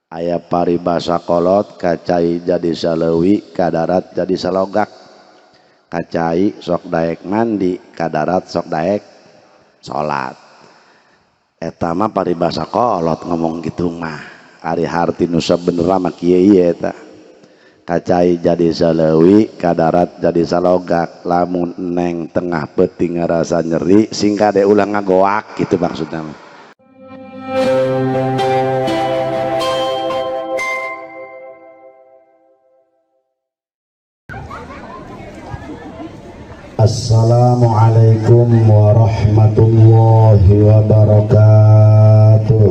Aya paribasa kolot kacai jadi saleuwi kadarat jadi salogak. Kacai sok daek mandi kadarat sok daek salat. Eta mah paribasa kolot ngomong gitu mah. Ari harti nu sabenerna mah kieu ieu eta. Kacai jadi saleuwi kadarat jadi salogak. Lamun neng tengah peuting ngarasa nyeri sing kade ulah ngagoak gitu maksudna mah. Assalamualaikum warahmatullahi wabarakatuh.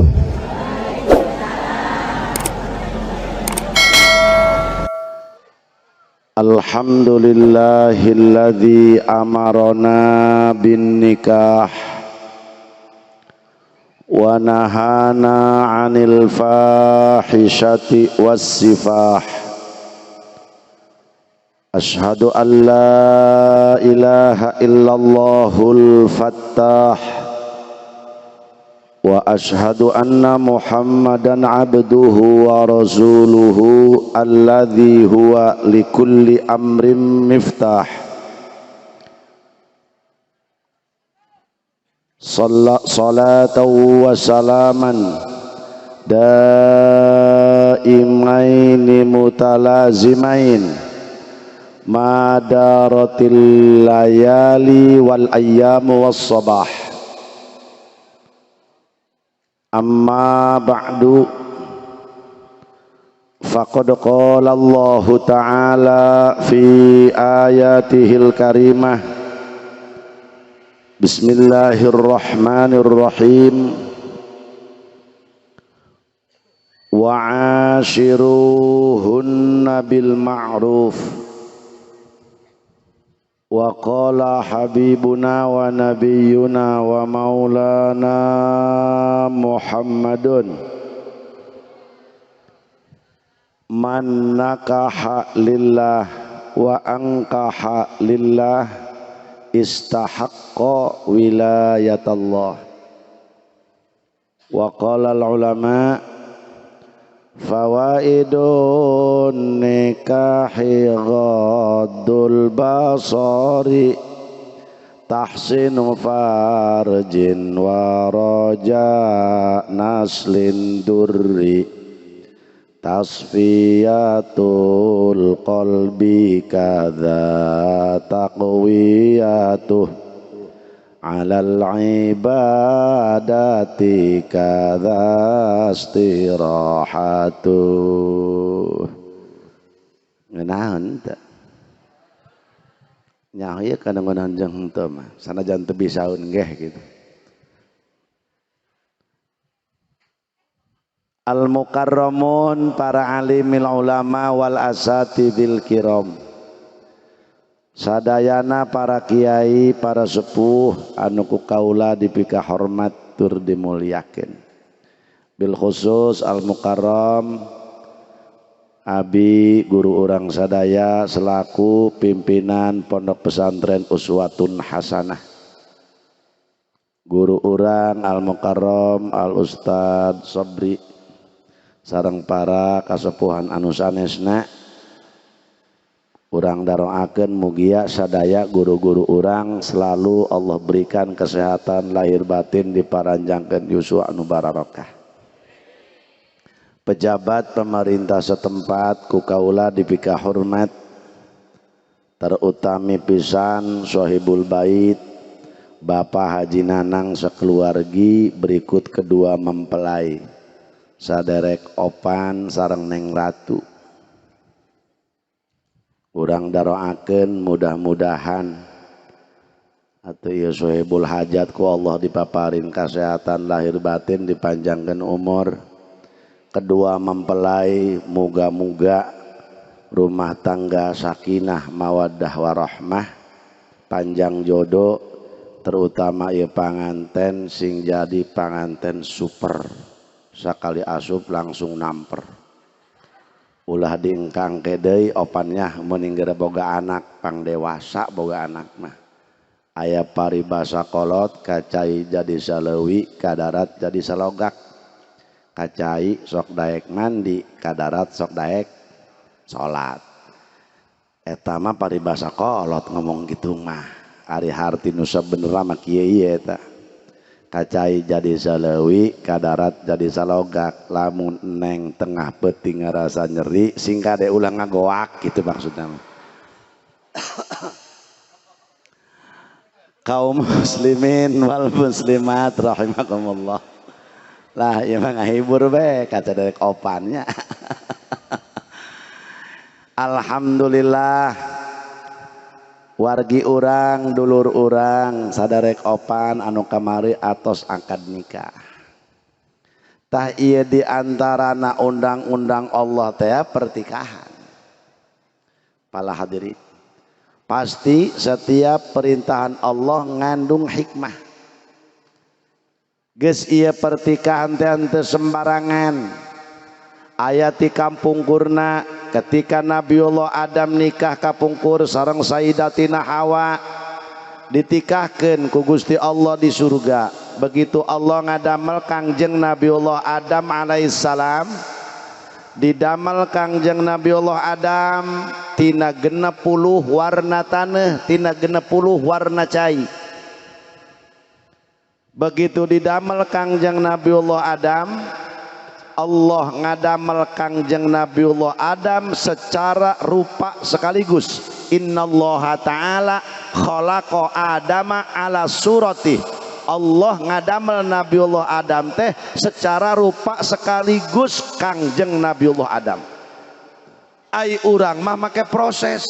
Alhamdulillahilladzi amarona bin nikah wa nahana 'anil fahishati was sifah. Ashhadu an la ilaha illallahul fattah wa ashhadu anna Muhammadan abduhu wa rasuluhu alladzi huwa likulli amrin miftah. Salatan wa salaman daimaini mutalazimain madaratil layali wal ayyamu was sabah. Amma ba'du, faqad qala Allahu ta'ala fi ayatihil karimah. Bismillahirrahmanirrahim. Wa'ashiruhunna bil ma'ruf. Wa qala habibuna wa nabiyyuna wa maulana Muhammadun man nakaha lillah wa ankaha lillah istahaqqa wilayatallah. Wa qala al ulama fawaidun nikahi ghaddul basari tahsinu farjin wa raja naslin durri tasfiyatul qalbi kadza taqwiyatuh alal ibadati kadza istirahatu. Ngeunaheun teu? Nyaho ieu kana ngeunaheun jeung henteu mah sanajan teu bisaeun geh gitu. Al mukarramun, para alimil ulama wal asatidil kiram, sadayana para kiai, para sepuh anu ku kaula dipika hormat tur dimuliakeun. Bil khusus al mukarram abi guru urang sadaya selaku pimpinan Pondok Pesantren Uswatun Hasanah, guru urang al mukarram al ustad Sobri sareng para kasepuhan anu sanesna. Urang daroakeun mugia sadaya guru-guru urang selalu Allah berikan kesehatan lahir batin, diparanjangkeun yuswa anu bararokah. Pejabat pemerintah setempat ku kaula dipika hormat, terutami pisan Sohibul Bait Bapak Haji Nanang sekeluargi berikut kedua mempelai saderek opan sareng Neng Ratu. Urang daroakeun mudah-mudahan atuh ieu sohibul hajat ku Allah dipaparin kesehatan lahir batin, dipanjangkeun umur. Kedua mempelai muga-muga rumah tangga sakinah mawaddah warahmah, panjang jodoh, terutama ieu panganten sing jadi panganten super, sakali asup langsung namper. Ulah diengkang deui opannya meuning geura boga anak, pang dewasa boga anak mah. Aya paribasa kolot kacai jadi saleuwi kadarat jadi salogak. Kacai sok daek mandi, kadarat sok daek salat. Eta mah paribasa kolot ngomong gitu mah. Ari harti nu sabenerna mah kieu ieu eta. Kacai jadi saleuwi, kadarat jadi salogak. Lamun neng tengah peuting ngarasa nyeri, sing kade ulah ngagoak gitu maksudna mah. Kaum muslimin wal muslimat rahimakumullah. Lah ieu mah ngahibur bae kaca derek opannya. Alhamdulillah wargi urang dulur urang sadarek opan anu kamari atos akad nikah. Tah ieu di antarana undang-undang Allah teh pertikahan. Para hadirin, pasti setiap perintahan Allah ngandung hikmah. Geus ieu pertikahan teh henteu sembarangan. Aya ti kampungkurna ketika Nabiullah Adam nikah kapungkur sareng Sayyidatina Hawa ditikahkeun ku Gusti Allah di surga. Begitu Allah ngadamel Kangjeng Nabiullah Adam alaihissalam, didamel Kangjeng Nabiullah Adam tina 60 warna taneuh, tina 60 warna cai. Begitu didamel Kangjeng Nabiullah Adam, Allah ngadamel Kangjeng Nabiullah Adam secara rupa sekaligus. Innallaha ta'ala khalaqa Adama ala surati. Allah ngadamel Nabiullah Adam teh secara rupa sekaligus Kangjeng Nabiullah Adam. Ai urang mah make proses,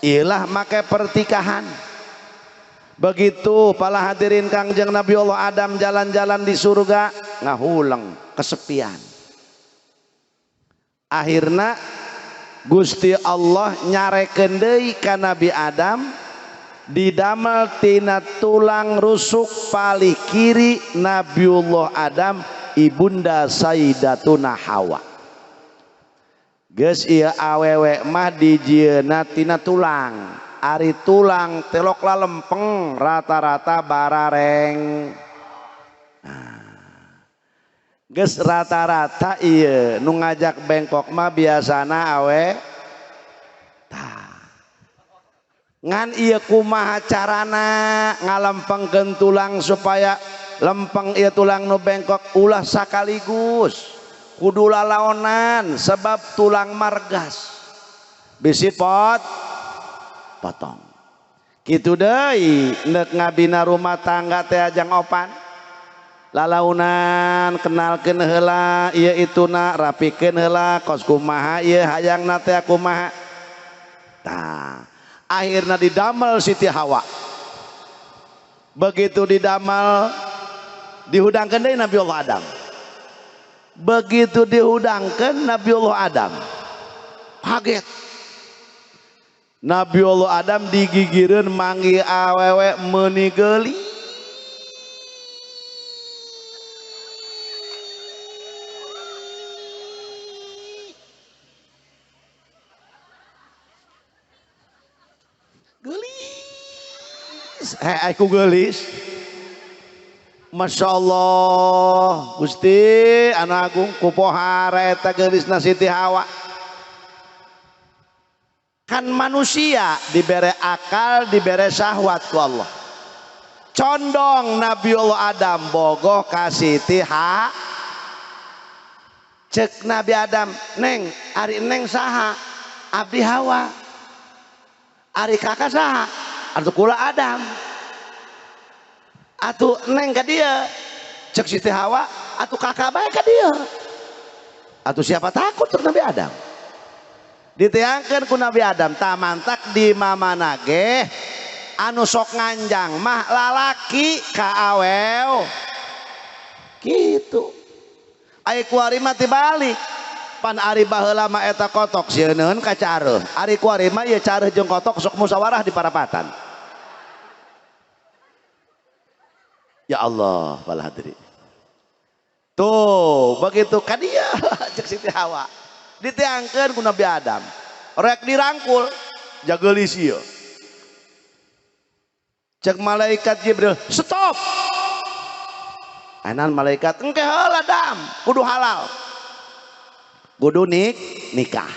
ilah make pertikahan. Begitu para hadirin Kangjeng Nabiullah Adam jalan-jalan di surga ngahuleng kesepian. Akhirna Gusti Allah nyarekeun deui ka Nabi Adam, didamel tina tulang rusuk palih kiri Nabiullah Adam ibunda Sayyidatuna Hawa. Geus ieu awewe mah dijieunna tina tulang. Ari tulang telok lalempeng rata-rata barareng. Nah, geus rata-rata ieu nu ngajak bengkok mah biasana awe. Tah. Ngan ieu kumaha carana ngalempengkeun tulang supaya lempeng ieu tulang nu bengkok ulah sakaligus. Kudu lalaonan sebab tulang margas. Bisi potong. Kitu deui neuk ngabina rumah tangga teh ajang opan. Lalaunan kenalkeun heula ieu ituna, rapikeun heula kos kumaha ieu hayangna teh kumaha. Tah, akhirna didamel Siti Hawa. Begitu didamel dihudangkeun deui Nabiullah Adam. Begitu dihudangkeun Nabiullah Adam kaget. Nabiullah Adam digigireun manggih awewe meuni geulis. Geulis, heh ku geulis. Masya Allah, Gusti anak agung kupohara eta geulisna Siti Hawa. Kan manusia dibere akal, dibere syahwat ku Allah. Condong Nabiullah Adam bogoh ka Siti Hawa. Cek Nabi Adam, neng, ari neng saha? Abdi Hawa. Ari kakak saha? Atuh kula Adam. Atuh neng ka dia. Cek Siti Hawa, atuh kakak bae ka dia. Atuh siapa takut cek Nabi Adam. Diteangkeun ku Nabi Adam, tamantak di mamana ge anu sok nganjang mah lalaki ka awew. Gitu. Ai kuari mah tibalik. Pan ari baheula mah eta kotok sieun ka careuh. Ari kuari mah ieu careuh jeung kotok sok musyawarah di parapatan. Ya Allah, bala hadirin. Tuh, begitu ka dia cek Siti Hawa. Diteangkeun ku Nabi Adam. Rek dirangkul, jageulis ieu. Cek malaikat Jibril, stop. Ayeuna malaikat engke heula dam, kudu halal. Kudu nikah.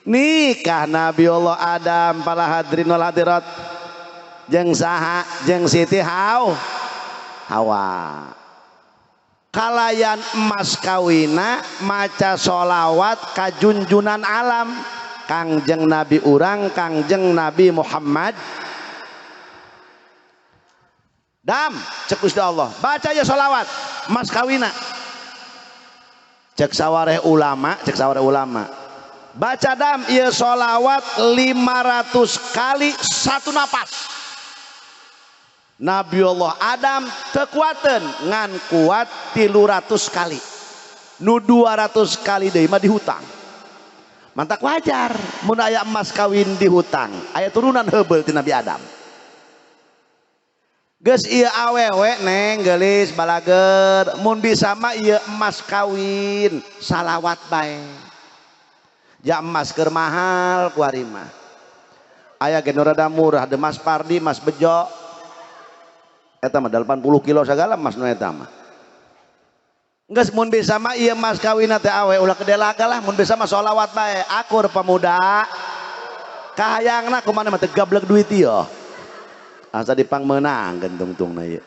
Nikah Nabi Allah Adam para hadirin wal hadirat jeung saha? Jeung Siti Hawa. Kalayan emas kawina maca sholawat kajunjunan alam Kangjeng Nabi urang Kangjeng Nabi Muhammad. Dam cek Gusti Allah baca ya sholawat emas kawina. Cek sawareh ulama, cek sawareh ulama baca dam ieu sholawat 500 kali satu napas. Nabi Allah Adam tekuaten ngan kuat 300 kali, nu 200 kali deui mah dihutang. Mantak wajar mun aya emas kawin dihutang, aya turunan heubeul ti Nabi Adam. Geus ieu awewe neng geulis balager mun bisa mah ieu emas kawin salawat bae. Ja emas keur mahal ku ari mah. Aya ge nu rada murah de Mas Pardi, Mas Bejo. Eta mah 80 kilo sagala emas nu eta mah. Geus mun bisa mah ieu emas kawinna teh awe ulah kedelaga lah, mun bisa mah sholawat bae. Akur pemuda. Kahayangna kumaha mah teu gablek duit ieu. Asa dipangmeunang gentungtungna ieu.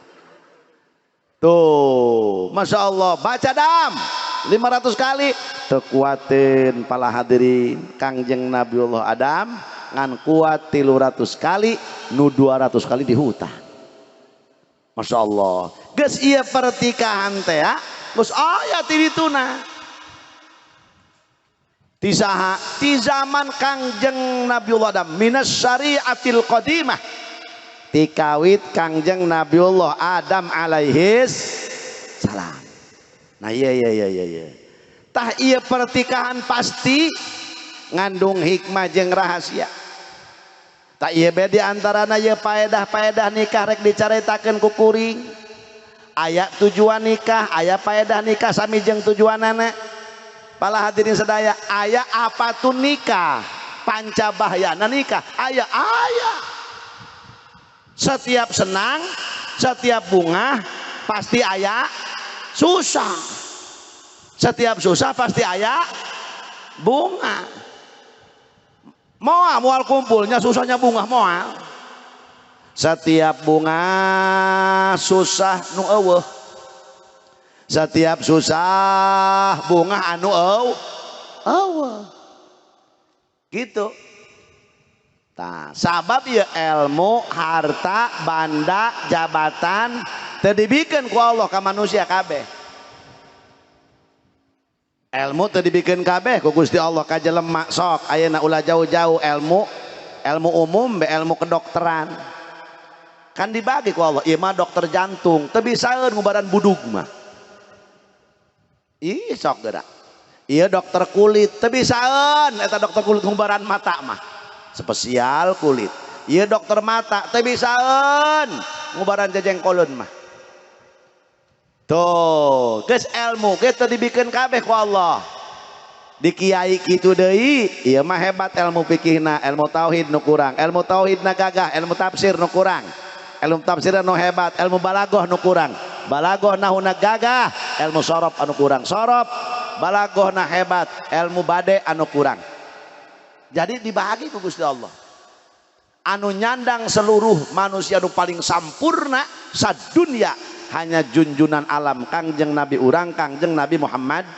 Tuh, Masya Allah, baca dam 500 kali teu kuateun para hadirin Kangjeng Nabiullah Adam ngan kuat 300 kali nu 200 kali dihutang. Masya Allah, geus ieu pertikahan teh geus aya ti dituna. Ti saha? Ti zaman Kangjeng Nabiullah Adam minas syariatil qadimah. Tikawit Kangjeng Nabiullah Adam alaihis salam. Nah iya iya iya iya iya. Tah ieu pertikahan pasti ngandung hikmah jeung rahasia. Tak ieu be di antarana ieu paedah-paedah nikah rek dicaritakeun ku kuring. Aya tujuan nikah, aya paedah nikah sami jeung tujuanana. Para hadirin sadaya, aya apa tuh nikah? Panca bahyana nikah, aya aya. Setiap senang, setiap bunga pasti aya susah. Setiap susah pasti aya bunga. Moal moal kumpulnya susahnya bunga moal. Setiap bunga susah nu eueuh. Setiap susah bunga anu eueuh. Gitu. Tah, sabab ieu ilmu, harta, banda, jabatan teu dibikeun ku Allah ka manusia kabeh. Ilmu teu dibikeun kabeh ku Gusti Allah ka jelema sok ayeuna ulah jauh-jauh ilmu, ilmu umum be ilmu kedokteran. Kan dibagi ku Allah, ieu mah dokter jantung, teu bisaeun ngubaran budug mah. Ih sok geura. Ieu dokter kulit, teu bisaeun eta dokter kulit ngubaran mata mah. Spesial kulit. Ieu dokter mata, teu bisaeun ngubaran jejengkoleun mah. Tuh, geus ilmu ge teu dibikeun kabeh ku Allah. Di kiai kitu deui, ieu mah hebat ilmu fikihna, ilmu tauhid nu kurang, ilmu tauhidna gagah, ilmu tafsir nu kurang. Ilmu tafsirna nu hebat, ilmu balagoh nu kurang. Balagoh nahuna gagah, ilmu sorob anu kurang. Sorob balagohna hebat, ilmu bade anu kurang. Jadi dibagi ku Gusti Allah. Anu nyandang seluruh manusia nu paling sampurna sadunya hanya junjunan alam Kangjeng Nabi urang Kangjeng Nabi Muhammad.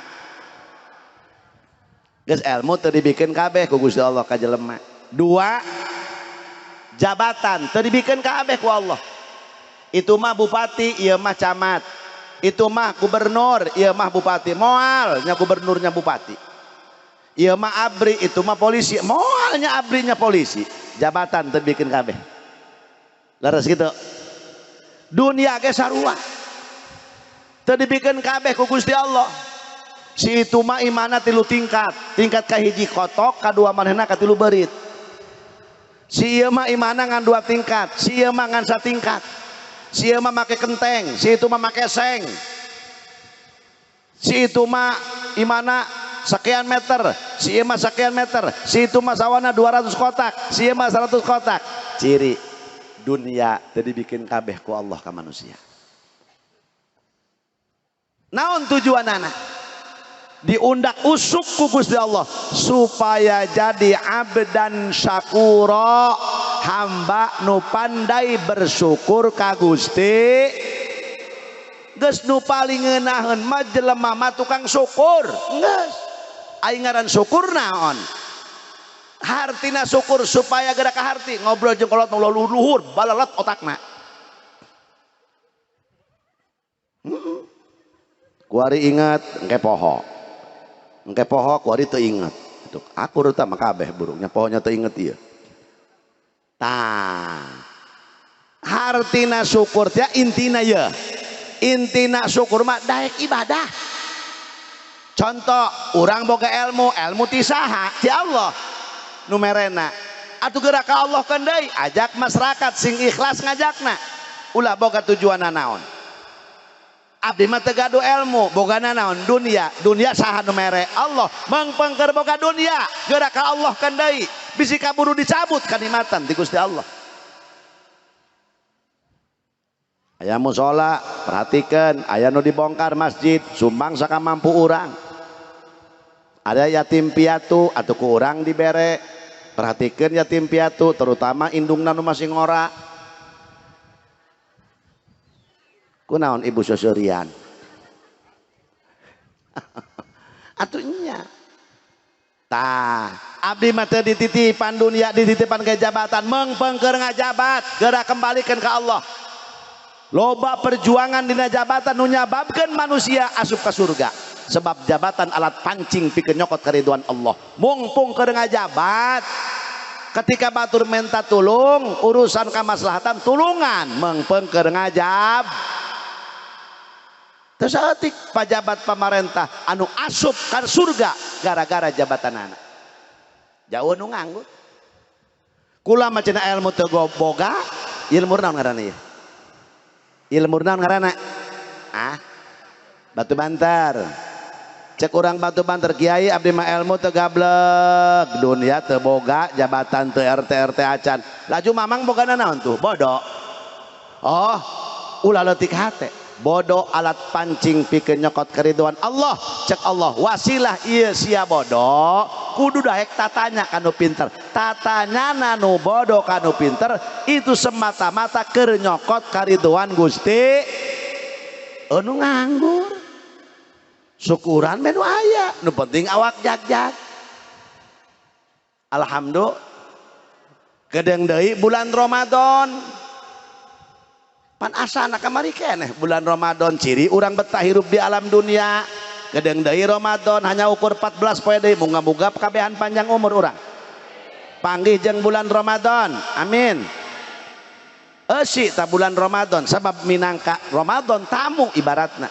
Geus ilmu teu dibikeun kabeh ku Gusti Allah ka jelema. Dua, jabatan teu dibikeun kabeh ku Allah. Itu mah bupati, ieu mah camat. Itu mah gubernur, ieu mah bupati. Moal nya gubernurnya bupati. Ieu mah abri, itu mah polisi. Moalnya abrinya polisi. Jabatan teu dibikeun kabeh. Leres gitu. Dunia ge sarua. Teu dibikeun kabeh ku Gusti Allah. Si itu mah imana 3 tingkat. Tingkat kahiji kotok, kadua manehna katilu beurit. Si ieu mah imana ngan 2 tingkat, si ieu mah ngan 1 tingkat. Si ieu mah make kenteng, si itu mah make seng. Si itu mah imana sekian meter, si ieu mah sekian meter, si itu mah sawana 200 kotak, si ieu mah 100 kotak. Ciri dunia teu dibikeun kabeh ku Allah ka manusia. Naon tujuanana? Diundak usuk ku Gusti Allah supaya jadi abdan syakura, hamba nu pandai bersyukur ka Gusti. Geus nu paling ngeunaheun mah jelema mah tukang syukur. Geus aing ngaran syukur naon? Hartina syukur supaya gerak ka harti ngobrol jeung kolot nu luhur balalet otakna. Kuari ingat engke poho. Engke poho kuari teu inget. Itu akur tah mah kabeh burungnya pohonya teu inget ieu. Tah. Hartina syukur teh intina ye. Intina syukur mah daek ibadah. Contoh urang boga ilmu, ilmu ti saha? Ti Allah. Nu merena. Atuh geura ka Allah keun deui, ajak masyarakat sing ikhlas ngajakna. Ulah boga tujuanna naon. Abdi mah teu gaduh ilmu, bogana naon? Dunia. Dunia saha nu mere? Allah. Mangpengker boga dunia, geura ka Allah keun deui. Bisi kaburu dicabut kanikmatan ti Gusti Allah. Aya musola, perhatikan, aya nu dibongkar masjid, sumbang sakamampu urang. Ada yatim piatu atau ku urang dibere, perhatikan yatim piatu, terutama indungna nu masih ngora. Kunaon ibu sosorian? Atuh nya. Tah, abdi mah teu dititipan dunia, dititipan ke jabatan, mengpengker ngajabat, geura kembalikan ke Allah. Loba perjuangan dina jabatan nu nyababkeun manusia asup ka surga. Sebab jabatan alat pancing pikeun nyokot kariduan Allah. Mungpung keur ngajabat, ketika batur menta tulung, urusan kamaslahatan tulungan, mengpeng keur ngajab. Teu saeutik pajabat pamarentah anu asup ka surga gara-gara jabatanana. Jauh nu nganggur. Kula mah cenah ilmu teu boga, ilmu naon ngaranna ieu? Ilmu naon ngaranna? Ah, batu bantar. Cek urang batu bantar kiai abdi mah ilmu teu gablek, dunia teu boga, jabatan teu RT RT acan. Laju mamang bogana naon tuh? Bodoh. Oh, ulah leutik hate. Bodoh alat pancing pikeun nyokot keriduan Allah. Cek Allah wasilah ieu sia bodoh kudu daek tatanya kanu pinter. Tatanya nu bodoh kanu pinter itu semata-mata keur nyokot kariduan Gusti. Anu nganggur syukuran menu aya nu penting awak jag-jag. Alhamdulillah gedeng deui bulan Ramadan. Pan asana kamari keneh bulan Ramadan ciri urang betah hirup di alam dunia. Gedeng deui Ramadan hanya ukur 14 poe deui, muga-muga kabehan panjang umur urang. Panggih jeung bulan Ramadan. Amin. Eusi ta bulan Ramadan sabab minangka Ramadan tamu ibaratna.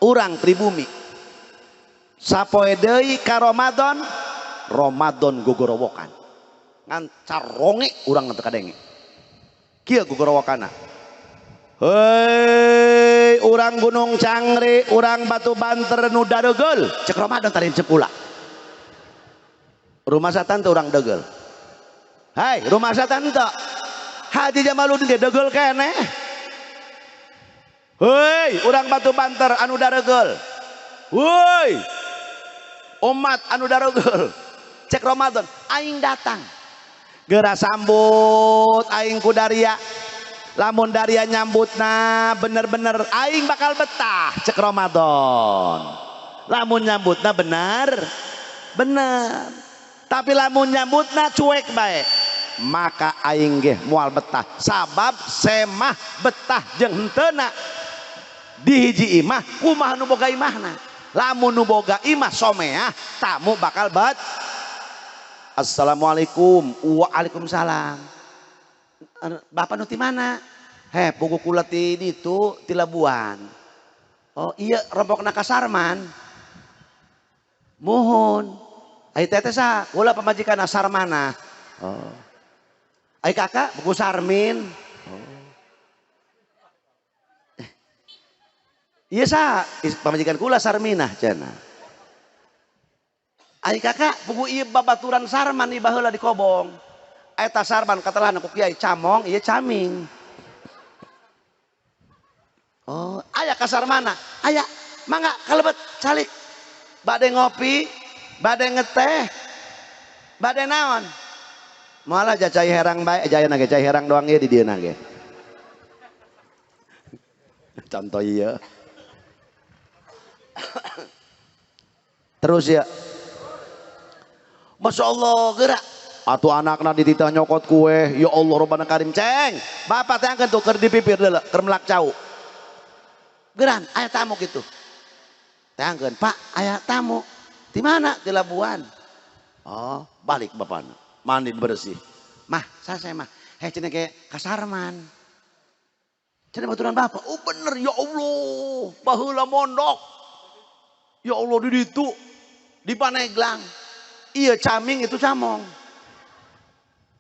Urang pribumi. Sapoe deui ka Ramadan, Ramadan gogorowokan. Ngan caronge urang teu kadenge. Kieu gogorowokana. Hei, urang Gunung Cangri, urang Batu Banter nu daregeul, cek Ramadan tadi cek kula. Rumah satan teu urang degel. Hai, rumah satan teu. Haji Jamaluddin ge degel keneh. Hei, urang Batu Banter anu daregeul. Hei, umat anu daregeul. Cek Ramadan, aing datang. Geura sambut aing ku daria. Lamun daria nyambutna bener-bener aing bakal betah cek Ramadan. Lamun nyambutna bener bener, tapi lamun nyambutna cuek bae maka aing ge moal betah. Sabab semah betah jeung henteuna di hiji imah kumaha nu boga imahna. Lamun nu boga imah someah tamu bakal bet. Assalamualaikum. Waalaikumsalam. Bapak nu ti mana? Heh, pugu kula ti ditu ti Labuan. Oh iya, rompokna ka Sarman. Muhun. Ai teteh saha? Kula pamajikan Sarmana. Oh. Ai kakak buku Sarmin. Oh. Iya saha? Pamajikan kula Sarminah cenah. Ai kakak buku ieu babaturan Sarman ieu baheula di Kobong. Eta Sarman katelahna ku kiai camong ieu caming. Oh, aya ka Sarmana? Aya. Mangga kalebet calik. Bade ngopi, bade ngeteh, bade naon. Moal aja cai herang bae, jaya nage cai herang doang ieu di dieu nage. Contoh ieu. Terus ya. Masya Allah gerak. Atuh anakna dititah nyokot kue. Ya Allah Rabbana Karim ceng. Bapak teh angkeun tuh keur di pipir deuleu, keur melak cau. Geran, aya tamu gitu. Teh angkeun, Pak, aya tamu. Di mana? Di Labuan. Oh, balik bapakna. Mandi bersih. Mah, saya mah. Heh cenah ge ka Sarman. Cenah baturan bapak. Oh bener ya Allah. Baheula mondok. Ya Allah di ditu. Di Paneglang. Iya caming itu camong.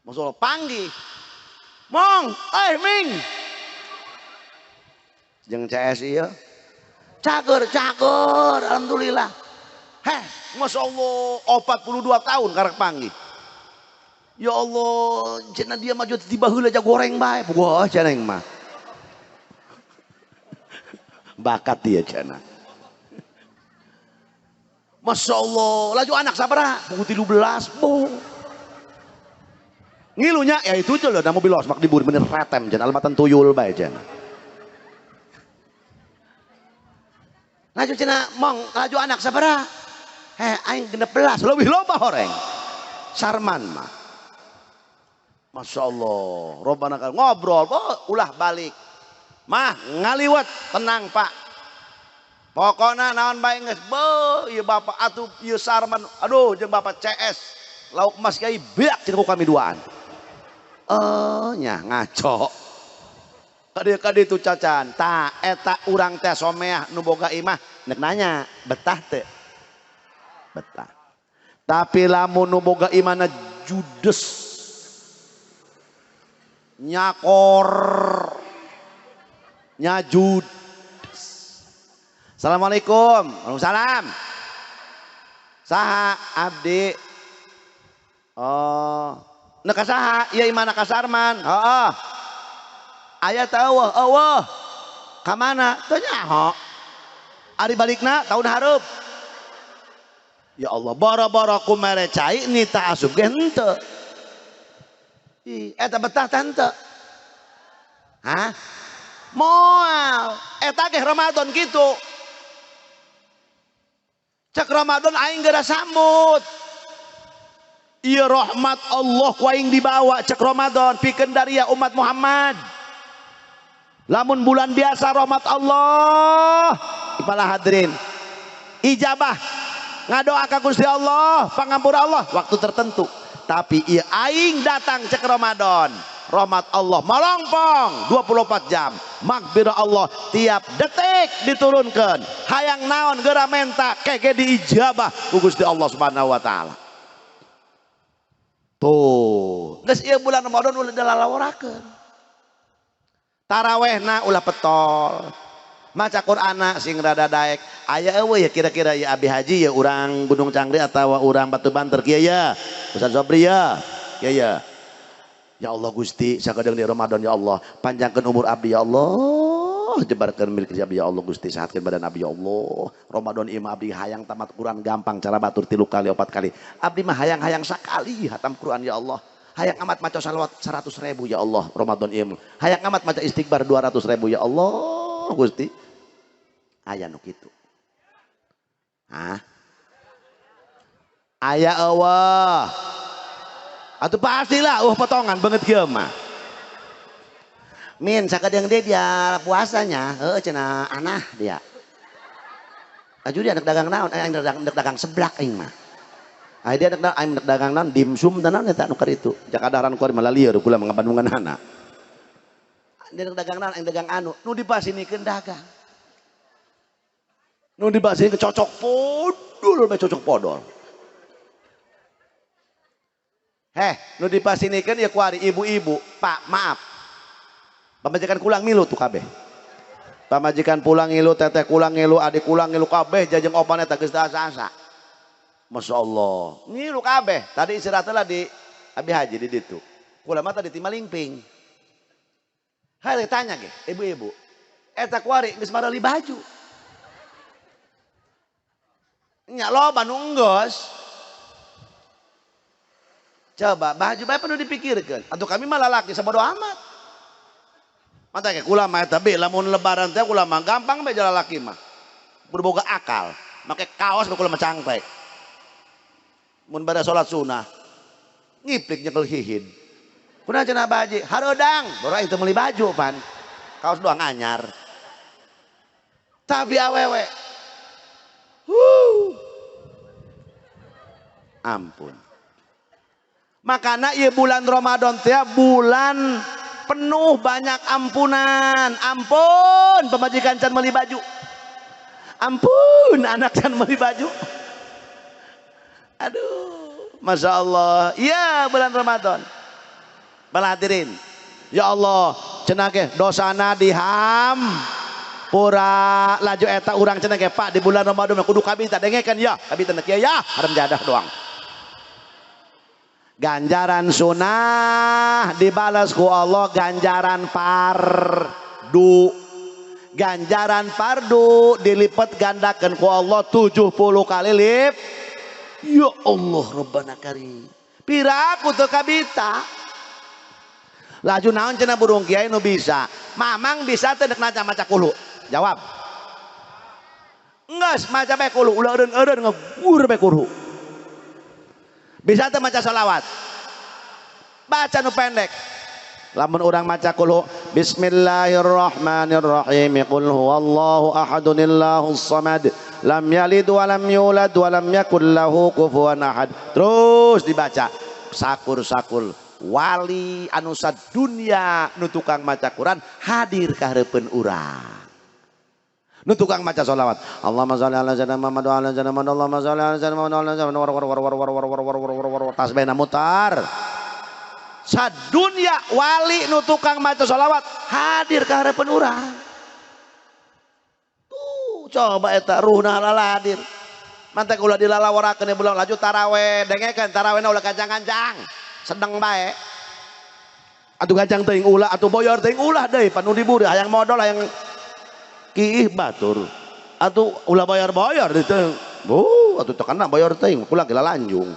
Masya Allah panggih. Mong, eh ming. Jeung CS ieu. Cager, cager, alhamdulillah. Heh, Masya Allah 42 tahun karek panggih. Ya Allah, cenah dia maju tiba heula aja goreng bae. Wah, cenah mah. Bakat dia cenah. Masya Allah, laju anak sabaraha? Buku 13, bu. Ngilunya ya itu aja loh, da mobil los mak dibur bener retem cenah, alamatan tuyul bae cenah. Laju cenah mong, laju anak sabaraha? Heh, aing 16, leuwih loba horeng. Sarman mah. Masya Allah, Robbana ngobrol, oh, ulah balik. Mah ngaliwat, tenang Pak. Pokoknya naon bae geus, beuh, ieu bapak atuh ieu Sarman, aduh jeung bapak CS, lauk emas kiai beak cenah ku kami duaan. Oh, nya ngaco. Kadieu itu cacan, ta eta urang teh someah nu boga imah nek nanya, betah teu? Betah. Tapi lamun nu boga imahna judes, nyakor, nyajud. Assalamualaikum. Waalaikumsalam. Saha abdi? Oh, nek saha? Ieu imahna ka Sarman. Heeh. Aya teh eueuh, eueuh. Ka mana? Teu nyaho. Ari balikna tahun hareup. Ya Allah, boro-boro ku mere cai nita asup ge henteu. Ih, eta betah teh henteu. Hah? Moal. Eta ge Ramadan kitu. Cek Ramadan aing geura sambut. Ieu rahmat Allah ku aing dibawa cek Ramadan pikeun daria umat Muhammad. Lamun bulan biasa rahmat Allah ipala hadirin. Ijabah ngadoa ka Gusti Allah, pangampura Allah waktu tertentu. Tapi ieu aing datang cek Ramadan, rahmat Allah malongpong 24 jam. Maghfirah Allah tiap detik diturunkan. Hayang naon geura menta kege diijabah ku Gusti Allah Subhanahu wa taala. Tuh, geus ieu bulan Ramadan ulah dilalaworakeun. Tarawehna ulah petol. Maca Qur'anna sing rada daek. Aya eueuh ya kira-kira ya abi haji ya urang Gunung Cangri atawa urang Batu Banter kieu ya. Ustaz Sobri ya. Kieu ya. Ya Allah Gusti, sakadeung di Ramadan ya Allah, panjangkeun umur abdi ya Allah, jebarkeun milik abdi ya Allah Gusti, sehatkeun badan abdi ya Allah. Ramadan ieu mah abdi hayang tamat Quran gampang cara batur 3 kali 4 kali. Abdi mah hayang-hayang sakali hatam Quran ya Allah. Hayang amat maca salawat 100.000 ya Allah Ramadan ieu. Hayang amat maca istighfar 200.000 ya Allah Gusti. Aya nu kitu. Hah? Aya eueuh. Atuh pastilah potongan banget kieu mah. Min sakadeung deui dia puasanya, heueuh cenah anah dia. Aju dia anak dagang naon? Aing dagang seblak aing mah. Ai dia anak aing dagang naon? Dimsum teh naon eta nu keur itu. Jakadaran ku malah lieur kula mah ngabandunganana. Dia anak dagang naon? Aing dagang anu, nu dipasinikeun dagang. Nu dipasinikeun cocok podol bae cocok podol. Heh, nu dipasinikeun ya kuari ibu-ibu, Pak, maaf. Pamajikan kulang milu tuh kabeh. Pamajikan pulang ngilu, teteh kulang ngilu, adik kulang ngilu kabeh jajeng opan eta geus asa-asa. Masya Allah, ngilu kabeh. Tadi istirahat lah di Abi Haji di ditu. Kula mah tadi ti Malingping. Hai tanya ge, ibu-ibu. Eta kuari geus marali baju. Nya loba nu enggeus. Coba baju bae penuh dipikirkeun. Atuh kami mah lalaki sabodo amat. Mata ke kula mah eta be lamun lebaran teh kula mah gampang be lalaki mah. Kudu boga akal. Make kaos be kula mah cangpe. Mun bada salat sunah ngiplik nyekel hihid. Kunaon cenah Bah Haji? Hareudang, baru aing teu meuli baju pan. Kaos doang anyar. Tapi awewe. Ampun. Makana ieu bulan Ramadan teh bulan penuh banyak ampunan. Ampun pemajikan can meuli baju. Ampun anak can meuli baju. Aduh, Masya Allah. Iya bulan Ramadan. Bala hadirin. Ya Allah, cenah ge dosana diham. Pura laju eta urang cenah ge Pak di bulan Ramadan kudu kabita dengekeun ya, kabita kieu ya, haram jadah doang. Ganjaran sunah dibalas ku Allah ganjaran fardu. Ganjaran fardu dilipet gandakeun ku Allah 70 kali lip. Ya Allah Rabbana Karim. Piraku teu kabita. Laju naon cenah burung kiai nu bisa. Mamang bisa teu deuk maca kulu. Jawab. Enggeus maca bae kulu, ulah eureun-eureun ngegur bae kulu. Bisa teu maca sholawat? Baca nu pendek. Lamun urang maca kulu Bismillahirrahmanirrahim qul huwallahu ahadun illahus samad lam yalid wa lam yulad wa lam yakul lahu kufuwan ahad. Terus dibaca sakur-sakur wali anu sadunya nu tukang maca Quran hadir ka hareupeun urang. Nu tukang maca sholawat Allahumma sholli ala sayyidina Muhammad wa ala sayyidina Muhammad Allahumma sholli ala sayyidina Muhammad wa ala sayyidina Muhammad war war war war war war war war war tasbihna mutar. Sadunya wali nu tukang maca sholawat hadir ka hareupeun urang. Tuh coba eta ruhna halal hadir. Mantek ulah dilalaworakeun bulan laju taraweh dengekeun tarawehna ulah kancang-kancang. Sedeng bae. Atuh gancang teuing ulah atuh boyor teuing ulah deui panu diburi hayang modal hayang kiih batur. Atuh ulah boyor-boyor ditu. Bu, atuh teu kana boyor teuing kula ge lalanjung.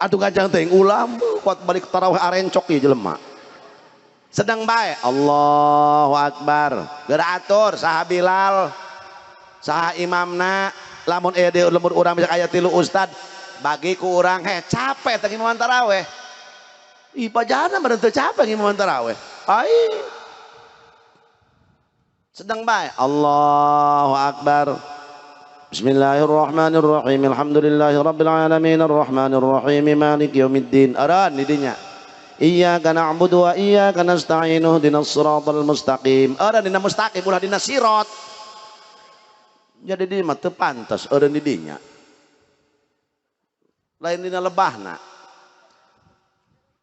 Atuh gancang teuing ulah kuat balik tarawih arencok ieu jelema. Sedang bae Allahu Akbar. Geura atur saha Bilal, saha imamna, lamun aya di lembur urang bisa aya 3 ustad, bagi ku urang heh capek teh imaman tarawih. Ih pajana meureun teu capek imaman tarawih. Ai. Sedang bae Allahu Akbar. Bismillahirrahmanirrahim. Alhamdulillahirabbil alamin arrahmanirrahim maliki yaumiddin. Aran di dinya. Iyyaka na'budu wa iyyaka nasta'in ihdinas siratal mustaqim. Aran dina mustaqim ulah dina sirat. Jadi di mah teu pantes eureun di dinya. Lain dina lebahna.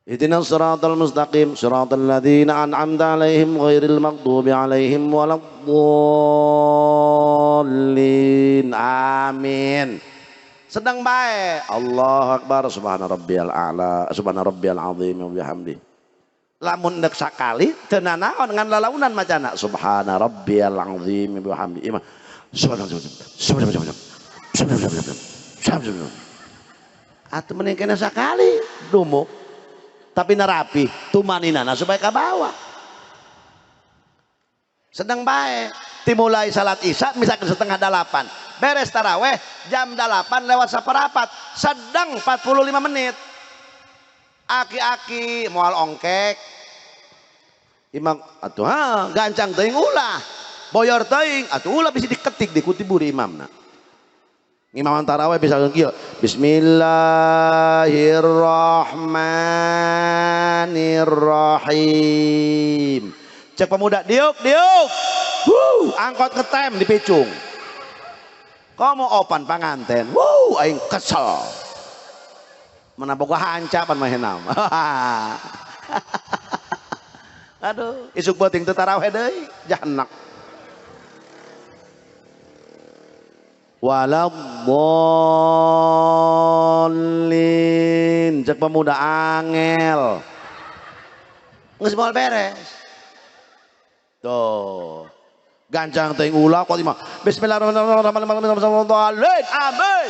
Ihdinas siratal mustaqim siratal ladzina an'amta 'alaihim ghairil maghdubi 'alaihim waladdallin. Amin. Sedang bae Allahu akbar subhana rabbiyal a'la subhana rabbiyal azim wa bihamdi. Lamun deuk sakali teu nanaon ngan lalaunan macana subhana rabbiyal azim wa bihamdi. Imam subhana subhana subhana. Atuh mending kena sakali dumuk tapi narapi tumaninana supaya kabawa. Sedang bae dimulai salat isya misalkan 7:30 beres taraweh jam 8:15 sedang 45 menit aki-aki moal ongkek imam atuh ha gancang teuing ulah boyor teuing atuh ulah bisa diketik dikuti buri imamna. Imaman taraweh bisa kieu Bismillahirrahmanirrahim. Cek pemuda diuk diuk. Wuh, angkot ngetem di picung. Komo opan panganten. Wuh, aing kesel. Mana boga hanca pan mah henam. Aduh, isuk beuting teu taraweh deui, jahannak. Waladdallin. Cek pemuda angel. Geus moal beres. Tuh. Gancang teuing ulah kuat imam. Bismillahirrahmanirrahim. Amin.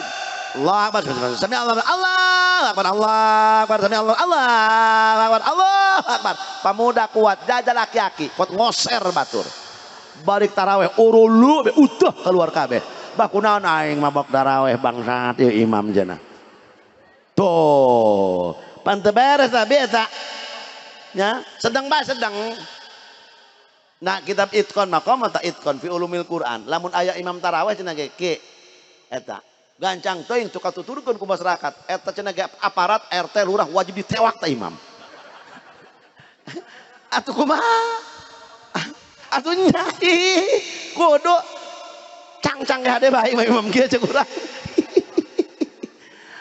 Allah akbar. Sami Allah, Allah akbar, Allah akbar, sami Allah, Allah akbar, Allah akbar. Pamuda kuat, jajal aki-aki, kuat ngoser batur. Balik taraweh urulu be utuh keluar kabeh. Bah kunaon aing mabok taraweh bangsat ieu imam cenah. Tuh, pan teu beres tah biasa. Nya, sedang bae sedang. Nah, kitab Itqon maqam ta Itqon fi ulumil Quran. Lamun aya imam taraweh cenah ge ki eta. Gancang teuing tukang tuturkeun ku masyarakat. Eta cenah ge aparat RT lurah wajib ditewak ta imam. Atuh kumaha? Atuh nya kudu cangcang ge hade bae imam kieu ceuk urang.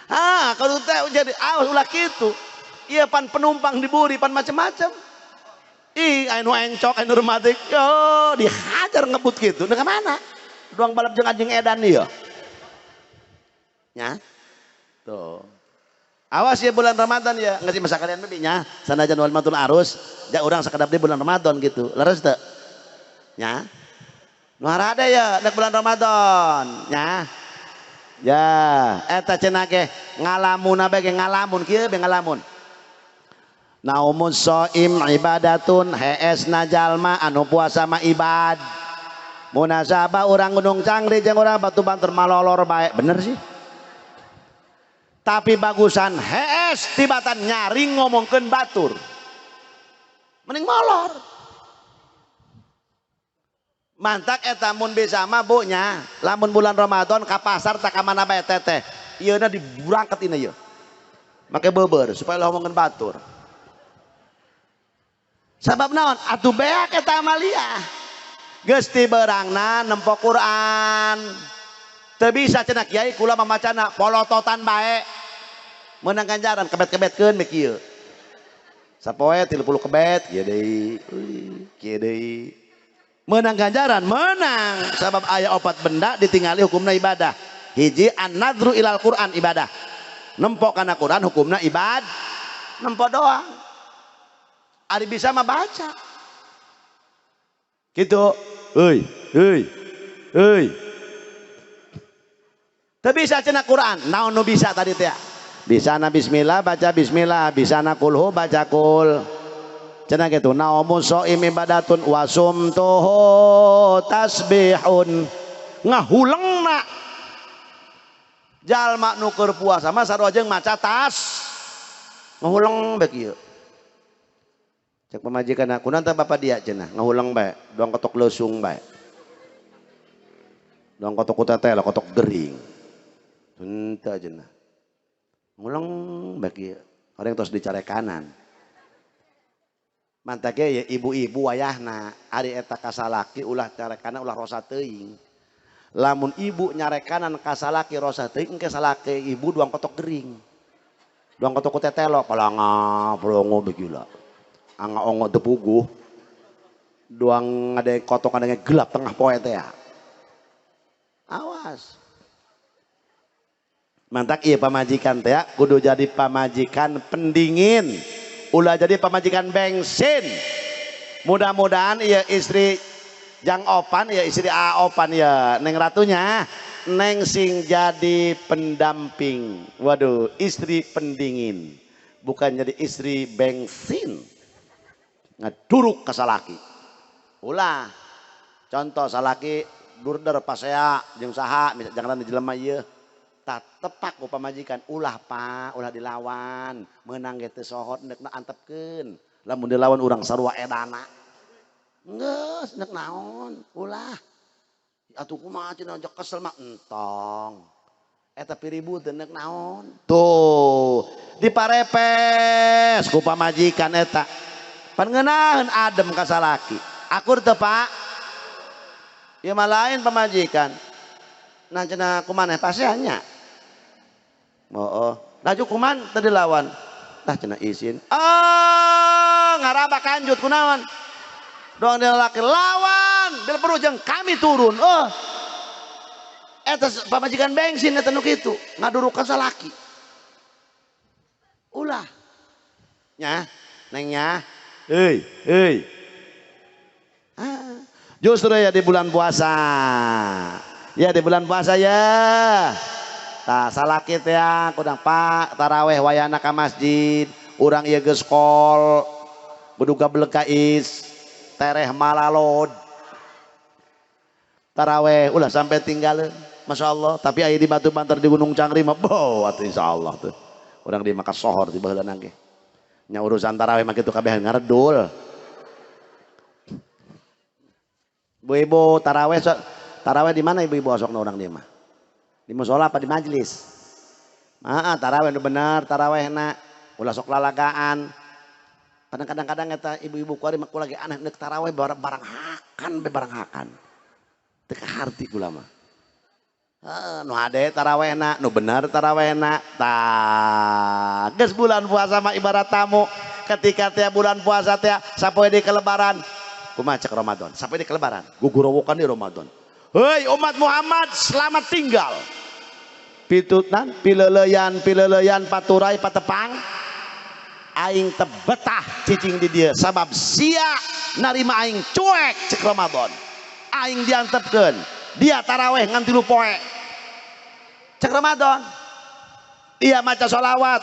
Ah, kalau teh jadi awas ulah kitu. Ieu pan penumpang diburi pan macem-macem. Ih, anu encok, anu rematik, yo dihajar ngebut gitu. Nah, mana? Duang balap jeung anjing edan ieu. Nya. Tuh. Awas ya bulan Ramadan ya, nggak sih masa kalian lebih nya. Sanajan walimatul arus, ja urang sakedap di bulan Ramadan gitu. Leres teu? Nya. Nu harade ya nek bulan Ramadan, nya. Ya, eta cenah ge ngalamun bae ge ngalamun kieu be ngalamun. Naumun shaim ibadatun heesna jalma anu puasa mah ibad. Munasabah urang Gunung Cangri jeung urang Batu Banter malolor bae, bener sih. Tapi bagusan hees tibatan nyaring ngomongkeun batur. Mending molor. Mantak eta mun bisa mah bu nya, lamun bulan Ramadan ka pasar tak ka mana bae teteh. Ieuna diburangket ina ieu. Make beber supaya ulah ngomongkeun batur. Sabab naon? Atuh beak eta amalia. Geus ti beurangna nempo Quran. Teu bisa cenah kiai kula mamacana polototan bae. Meunang ganjaran kebet-kebetkeun me kieu. Sapoe 30 kebet kieu deui, kieu deui. Meunang ganjaran, menang. Sabab aya opat benda ditingali hukumna ibadah. Hiji an-nadru ilal Quran ibadah. Nempo kana Quran hukumna ibad. Nempo doang. Ari bisa mah baca. Gitu. Heuy, heuy. Heuy. Teu bisa cenah Quran. Naon nu bisa tadi teh? Bisa na bismillah baca bismillah, bisa na kulhu baca kul. Cenah gitu. Naumun shaim ibadatun wasumtuhu tasbihun. Ngahulengna jalma nu keur puasa mah sarua jeung maca tas. Ngahuleng bae kieu. Cek pamajikan aku nanti bapak dia cenah ngahuleng bae, doang kotok leusung bae. Doang kotok kutete lah kotok gering. Henteu cenah. Nguleng bae kieu. Orang tos dicarekanan. Mantak ge ya ibu-ibu wayahna ari eta kasalaki ulah carekanan ulah rosa teuing. Lamun ibu nyarekanan kasalaki rosa teuing engke salaki ibu doang kotok gering. Doang kotok kutetelo palanga pelongo begila. Anga ongo teu puguh. Doang ngade kotok adanya gelap tengah poe teh ya. Awas. Mantak ieu pamajikan teh ya, kudu jadi pamajikan pendingin. Ulah jadi pamajikan bensin. Mudah-mudahan ieu istri Jang Opan, ya istri A Opan ya, Neng Ratunya, Neng sing jadi pendamping. Waduh, istri pendingin, bukan jadi istri bensin. Ngeduruk ke salaki. Ulah. Contoh salaki durder pasea jeung saha, jangan di jelema ieu. Tak tepak ku pamajikan, ulah pak, ulah dilawan, menang ge teu sohot neuk antepkeun. Lamun dilawan urang sarua edana. Geus neuk naon, ulah. Atuh kumaha cenah ajak kesel mah entong. Eta piribut neuk naon. Tuh, diparepes ku pamajikan eta. Pan ngeunaheun adem ka salaki. Akur teu Pak? Ieu mah lain pamajikan. Nah cenah kumaneh paseannya. Oh, laju kuman teu dilawan. Tah cenah izin. Ah, ngaraba kanjut kunaon? Doang dia laki lawan, bila perlu jeung kami turun. Oh. Eta pamajikan bensin eta nu kitu, ngaduruk ka salaki. Ulah. Nya, neng nya. Heuy, heuy. Ah, Justru ya di bulan puasa. Ya di bulan puasa ya. Tah salaki teh ya kudang Pak taraweh wayana ka masjid, urang ieu geus kol, kudu gablek ka is, tereh malalod. Taraweh ulah sampai tinggal. Masya Allah, tapi aya di Batu Bantar di Gunung Cangri mah boh atuh insyaallah tuh. Urang di maka sohor di baheula ge. Nya urusan taraweh mah kitu kabeh ngaredul. Bu-ibu taraweh sok taraweh di mana ibu-ibu osokna urang di mah? Di musola apa di majelis? Heeh, taraweh nu bener tarawehna ulah sok lalagaan. Kadang-kadang eta ibu-ibu kuari mah lagi aneh neuk taraweh barang hakan be barang hakan. Teu kaharti kula mah. Heeh, nu hade tarawehna, nu bener tarawehna. Tah, geus bulan puasa mah ibarat tamu. Ketika tiap bulan puasa teh sapoe di kelebaran. Kumaha cek Ramadan? Sapoe di kelebaran. Gugurowokan di Ramadan. Hei umat Muhammad, selamat tinggal. Pitutan, pileleyan, pileleyan, paturai, patepang. Aing tebetah cicing di dia sabab sia narima aing cuek cek Ramadan. Aing diantepkeun. Dia taraweh ngan 3 poe. Cek Ramadan. Dia maca sholawat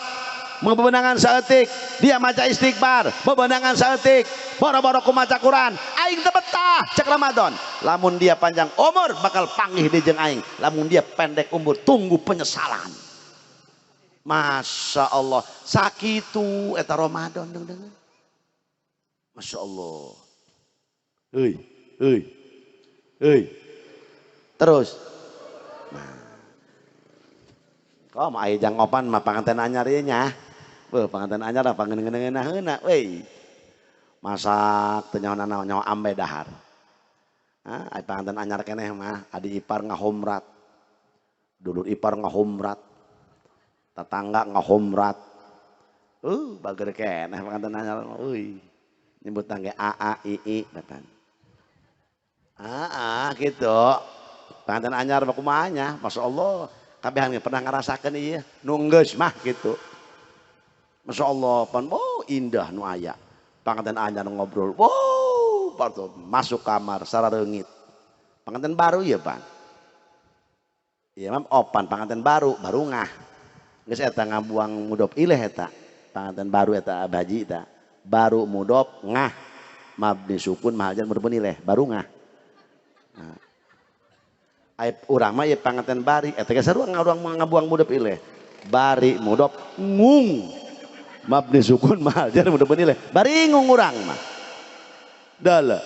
bebenangan saeutik, dia maca istighfar bebenangan saeutik, boro-boro ku maca Quran, aing teu betah cek Ramadan. Lamun dia panjang umur bakal panggih di jeung aing, lamun dia pendek umur tunggu penyesalan. Masya Allah, sakitu eta Ramadan deung-deungeun. Masya Allah. Heuy, heuy. Heuy. Terus. Nah. Kok mah aya jang opan mah panganten anyar ieu nya. Beuh panganten anyar lah pangeuneuh-ngeuneuh euy. Masak teu nyaho nanaon nyaho ambe dahar. Hah, aya panganten anyar keneh mah adi ipar ngahomrat. Dulur ipar ngahomrat. Tetangga ngahomrat. Bager keneh panganten anyar euy. Nyebut tangge A A I I batan. Ah, gitu. Panganten anyar mah kumaha nya? Masya Allah. Kabehan ge pernah ngarasakeun ieu nu geus mah gitu. Masya Allah pan oh indah nu aya. Panganten anyar ngobrol. Wow, masuk kamar sarareungit. Panganten baru ieu pan. Ieu mah opan panganten baru, baru ngah. Geus eta ngabuang mudop ileh eta. Panganten baru eta baji eta. Baru mudop ngah. Mabni sukun mahajan mudop ileh, baru ngah. Nah. Aib urang mah ieu panganten bari eta ge sarua ngabuang mudop ileh. Bari mudop ngung. Mabni sukun mahajan mudop ileh. Bari ngung urang mah. Dala.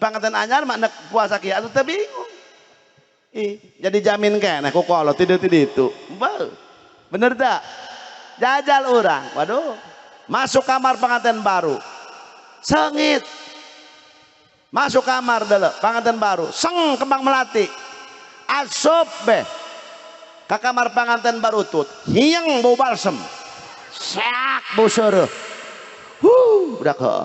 Panganten anyar mah nek puasa kieu atuh teu bingung. Ih, jadi jamin keneh ku kolot tidur tidur itu. Bener tak? Jajal urang. Waduh. Masuk kamar pengantin baru. Sengit. Masuk kamar dulu, pengantin baru. Seng kembang melati. Asup beh. Ke kamar pengantin baru tut. Hiang bau balsem. Seak bau seureuh. Huh, udah ke.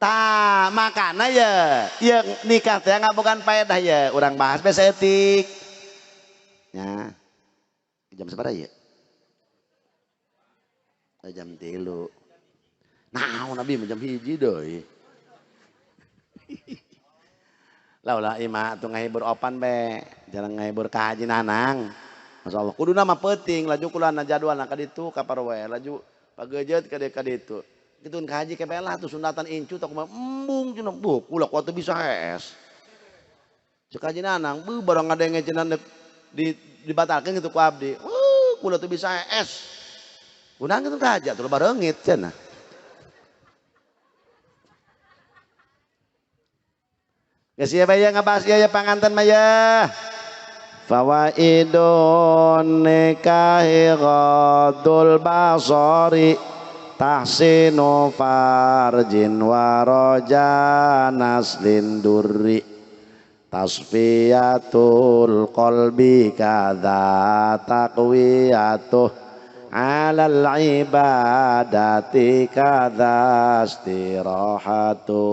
Ta, makana ya, yang nikah teh ngabogaan paedah ya, urang bahas beh saeutik. Ya. Jam sabaraha ya? Jam 3. Nah, nabi mah jam 1 deui. Lah ulah imah atuh ngahibur opan be, jarang ngahibur ka Haji Nanang. Masyaallah, kuduna mah peuting laju kulana jadwalna ka ditu ka parwe, laju pagejeut ka dieu ka ditu. Kituun ka haji kebelah tuh sunatan incu tak kumaha embung cenah, buh kula kuat teu bisa hees. Cek Haji Nanang, beuh barang ngadenge cenah dibatalkeun kitu ku abdi. Kula teu bisa hees. Kunaon kitu ka haji atuh bareungit cenah. Geus ieu bae ngabahas ieu ya panganten mah ya. Fawaidun nikahi ghadul basari tahsinu farjin wa raja naslin durri tasfiyatul qalbi kadza taqwiyatuh alal ibadati kadza istirahatuh.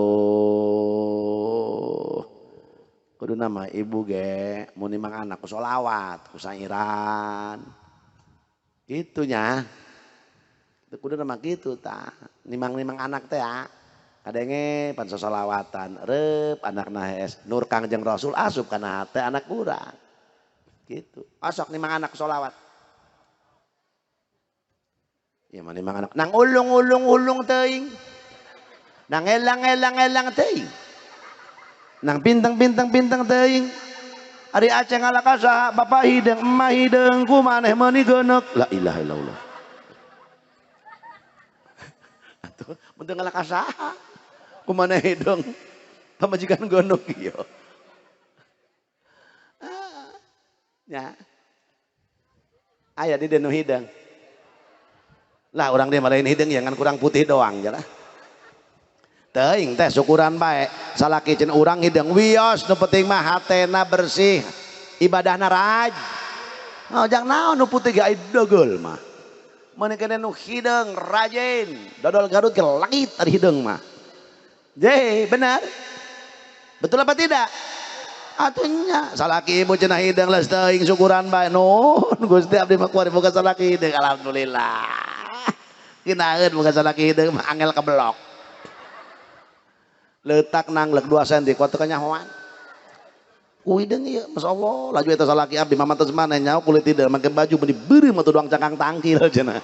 Kudu nama ibu ge mun nimang anak ku sholawat ku sairan gitunya. Kudu nama gitu ta nimang-nimang anak teh ya. Kadenge pan sosolawatan, reup anakna hees, nur Kangjeng Rasul asup kana hate anak urang. Gitu. Osok nimang anak solawat. Ya mah nimang anak nang ulung-ulung-ulung teuing. Nang elang-elang-elang teuing. Nang bintang-bintang-bintang teuing. Ari Aceh ngalaka saha bapak hideung emak hideung ku maneh meuni geuneuk. La ilaha illallah. Atuh mun teu ngalaka saha? Ku maneh hideung pamajikan geuneuk ieu. Ah, nya. Aya di dieu nu hideung. Lah urang dia mah lain hideung ya ngan kurang putih doang ja lah. Teuing teh syukuran bae salaki cenah urang hideung wios nu penting mah hatena bersih ibadahna raj. Oh, jang naon nu putih ge aya dogol mah. Meuni keneh nu hideung rajin dodol Garut ke langit ari hideung mah. Je, benar? Betul apa tidak? Atuh nya salaki ibu cenah hideung leus teuing syukuran bae nuhun Gusti abdi mah kuari boga salaki hideung alhamdulillah. Kinaeun boga salaki hideung mah angel kebelok. Letak nangleuk 2 senti kuat teu kanyahoan. Ku hideung ieu masyaallah laju eta salaki abdi mah mantes maneh nyaho kulit hideung make baju meuni beureum atuh doang cangkang tangkil cenah.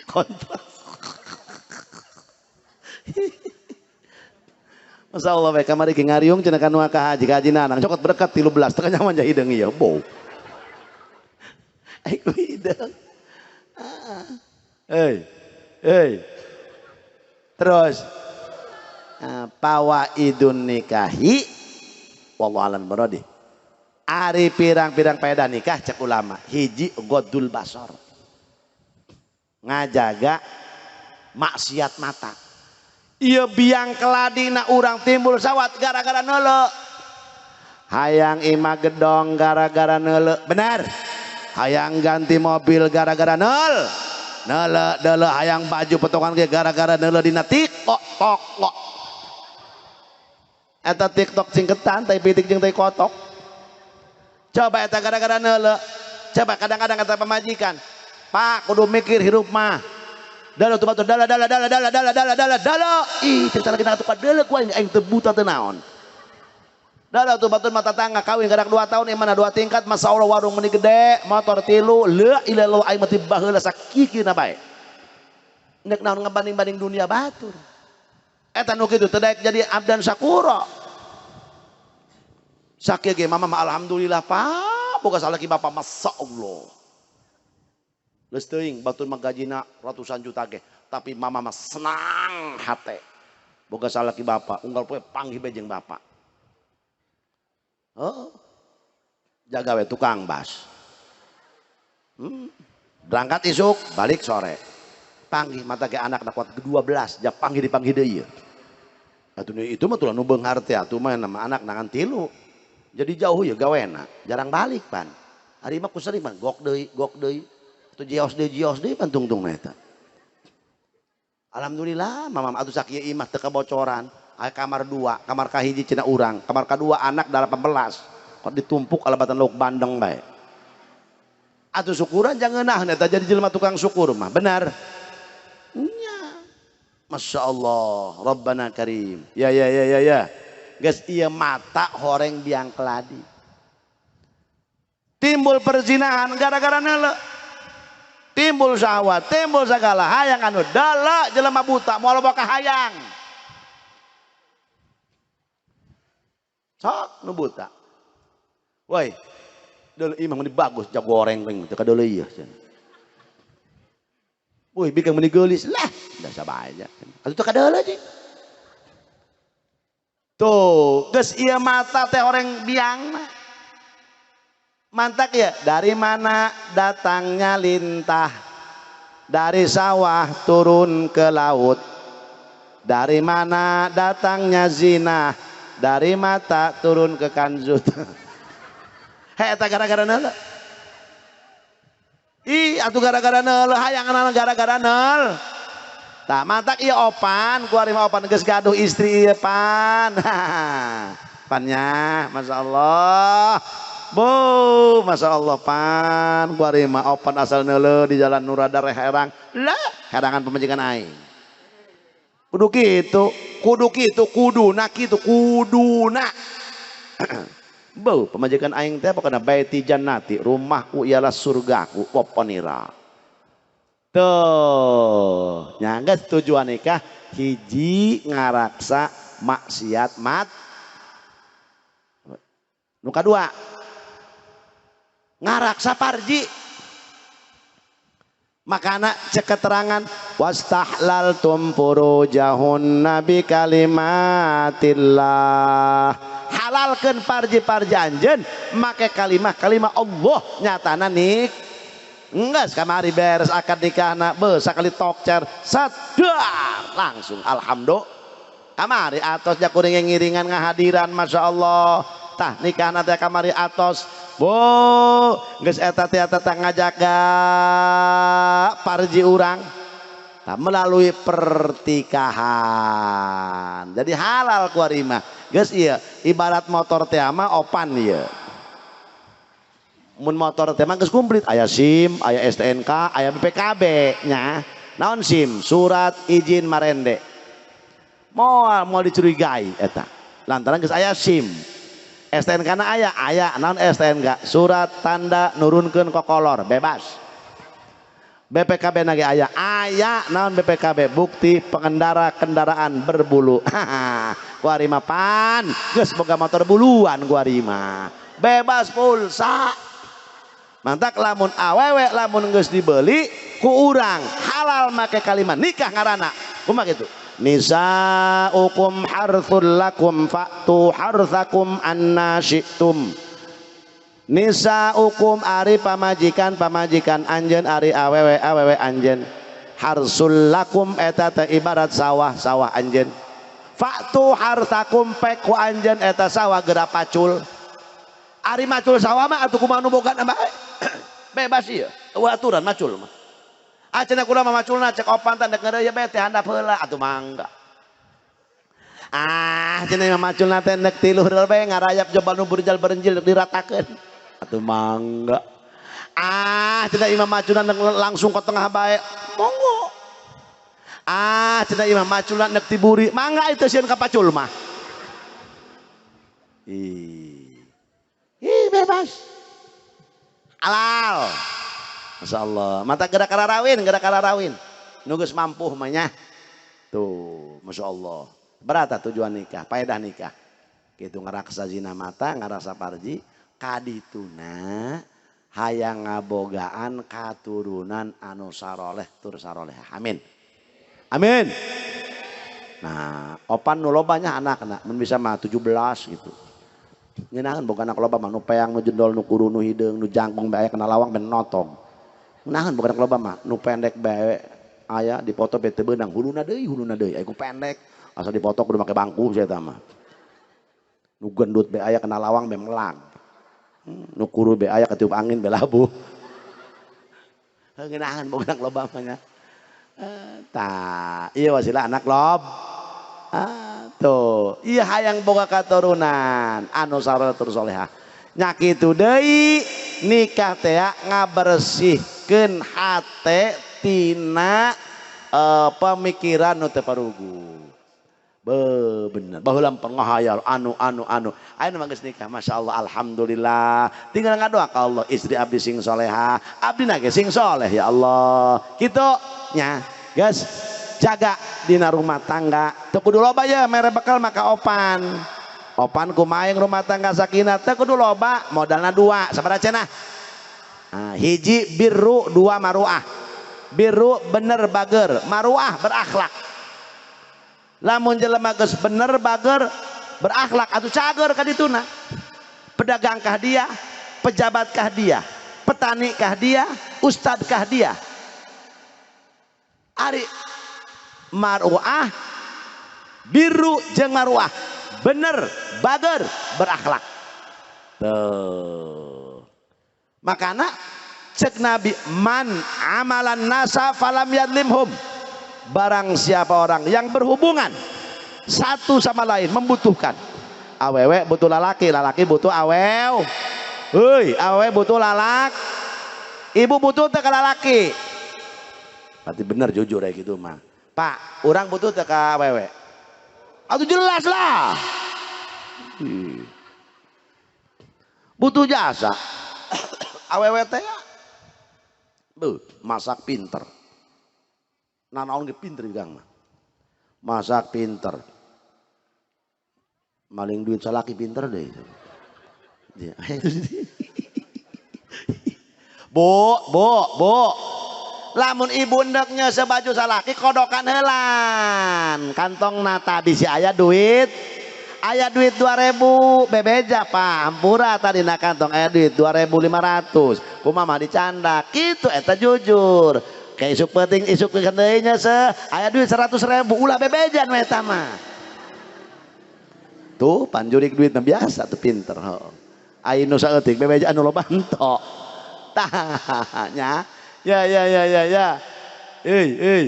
Kontras. Masya Allah bae kamari ge ngariung cenah ka nu ka haji ka haji nanang cokot berkat 13 teu kanyahoan ja hideung ieu bau. Ai ku hideung. Ah. Hei. Hei. Terus fawaidun nikahi wallahu alam barodi. Ari pirang-pirang faedah nikah cek ulama hiji godul basor. Ngajaga maksiat mata. Ieu biang keladina urang timbul sawat gara-gara neuleuh. Hayang imah gedong gara-gara neuleuh. Benar. Hayang ganti mobil gara-gara neul. Neuleuh deuleuh hayang baju potongan ge gara-gara neuleuh dina TikTok tok. Eta TikTok singketan tai pitik jeung tai kotok. Coba eta gara-gara neuleuh. Coba kadang-kadang kata pamajikan, Pak kudu mikir hirup mah. Dala tuh batur dala dala dala dala dala dala dala dala. Ih cerita lagi nak tukar dala ku aing aing teu buta teu naon. Dala tuh batur mata tangga kawin kadak 2 tahun imana 2 tingkat masa Allah warung meuni gede motor 3 la ilaha illallah aing mah ti baheula sakikina bae. Nek naon ngabanding-banding dunia batur. Eta nu kitu teu daek jadi abdan sakura. Sakieu ge mama mah alhamdulillah Pak boga salaki bapak masya Allah. Geus teuing batur mah gajina ratusan juta ge, tapi mama mah senang hate. Boga salaki bapak, unggal poe panggih bae jeung bapak. Oh. Jaga we tukang bas. Berangkat isuk, balik sore. Panggih mata ge anak kuat ke-12, ja panggih dipanggih deui ieu. Atuh itu mah tulah nu beunghar teh atuh mah nama anak nangan 3. Jadi jauh ya gawena, jarang balik pan. Ari mah ku sering mah gok deui, gok deui. Tuh jios deui pan tungtung eta. Alhamdulillah mamam atuh sakieu imah teu kebocoran. Aya kamar 2, kamar kahiji cenah urang, kamar kadua anak 18. Kok ditumpuk alabatan lauk bandeng bae. Atuh syukuran jangan ngeunah eta jadi jelema tukang syukur mah, benar. Nya. Masya Allah, Rabbana Karim. Ya ya ya ya ya. Geus ieu mata horeng biang keladi. Timbul perzinahan gara-gara neuleuh. Timbul syahwat, timbul segala hayang anu dala jelema buta moal loba kahayang. Sok nu buta. Woi, deuleu imah meni bagus jak goreng teh teu kadeuleu ieu cenah. Woi, bikang meni geulis lah, da sabae nya. Atuh teu kadeuleu jeung. Tuh, geus ieu mata teh horeng biang mah. Mantak ya, dari mana datangnya lintah? Dari sawah turun ke laut. Dari mana datangnya zina? Dari mata turun ke kanzut. Hei, eta gara-gara neuleuh. Ih, atuh gara-gara neuleuh, hayang gara-gara neul. Tah mantak ieu opan, kuari mah opan geus gaduh istri ieu pan. Pannya, masyaallah. Bo, Masya Allah pan kuari mah opan asal neuleuh di jalan Nurada herang. Lah, herangan pamajikan aing. Kudu kitu, kudu kitu, kuduna kitu, kuduna. Beuh, pamajikan aing teh pokona baiti jannati, rumahku ialah surgaku, poponira. Tuh, nya geus tujuan nikah hiji ngaraksa maksiat mat. Nu kadua ngaraksa parji. Makana cek keterangan wastahlaltum furujahunna bi kalimatillah. Halalkeun parji-parji anjeun make kalimah-kalimah Allah nyatana nik. Enggeus kamari beres akad nikahna beuh sakali tokcer sadar langsung alhamdulillah. Kamari atos ja kuring ngiringan ngahadiran Masya Allah. Tah nikahna teh kamari atos. Bo, geus eta teh eta teh ngajaga parji urang. Tah melalui pertikahan. Jadi halal kuari mah. Geus ieu ibarat motor teh mah opan ieu. Mun motor teh mah geus komplit, aya SIM, aya STNK, aya BPKB nya. Naon SIM? Surat izin marende. Moal moal dicurigai eta. Lantaran geus aya SIM. STNK na aya, aya naon STNK? Surat tanda nurunkeun kokolor, bebas. BPKB na ge aya, aya naon BPKB? Bukti pengendara kendaraan berbulu. Kuari mah pan, geus boga motor buluan kuari mah. Bebas pulsa. Mantak lamun awewe lamun geus dibeli ku urang halal make kalimat nikah ngaranna. Kumaha kitu? Nisa'ukum harthul lakum fa'tu harthakum anna syi'tum. Nisa'ukum ari pamajikan pamajikan anjeun ari awewe awewe anjeun. Harsul lakum eta teh ibarat sawah sawah anjeun. Fa'tu harthakum pek ku anjeun eta sawah geura pacul. Ari macul sawah mah atuh kumaha nu boga bae. Bebas ieu, eueuh aturan macul mah. Ah cenah kula mah maculna cek opan teh dek ngeureuy bae teh handap heula atuh mangga. Ah cenah mah maculna teh nek tilu heula bae ngarayap jobal nu burjal berenjil diratakeun. Atuh mangga. Ah cenah imah maculna nek langsung ke tengah bae monggo. Ah cenah imah maculna nek tiburi mangga itu sieun ka pacul mah. Ih. Ih bebas. Halal. Masya Allah. Mata gerak kararawin, gerak kararawin. Nugus mampuh mah nya. Tuh, Masya Allah. Berata tujuan nikah, paedah nikah. Gitu ngaraksa zina mata, ngarasa parji, kadituna hayang ngabogaan katurunan anu saroleh tur saroleh. Amin. Amin. Nah, opan nu lobanya anak-anak mun bisa mah 17 gitu. Ngeunaan boga anak loba mah nu peang, nu jendol, nu kuru, nu hideung, nu jangkung bae kena lawang ben notong. Ngeunaan boga anak loba mah nu pendek bae aya dipoto be teu beunang huluna deui aya ku pendek asa dipoto kudu make bangku sia eta mah. Nu gendut be aya kena lawang be melang. Nu kuru be aya ketiup angin be labuh. Ngeunaan boga anak loba mah nya. Tah, ieu wasilah anak lob. Ah, tuh, iya hayang boga katurunan anu sareng tur solehah. Nya kitu deui nikah teh ngabersihkeun hate tina pemikiran nu teu parugu. Be bener, baheula pengahayal anu anu anu. Ayeuna mah geus nikah, Masya Allah, alhamdulillah. Tinggal ngadoa ka Allah, istri abdi sing soleha, abdi na ge sing soleh ya Allah. Kitu nya, geus jaga dina rumah tangga. Teu kudu loba ya mere bekal maka opan. Opan kumaha yang rumah tangga sakinah teu kudu loba, modalna dua, sabaraha cenah? Nah, hiji birru, dua maruah. Birru bener bager, maruah berakhlak. Lamun jelema geus bener bager berakhlak atuh cager ka dituna. Pedagangkah dia, pejabatkah dia, petanikah dia, ustadkah dia? Ari maruah biru jeung maruah bener bager berakhlak. Tuh. Makana cek Nabi man amalan nasa falam yadlimhum. Barang siapa orang yang berhubungan satu sama lain membutuhkan. Awewe butuh lalaki, lalaki butuh awew. Heuy, awewe butuh lalak. Ibu butuh teu ka lalaki? Berarti bener jujur ya gitu mah. Pak, urang butuh teu ka awewe? Atuh jelas lah. Butuh jasa. Awewe teh beuh, masak pinter. Nanaon ge pinter Kang mah. Masak pinter. Maling duit salaki pinter deh. Bu, bu, bu. Lamun ibu endeknya sebaju salaki kodokan heulan. Kantong nata bisi aya duit. Aya duit 2000 bebeja Pak. Hampura tadi na kantong aya duit 2500. Kumaha mah dicanda. Kitu eta jujur. Kayak isuk penting isuk deui nya se aya duit 100.000 ulah bebejan we eta mah. Tuh panjurik duit mah biasa tuh pinter. Ai nu saeutik bebeja anu loba entok. Tah nya. Ya ya ya ya ya. Euy euy.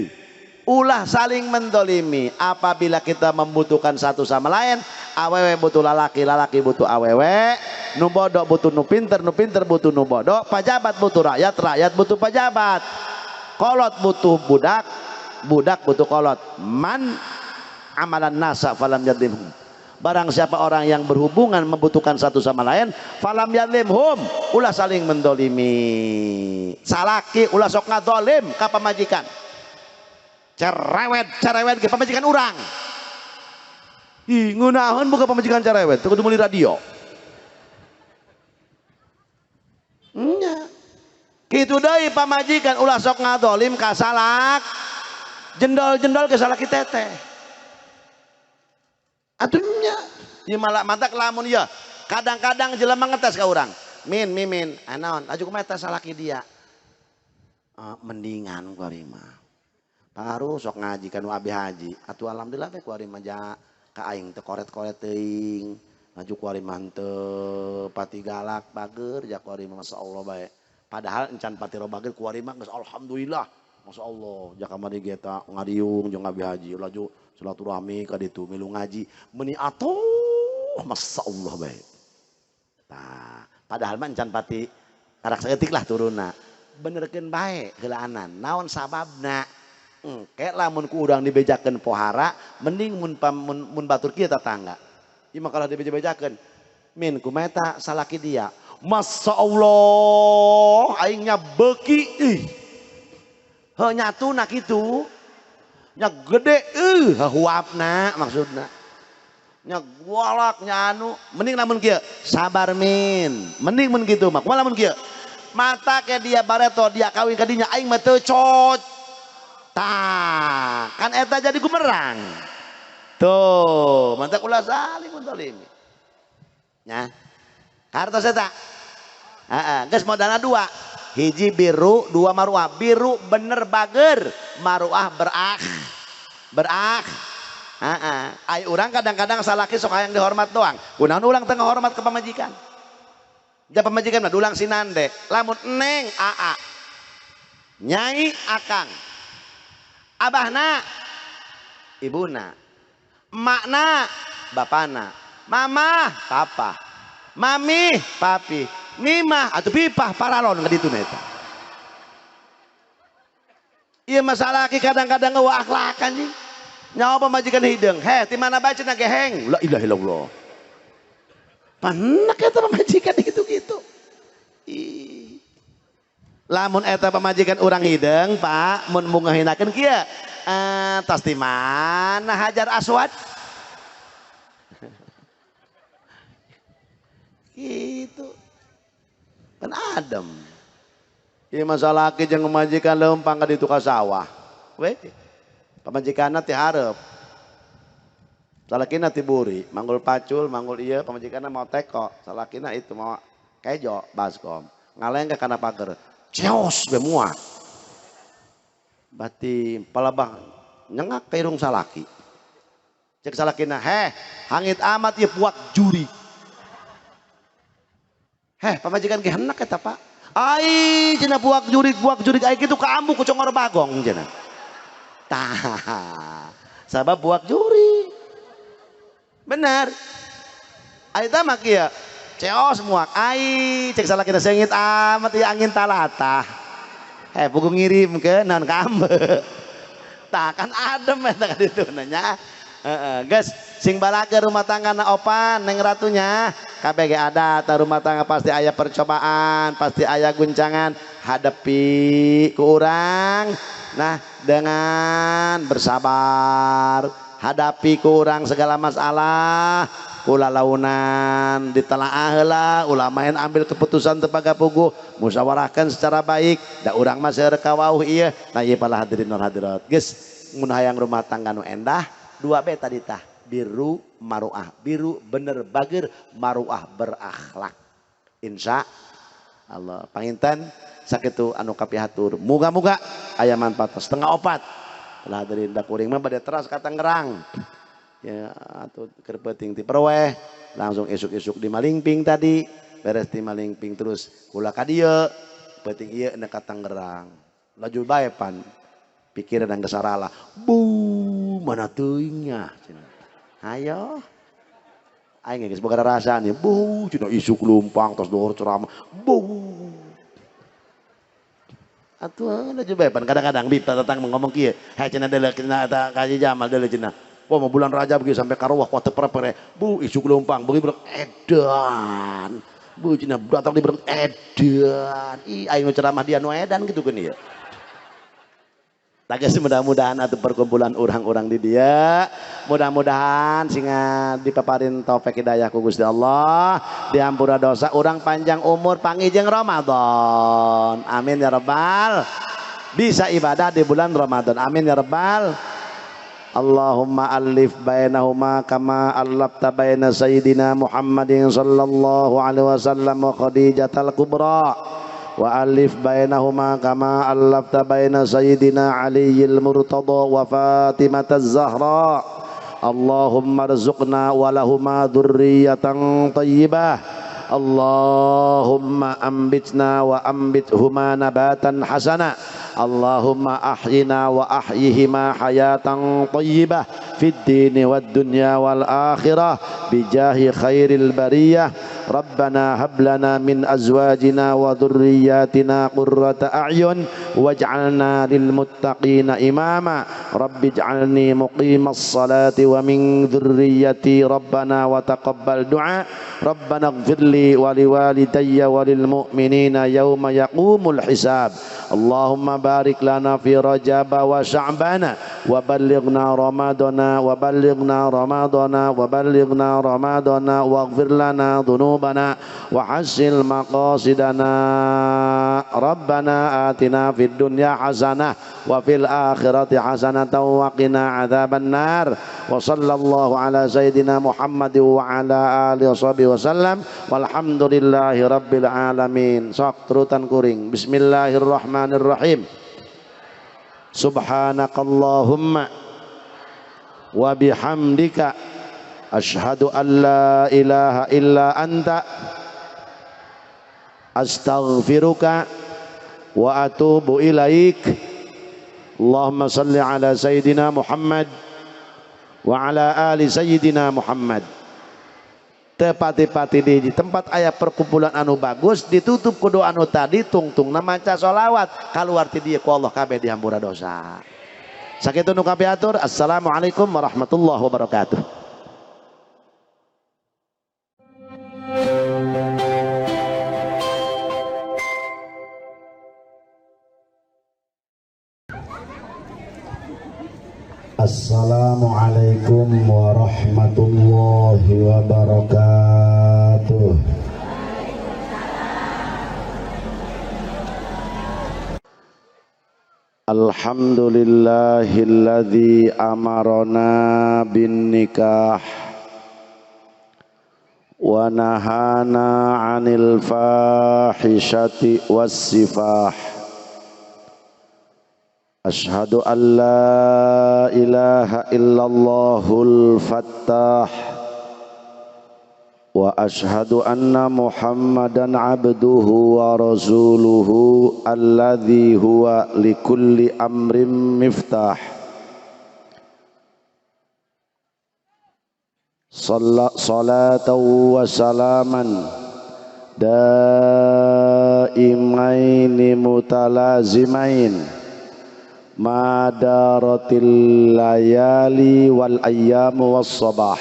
Ulah saling mendolimi. Apabila kita membutuhkan satu sama lain, awewe butuh lalaki, lalaki butuh awewe, nu bodoh butuh nu pinter, nu pinter butuh nu bodoh, pajabat butuh rakyat, rakyat butuh pajabat, kolot butuh budak, budak butuh kolot. Man amalan nasa falam yadlimhum. Barang siapa orang yang berhubungan membutuhkan satu sama lain, falam yadlimhum, ulah saling mendolimi. Salaki ulah sok ngadolim ka pamajikan. Cerewet, cerewet ke pamajikan urang. Ih, ngeunaheun buka pamajikan cerewet, teu kudu meuli radio. Nya. Kitu deui pamajikan ulah sok ngadolim ka salak. Jendol-jendol ke salaki teteh. Atuh nya. Ieu malah mantak lamun ieu. Kadang-kadang jelema ngetes ka urang. Min, mimin, naon? Aju kumaha eta salaki dia? Mendingan kuari mah. Baru sok ngaji kan abi haji. Atuh alhamdulillah teh kuari mah ja ka aing teu koret-koret teuing. Laju kuari mah henteu pati galak bager ja kuari mah masyaallah bae. Padahal encan pati bager kuari mah geus alhamdulillah. Masyaallah ja kamari ge ta ngariung jeung abi haji laju silaturahmi ka ditu milu ngaji meuni atuh masyaallah bae. Tah, padahal mah encan pati karak saeutik lah turunna. Benerkeun bae heulaanan. Naon sababna? Engke lamun ku urang dibejakeun pohara mending mun batur kieu tetangga. Ieu mah kalah dibeja-bejakeun. Min kumaha eta salaki dia? Masya Allah, aingnya beuki ih. Heuh nyatuna kitu. Nya gede huapna maksudna. Nya galak nya anu, mending lamun kieu, sabar min. Mending mun kitu mah. Kumaha lamun kieu? Mata ke dia bareto dia kawin ka dinya aing mah teu cocok. Tah, kan eta jadi gumerang. Tuh, mantap ulah saling mendolimi. Nya. Kartos eta. Heeh, geus modalna dua. Hiji biru, dua maruah. Biru bener bager, maruah berak. Berak. Heeh. Ai urang kadang-kadang salaki sok hayang dihormat doang. Kunaon urang teu ngahormat ka pamajikan? Ja pamajikan mah dulang sinande. Lamun neng aa. Nyai akang. Abahna, ibuna, emakna, bapana, mama, papa, mami, papi, mimah atau pipah paralon ka ditu eta. Ieu masalah ki kadang-kadang eueuh akhlak anjing. Nyawa pamajikan hideung, heh ti mana bae cenah geheng. La ilaha illallah. Panak eta pamajikan gitu-gitu. Ih. Lamun eta pamajikan urang hideung, Pak, mun mungahinakeun kieu. Tas di mana Hajar Aswad? Gitu. Kan adem. Ieu masalah ki jeung pamajikan leumpang ka ditu ka sawah. We. Pamajikanna ti hareup. Salakina ti buri, manggul pacul, manggul ieu pamajikanna mau teko, salakina itu mau kejo baskom. Ngaleng ka kana pager. Ceos be muat. Berarti palabah nyengak ka irung salaki. Cek salakina, heh, hangit amat ieu puak juri. Heh, pamajikan ge hendak eta, Pak. Ai cenah puak jurik ai kitu kaambu ku congor bagong cenah. Tah, sabab puak juri. Benar. Ai tah mah kieu. Ceos muak. Ai cek salah kita sengit amat ieu angin talatah. Puguh ngirim ke naon ka ambe. Tah kan adem eta ka ditu nya. Heeh, geus sing balage rumah tangga na opan neng ratunya. KBG ada ta rumah tangga pasti aya percobaan, pasti aya guncangan, hadapi ku urang. Nah, dengan bersabar, hadapi ku urang segala masalah, ulah launan ditelaah heula, ulah main ambil keputusan teu pagapuguh, musyawarahkan secara baik, da urang mah seueur kawauh ieu. Nah, ieu para hadirin wal hadirat. Geus mun hayang rumah tangga nu endah, 2B tadi tah, biru maruah, biru bener bager, maruah berakhlak. Insya Allah. Panginten sakitu anu kapihatur. Muga-muga aya manfaat. 3:30. Lah hadirin da kuring mah bade teras ka Tangerang. Ya atuh keur peuting ti perweh, langsung isuk-isuk di Malingping tadi, beres di Malingping terus kula ka dieu, peuting ieu neuk ka Tangerang. Laju bae pan. Pikiran geus sarala. Bu, mana teuingnya cenah. Hayo. Aing geus boga rasa nih. Bu, cenah isuk lumpang tos dohor ceramah. Bu. Atuh laju bae pan kadang-kadang bib tatang ngomong kieu. Hae cenah deuleu cenah eta ka Haji Jamal deuleu cenah. Wah, mau bulan Rajab kieu sampai karuwah kuat teu pere-pere. Bu, isuk lumpang beuki bereng edan. Bu cenah datang di bereng edan. Ih, aing nu ceramah dia nu edan kitu geun ieu. Tages mudah-mudahan atau perkumpulan orang-orang di dia, mudah-mudahan singa dipaparin taufik hidayah ku Gusti Allah, diampura dosa orang panjang umur pangijeng Ramadan. Amin ya rabbal. Bisa ibadah di bulan Ramadan. Amin ya rabbal. Allahumma alif bainahuma kama allafta baina sayyidina Muhammadin sallallahu alaihi wasallam wa Khadijatal Kubra. Wa alif bainahuma kama allafta baina sayyidina Aliyil Murtada wa Fatimataz Zahra. Allahumma rzuqna wa lahuma dzurriyyatan thayyibah. Allahumma ambitna wa ambithuma nabatan hasana. Allahumma ahyina wa ahyihima hayatan thayyibah fid dini wad dunya wal akhirah bijahi khairil bariyah. Rabbana hab lana min azwajina wa dhurriyyatina qurrata a'yun waj'alna lil muttaqina imama. Rabbi ij'alni muqimas salati wa min dhurriyyati rabbana wa taqabbal du'a. Rabbana ighfir li wa liwalidayya wa lil mu'minina yawma yaqumul hisab. Allahumma barik lana fi Rajab wa Sya'bana wa ballighna Ramadana wa ballighna Ramadana wa ballighna Ramadana waghfir lana dhunubana wa hassil maqasidana. Rabbana atina fid dunya hasanah wa fil akhirati hasanatan wa qina adzaban nar. Wa sallallahu ala sayyidina Muhammad wa ala alihi washabihi wasallam walhamdulillahi rabbil alamin. Sok turutan kuring. Bismillahirrahmanirrahim. Subhanakallahumma wa bihamdika asyhadu an la ilaha illa anta astaghfiruka wa atubu ilaik. Allahumma salli ala sayyidina Muhammad wa ala ali sayyidina Muhammad. Tepati-pati di tempat aya perkumpulan anu bagus ditutup ku doa anu tadi tungtungna maca sholawat kaluar ti dieu ku Allah kabeh dihampura dosa. Sakitu nu kapiatur. Assalamualaikum warahmatullahi wabarakatuh. Assalamualaikum warahmatullahi wabarakatuh. Alhamdulillahilladzi amarona bin nikah wa nahana 'anil fahishati was sifah. Ashhadu an la ilaha illallahul fattah wa ashhadu anna Muhammadan abduhu wa rasuluhu alladzi huwa likulli amrin miftah. Salatan wa salaman daimaini mutalazimain madaratil layali wal ayyamu was sabah.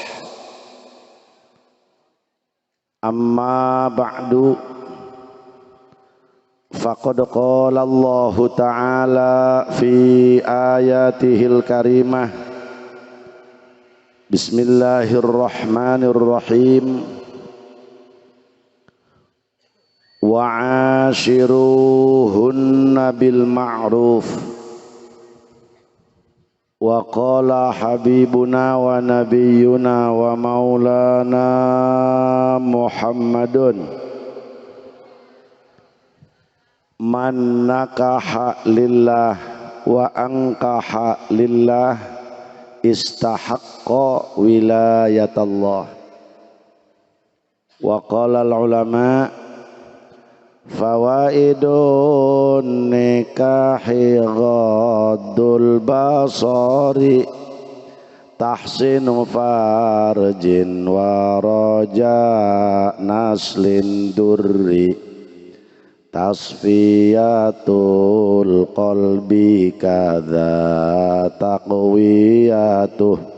Amma ba'du, faqad qala Allahu ta'ala fi ayatihil karimah. Bismillahirrahmanirrahim. Wa'ashiruhunna bil ma'ruf. Wa qala habibuna wa nabiyyuna wa maulana Muhammadun man nakaha lillah wa ankaha lillah istahaqqa wilayatallah. Wa qala al ulama fawaidun nikahi ghaddul basari tahsinu farjin wa raja naslin durri tasfiyatul qalbi kadza taqwiyatuh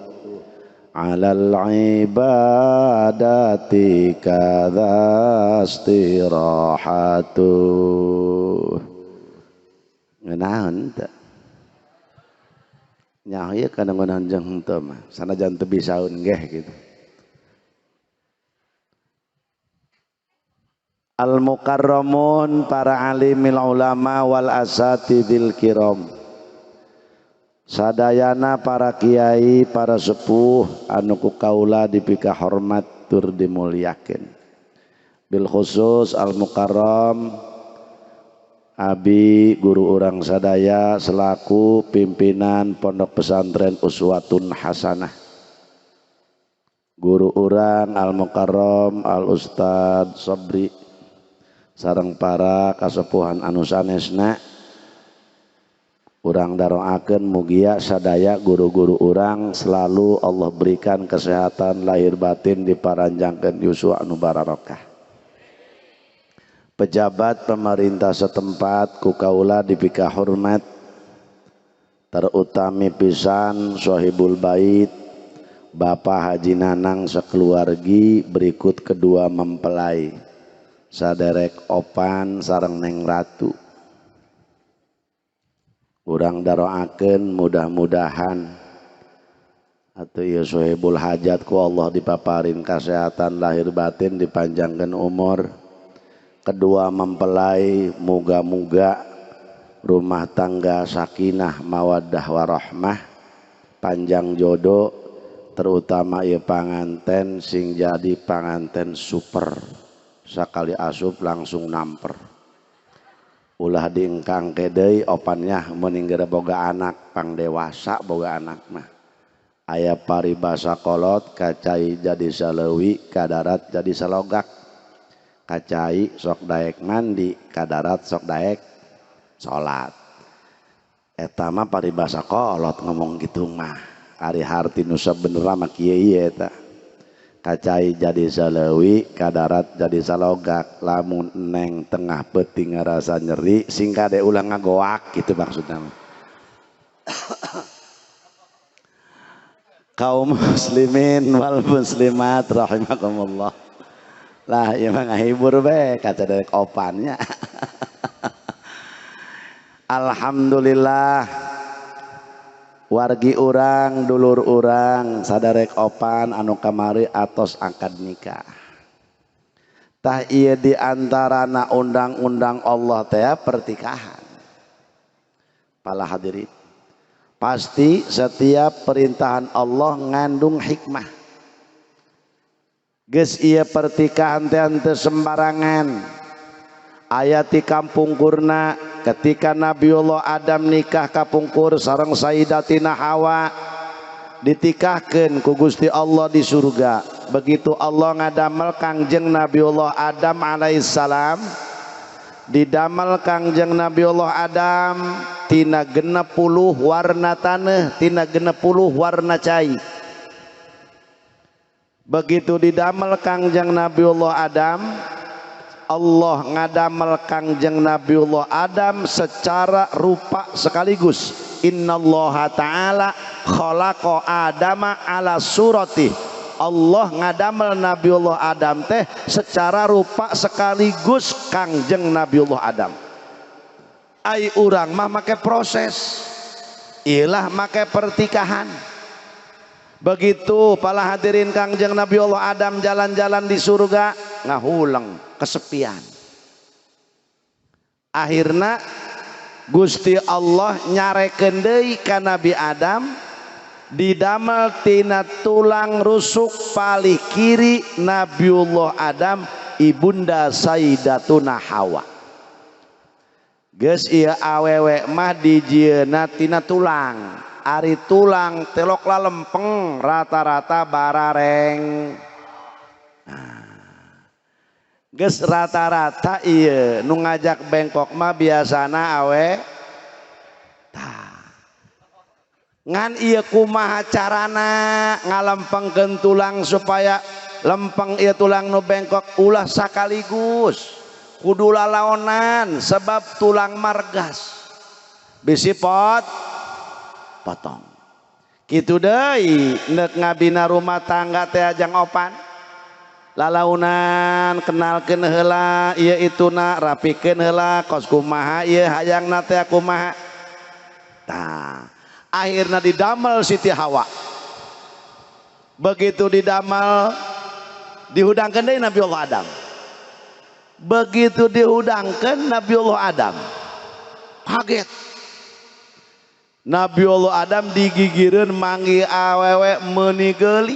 alal ibadati kadza istirahatu. Ngeunaheun teu? Nyaho ieu kana ngeunaheun jeung henteu mah sanajan teu bisaeun geh gitu. Al mukarramun, para alimil ulama wal asatidil kiram, sadayana para kiai, para sepuh anu ku kaula dipika hormat tur dimuliakeun. Bil khusus al mukarram abi guru urang sadaya selaku pimpinan Pondok Pesantren Uswatun Hasanah, guru urang al mukarram al ustad Sobri sareng para kasepuhan anu sanesna. Urang daroakeun mugia sadaya guru-guru urang selalu Allah berikan kesehatan lahir batin, diparanjangkeun yuswa anu bararokah. Pejabat pemerintah setempat ku kaula dipika hormat, terutami pisan Sohibul Bait Bapak Haji Nanang sekeluargi berikut kedua mempelai saderek opan sareng Neng Ratu. Urang daroakeun mudah-mudahan atuh ieu sohibul hajat ku Allah dipaparin kesehatan lahir batin, dipanjangkeun umur. Kedua mempelai muga-muga rumah tangga sakinah mawaddah warahmah, panjang jodoh, terutama ieu panganten sing jadi panganten super, sakali asup langsung namper. Ulah diengkang deui opannya meuning geura boga anak, pang dewasa boga anak mah. Aya paribasa kolot kacai jadi saleuwi, kadarat jadi salogak. Kacai sok daek mandi, kadarat sok daek salat. Eta mah paribasa kolot ngomong gitu mah. Ari harti nu sabenerna mah kieu ieu eta. Kacai jadi saleuwi, kadarat jadi salogak. Lamun neng tengah peuting ngarasa nyeri, sing kade ulah ngagoak gitu maksudna. Kaum muslimin wal muslimat rahimakumullah. Lah ieu mah ngahibur bae kaca derek opannya. Alhamdulillah wargi urang, dulur urang sadarek opan anu kamari atos akad nikah. Tah ieu di antarana undang-undang Allah teh pertikahan. Para hadirin, pasti setiap perintahan Allah ngandung hikmah. Geus ieu pertikahan teh henteu sembarangan. Ayat di kampung kurna ketika Nabiullah Adam nikah kapungkur sareng Sayyidatina Hawa, ditikahkeun ku Gusti Allah di surga. Begitu Allah ngadamel Kangjeng Nabiullah Adam alaihissalam, didamel Kangjeng Nabiullah Adam tina 60 warna tanah, tina 60 warna cai. Begitu didamel Kangjeng Nabiullah Adam, Allah ngadamel Kangjeng Nabiullah Adam secara rupa sekaligus. Innallaha ta'ala khalaqa Adama ala surati. Allah ngadamel Nabiullah Adam teh secara rupa sekaligus Kangjeng Nabiullah Adam. Ai urang mah make proses, ilah make pertikahan. Begitu para hadirin Kangjeng Nabiullah Adam jalan-jalan di surga ngahuleng kesepian. Akhirna Gusti Allah nyarekeun deui ka Nabi Adam didamel tina tulang rusuk palih kiri Nabiullah Adam ibunda Sayyidatuna Hawa. Geus ieu awewe mah dijieunna tina tulang. Ari tulang telok lempeng rata-rata barareng. Nah, geus rata-rata ieu nu ngajak bengkok mah biasana awe. Tah. Ngan ieu kumaha carana ngalempengkeun tulang supaya lempeng ieu tulang nu bengkok ulah sakaligus. Kudu lalaonan sebab tulang margas. Bisi potong. Kitu deui neuk ngabina rumah tangga teh ajang opan. Lalaunan kenalkeun heula ieu ituna, rapikeun heula kos kumaha ieu hayangna teh kumaha. Tah, akhirna didamel Siti Hawa. Begitu didamel dihudangkeun deui Nabiullah Adam. Begitu dihudangkeun Nabiullah Adam kaget. Nabiullah Adam digigireun manggih awewe meuni geulis.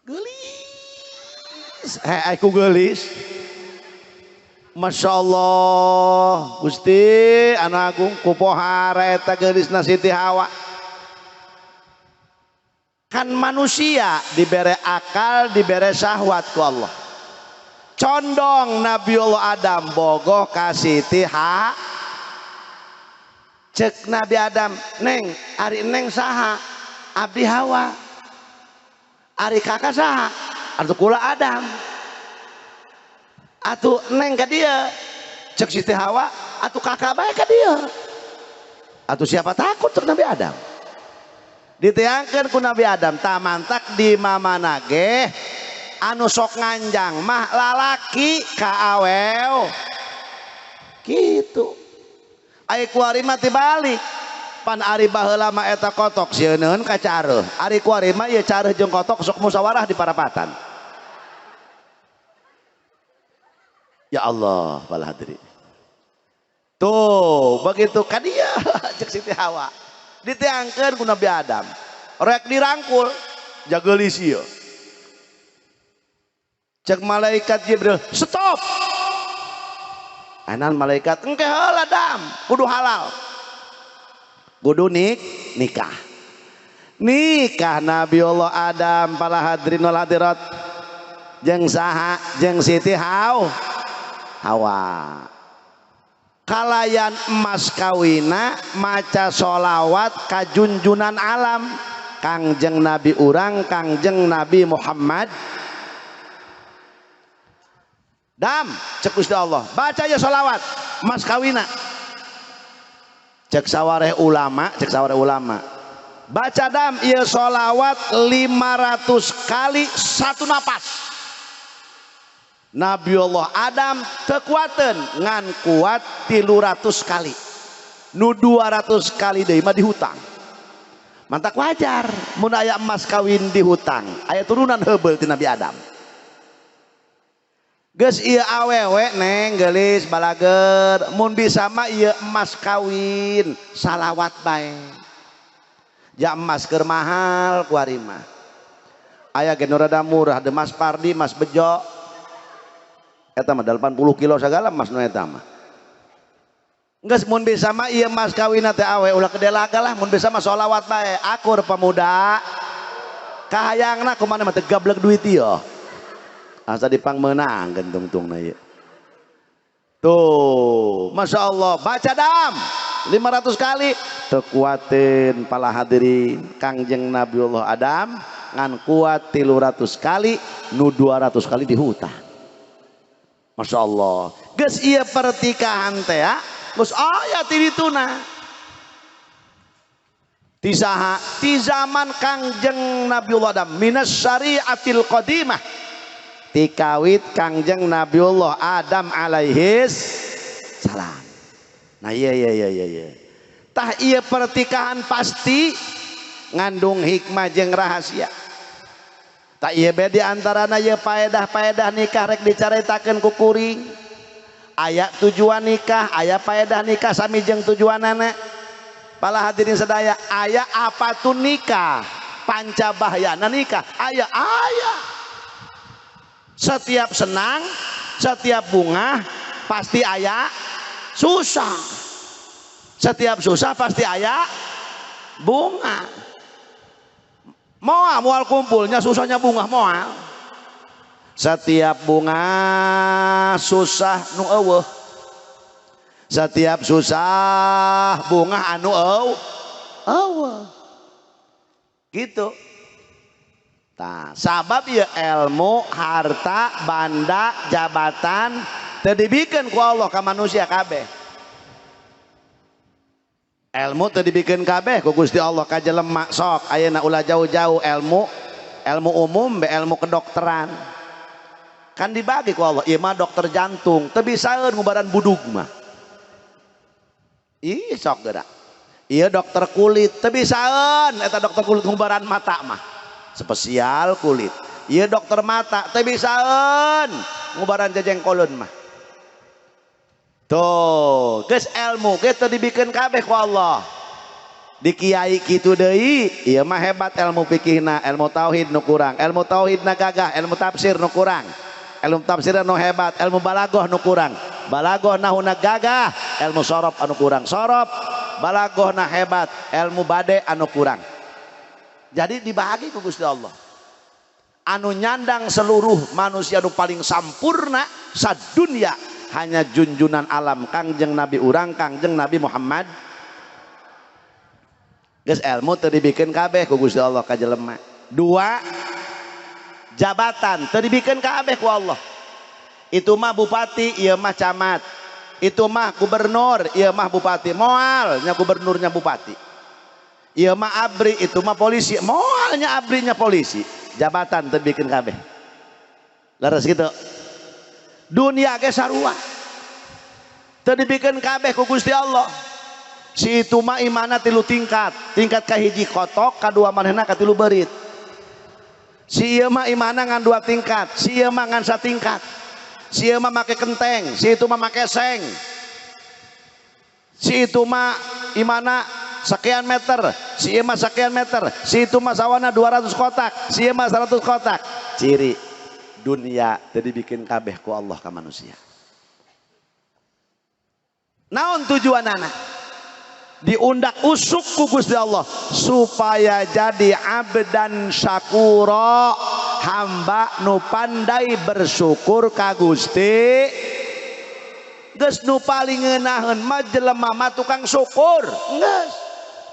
Geulis. Heh, aku geulis. Masya Allah, Gusti anu agung kupohara eta geulisna Siti Hawa. Kan manusia dibere akal, dibere syahwat ku Allah. Condong Nabiullah Adam bogoh ka Siti Hawa. Cek Nabi Adam, "Neng, ari neng saha? Abdi Hawa. Ari kakak saha? Atuh kula Adam." Atuh neng ka dia. Cek Siti Hawa, atuh kakak bae ka dia. Atuh siapa takut cek Nabi Adam. Diteangkeun ku Nabi Adam, tamantak di mamana ge anu sok nganjang mah lalaki ka awew. Kitu. Ai kuari mah tibalik. Pan ari baheula mah eta kotok sieuneun ka careuh. Ari kuari mah ieu careuh jeung kotok sok musyawarah di parapatan. Ya Allah, bala hadirin. Tuh, begitu ka dia cek Siti Hawa. Diteangkeun ku Nabi Adam. Rek dirangkul, jageulis ieu. Cek malaikat Jibril, "Stop." Anan malaikat, "Engke heula Dam, kudu halal." Kudu nikah. Nikah Nabiullah Adam para hadirin wal hadirat. Jeung saha? Jeung Siti Hawa. Kalayan emas kawina maca sholawat kajunjunan alam Kangjeng Nabi urang Kangjeng Nabi Muhammad. Dam cek Gusti Allah, baca ya sholawat emas kawina. Cek sawareh ulama, cek sawareh ulama, baca dam ieu sholawat 500 kali satu napas. Nabiullah Adam tekuaten ngan kuat 300 kali. Nu 200 kali deui mah dihutang. Mantak wajar mun aya emas kawin dihutang, aya turunan heubeul ti Nabi Adam. Geus ieu awewe neng geulis balager, mun bisa mah ieu emas kawin salawat bae. Ja emas keur mahal kuari mah. Aya ge nu rada murah de Mas Pardi, Mas Bejo. Eta mah 80 kilo sagala emas nu eta mah. Geus mun bisa mah ieu emas kawinna teh awe ulah gede laga lah, mun bisa mah sholawat bae. Akur pemuda. Kahayangna kumaha mah teu gablek duit ieu. Asa dipangmeunangkeun tungtungna ieu. Tuh, Masya Allah, baca dam. 500 kali teu kuateun pala hadirin Kangjeng Nabiullah Adam ngan kuat 300 kali nu 200 kali di hutan. Masya Allah geus ieu pertikahan teh geus aya ti dituna ti saha ti zaman Kangjeng Nabiullah Adam minas syariatil qadimah ti kawit Kangjeng Nabiullah Adam alaihis salam. Nah iya iya iya iya iya. Tah iya pertikahan pasti ngandung hikmah jeung rahasia. Tah iya be di antarana ieu paedah-paedah nikah rek dicaritakeun ku kuring. Aya tujuan nikah, aya paedah nikah sami jeung tujuanana. Pala hadirin sadaya, aya apa tuh nikah? Pancabahyana nikah, aya aya. Setiap senang, setiap bunga pasti aya susah. Setiap susah pasti aya bunga. Moal moal kumpulnya susahnya bunga moal. Setiap bunga susah nu eueuh. Setiap susah bunga anu eueuh. Gitu. Tah, sabab ieu ilmu, harta, banda, jabatan teu dibikeun ku Allah ka manusia kabeh. Ilmu teu dibikeun kabeh ku Gusti Allah ka jelema sok ayeuna ulah jauh-jauh ilmu, ilmu umum be ilmu kedokteran. Kan dibagi ku Allah, ieu mah dokter jantung, teu bisaeun ngubaran budug mah. Ih sok geura. Ieu dokter kulit, teu bisaeun eta dokter kulit ngubaran mata mah. Spesial kulit. Ieu dokter mata, teu bisaeun ngubaran jejengkoleun mah. Tuh, geus ilmu geus teu dibikeun kabeh ku Allah. Di kiai kitu deui, ieu mah hebat ilmu fikihna, ilmu tauhid nu kurang, ilmu tauhidna gagah, ilmu tafsir nu kurang. Ilmu tafsir nu hebat, ilmu balagoh nu kurang. Balagoh nahuna gagah, ilmu sorob anu kurang. Sorob balagohna hebat, ilmu bade anu kurang. Jadi dibagi ku Gusti Allah. Anu nyandang seluruh manusia nu paling sampurna sadunya hanya junjunan alam Kangjeng Nabi urang Kangjeng Nabi Muhammad. Geus ilmu teu dibikeun kabeh ku Gusti Allah ka jelema. Dua, jabatan teu dibikeun kabeh ku Allah. Itu mah bupati, ieu mah camat. Itu mah gubernur, ieu mah bupati. Moal nya gubernurnya bupati. Ieu mah abri, itu mah polisi. Moalnya abrinya polisi. Jabatan teu dibikeun kabeh. Leres gitu. Dunia ge sarua. Teu dibikeun kabeh ku Gusti Allah. Si itu mah imana tilu tingkat. Tingkat kahiji kotok, kadua manehna katilu beurit. Si ieu mah imana ngan dua tingkat, si ieu mah ngan satingkat. Si ieu mah make kenteng, si itu mah make seng. Si itu mah imana sekian meter, si ieu mah sekian meter, si itu mah sawana 200 kotak, si ieu mah 100 kotak. Ciri dunia teu dibikeun kabeh ku Allah ka manusia. Naon tujuanana? Diundak usuk ku Gusti Allah supaya jadi abdan syakura, hamba nu pandai bersyukur ka Gusti. Geus nu paling ngeunaheun mah jelema mah tukang syukur. Geus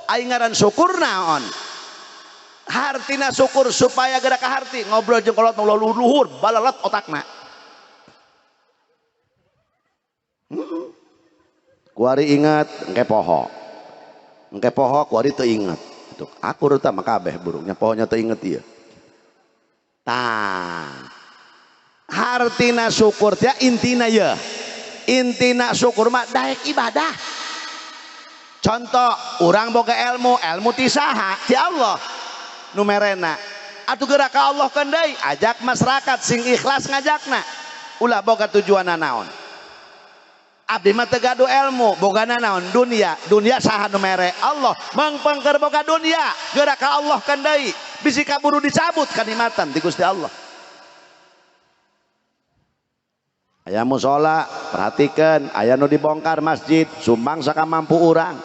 aing ngaran syukur naon? Hartina syukur supaya geura ka harti ngobrol jeung kolot nu luhur balalet otakna. Kuari ingat engke poho. Engke poho kuari teu inget. Tuh, aku reuta mah kabeh burungnya pohonya teu inget ieu. Tah. Hartina syukur teh intina ye. Intina syukur mah daek ibadah. Contoh, urang boga ilmu, ilmu ti saha? Ti Allah. Nu merena. Atuh geura ka Allah keun deui, ajak masyarakat sing ikhlas ngajakna. Ulah boga tujuanna naon. Abdi mah teu gaduh ilmu, bogana naon? Dunia. Dunia saha nu mere? Allah. Mangpengker boga dunia, geura ka Allah keun deui. Bisi kaburu dicabut kanikmatan ti Gusti Allah. Aya musola, perhatikan, aya nu dibongkar masjid, sumbang sakamampu urang.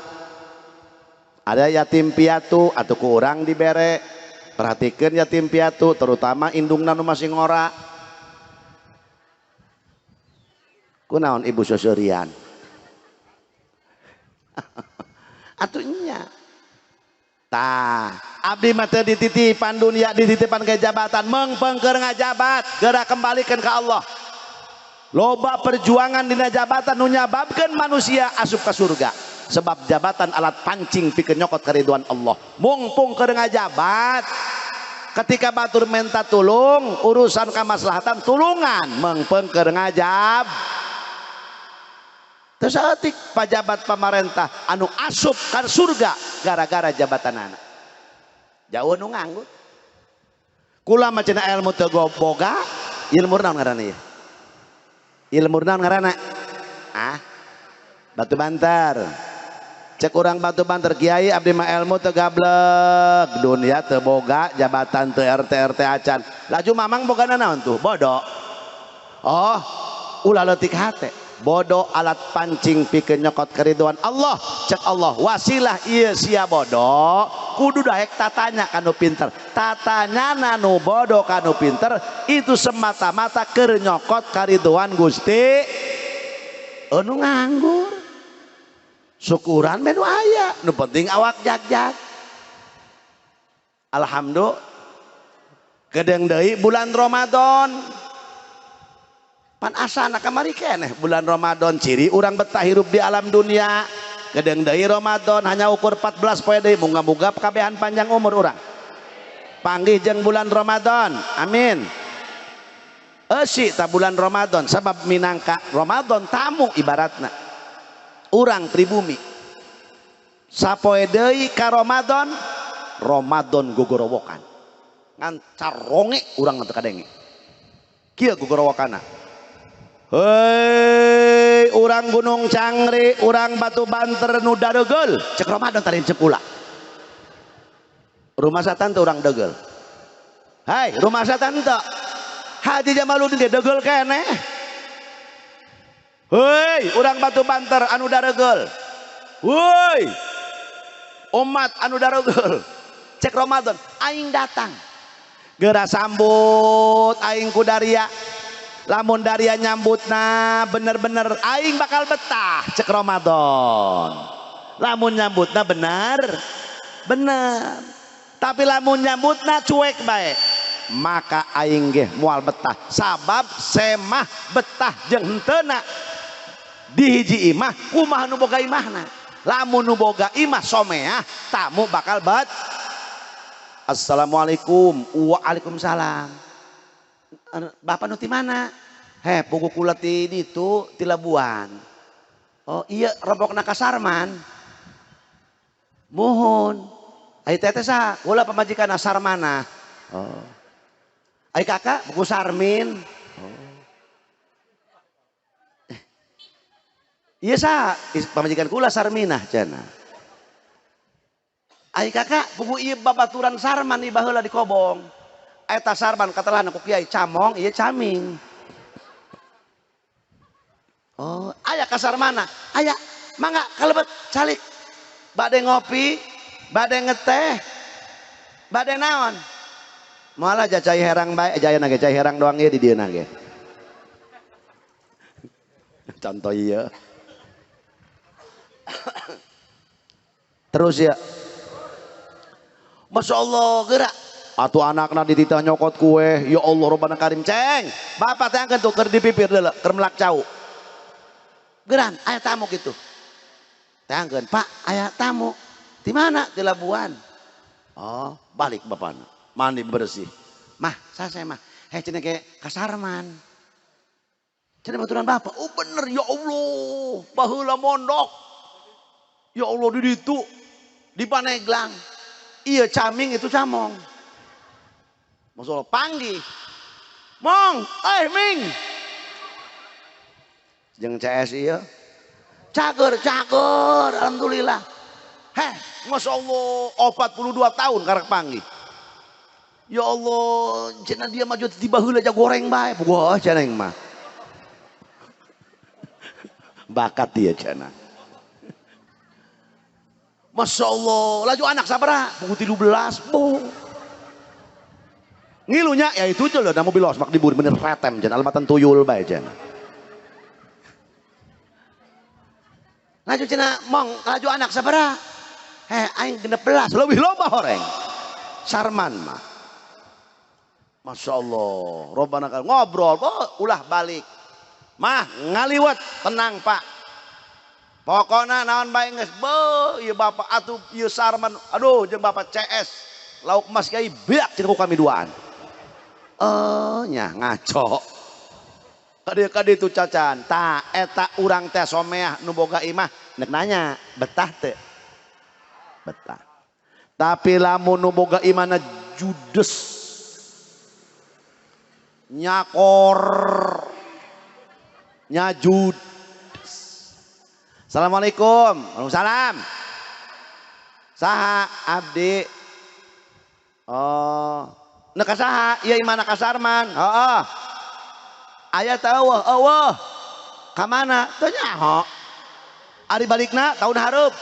Ada yatim piatu atau ku urang dibere, perhatikan yatim piatu, terutama indungna nu masih ngora. Kunaon ibu sosorian. Atuh nya. Tah, abdi mah teu dititipan dunia, dititipan ke jabatan, mengpeng keur ngajabat, geura kembalikan ke Allah. Loba perjuangan dina jabatan nu nyababkeun manusia asup ka surga. Sebab jabatan alat pancing pikeun nyokot keriduan Allah. Mungpung keur ngajabat, ketika batur menta tulung, urusan kamaslahatan tulungan, mengpeng keur ngajab. Teu saeutik pajabat pamarentah anu asup ka surga gara-gara jabatanana. Jauh nu nganggur. Kula mah cenah ilmu teu boga, ilmu naon ngaranna ieu? Ilmu naon ngaranna? Ah, Batu Bantar. Cek urang Batu Bantar, kiai abdi mah ilmu teu gablek, dunia teu boga, jabatan teu RT RT acan. Laju mamang bogana naon tuh? Bodoh. Oh, ulah leutik hate. Bodoh alat pancing pikeun nyokot keriduan Allah. Cek Allah, wasilah ieu sia bodoh, kudu daek tatanya kanu pinter. Tatanyana nu bodoh kanu pinter itu semata-mata keur nyokot kariduan Gusti. Anu nganggur. Syukuran menu aya, nu penting awak jag-jag. Alhamdulillah. Gedeng deui bulan Ramadan. Pan asana kamari keneh bulan Ramadan ciri urang betah hirup di alam dunia. Gedeng deui Ramadan hanya ukur 14 poe deui, muga-muga kabehan panjang umur urang. Panggih jeung bulan Ramadan. Amin. Eusi ta bulan Ramadan sabab minangka Ramadan tamu ibaratna. Urang pribumi. Sapoe deui ka Ramadan, Ramadan gogorowokan. Ngan caronge urang teu kadenge. Kieu gogorowokana. Hei, urang Gunung Cangri, urang Batu Banter nu daregeul, cek Ramadan tadi cek kula. Rumah satan teu urang degel. Hai, rumah satan teu. Haji Jamaluddin ge degel keneh. Hei, urang Batu Banter anu daregeul. Woi, umat anu daregeul. Cek Ramadan, aing datang. Geura sambut aing ku daria. Lamun daria nyambutna bener-bener aing bakal betah cek Ramadan. Lamun nyambutna bener, bener. Tapi lamun nyambutna cuek bae, maka aing ge moal betah. Sabab semah betah jeung henteuna di hiji imah kumaha nu boga imahna. Lamun nu boga imah someah tamu bakal bet. Assalamualaikum. Waalaikumsalam. Bapak nu ti mana? Heh, pugu kula ti ditu ti Labuan. Oh iya, rompokna ka Sarman. Muhun. Ai teteh saha? Kula pamajikan Sarmana. Oh. Ai kakak buku Sarmin. Oh. Iya saha? Pamajikan kula Sarminah cenah. Ai kakak buku ieu babaturan Sarman ieu baheula di Kobong. Eta Sarman katelahna ku kiai camong ieu caming. Oh, aya ka Sarmana. Aya, mangga kalebet calik. Bade ngopi, bade ngeteh, bade naon? Moal aja cai herang bae, jaya nage cai herang doang ieu di dieu nage. Contoh ieu. Terus ya. Masya Allah, gerak. Atuh anakna dititah nyokot kue, ya Allah Robbana Karim ceng. Bapak teh angkeun tuh keur di pipir deuleu, keur melak cau. Geran, aya tamu gitu. Teh angkeun, Pak, aya tamu. Di mana? Di Labuan. Oh, balik bapana. Mandi bersih. Mah, saya mah. Heh cenah ge ka Sarman. Cenah baturan bapak. Oh bener ya Allah, baheula mondok. Ya Allah di ditu di Paneglang. Iya caming itu camong. Masya Allah, panggih. Mong, ming. Jeung CS ieu. Cager, cager, alhamdulillah. Heh, Masya Allah, 42 tahun karak panggih. Ya Allah, cenah dia maju tiba heula aja goreng bae. Wah, cenah mah. Bakat dia cenah. Masya Allah, laju anak sabaraha? Buku 13, bu. Ngilunya ya itu aja loh, mobil los mak dibur bener retem jen, alamatan tuyul bae jen. Laju cenah mong, laju anak sabaraha? Aing 16 leuwih loba horeng. Sarman mah. Masya Allah, Robbana ngobrol, oh, ulah balik. Mah ngaliwet, tenang Pak. Pokona naon bae geus beuh ieu bapak atuh ieu Sarman, aduh jeung bapak CS. Lauk emas kiai beak cenah ku kami duaan. Nya ngaco. Kade-kade itu cacan, ta eta urang teh someah nu boga imah nek nanya betah teu? Betah. Tapi lamun nu boga imahna judes nyakor nyajud. Assalamualaikum. Waalaikumsalam. Saha abdi? Oh, nek ka saha? Ieu imahna ka Sarman. Heeh. Aya teh eueuh, eueuh. Ka mana? Teu nyaho. Ari balikna tahun hareup.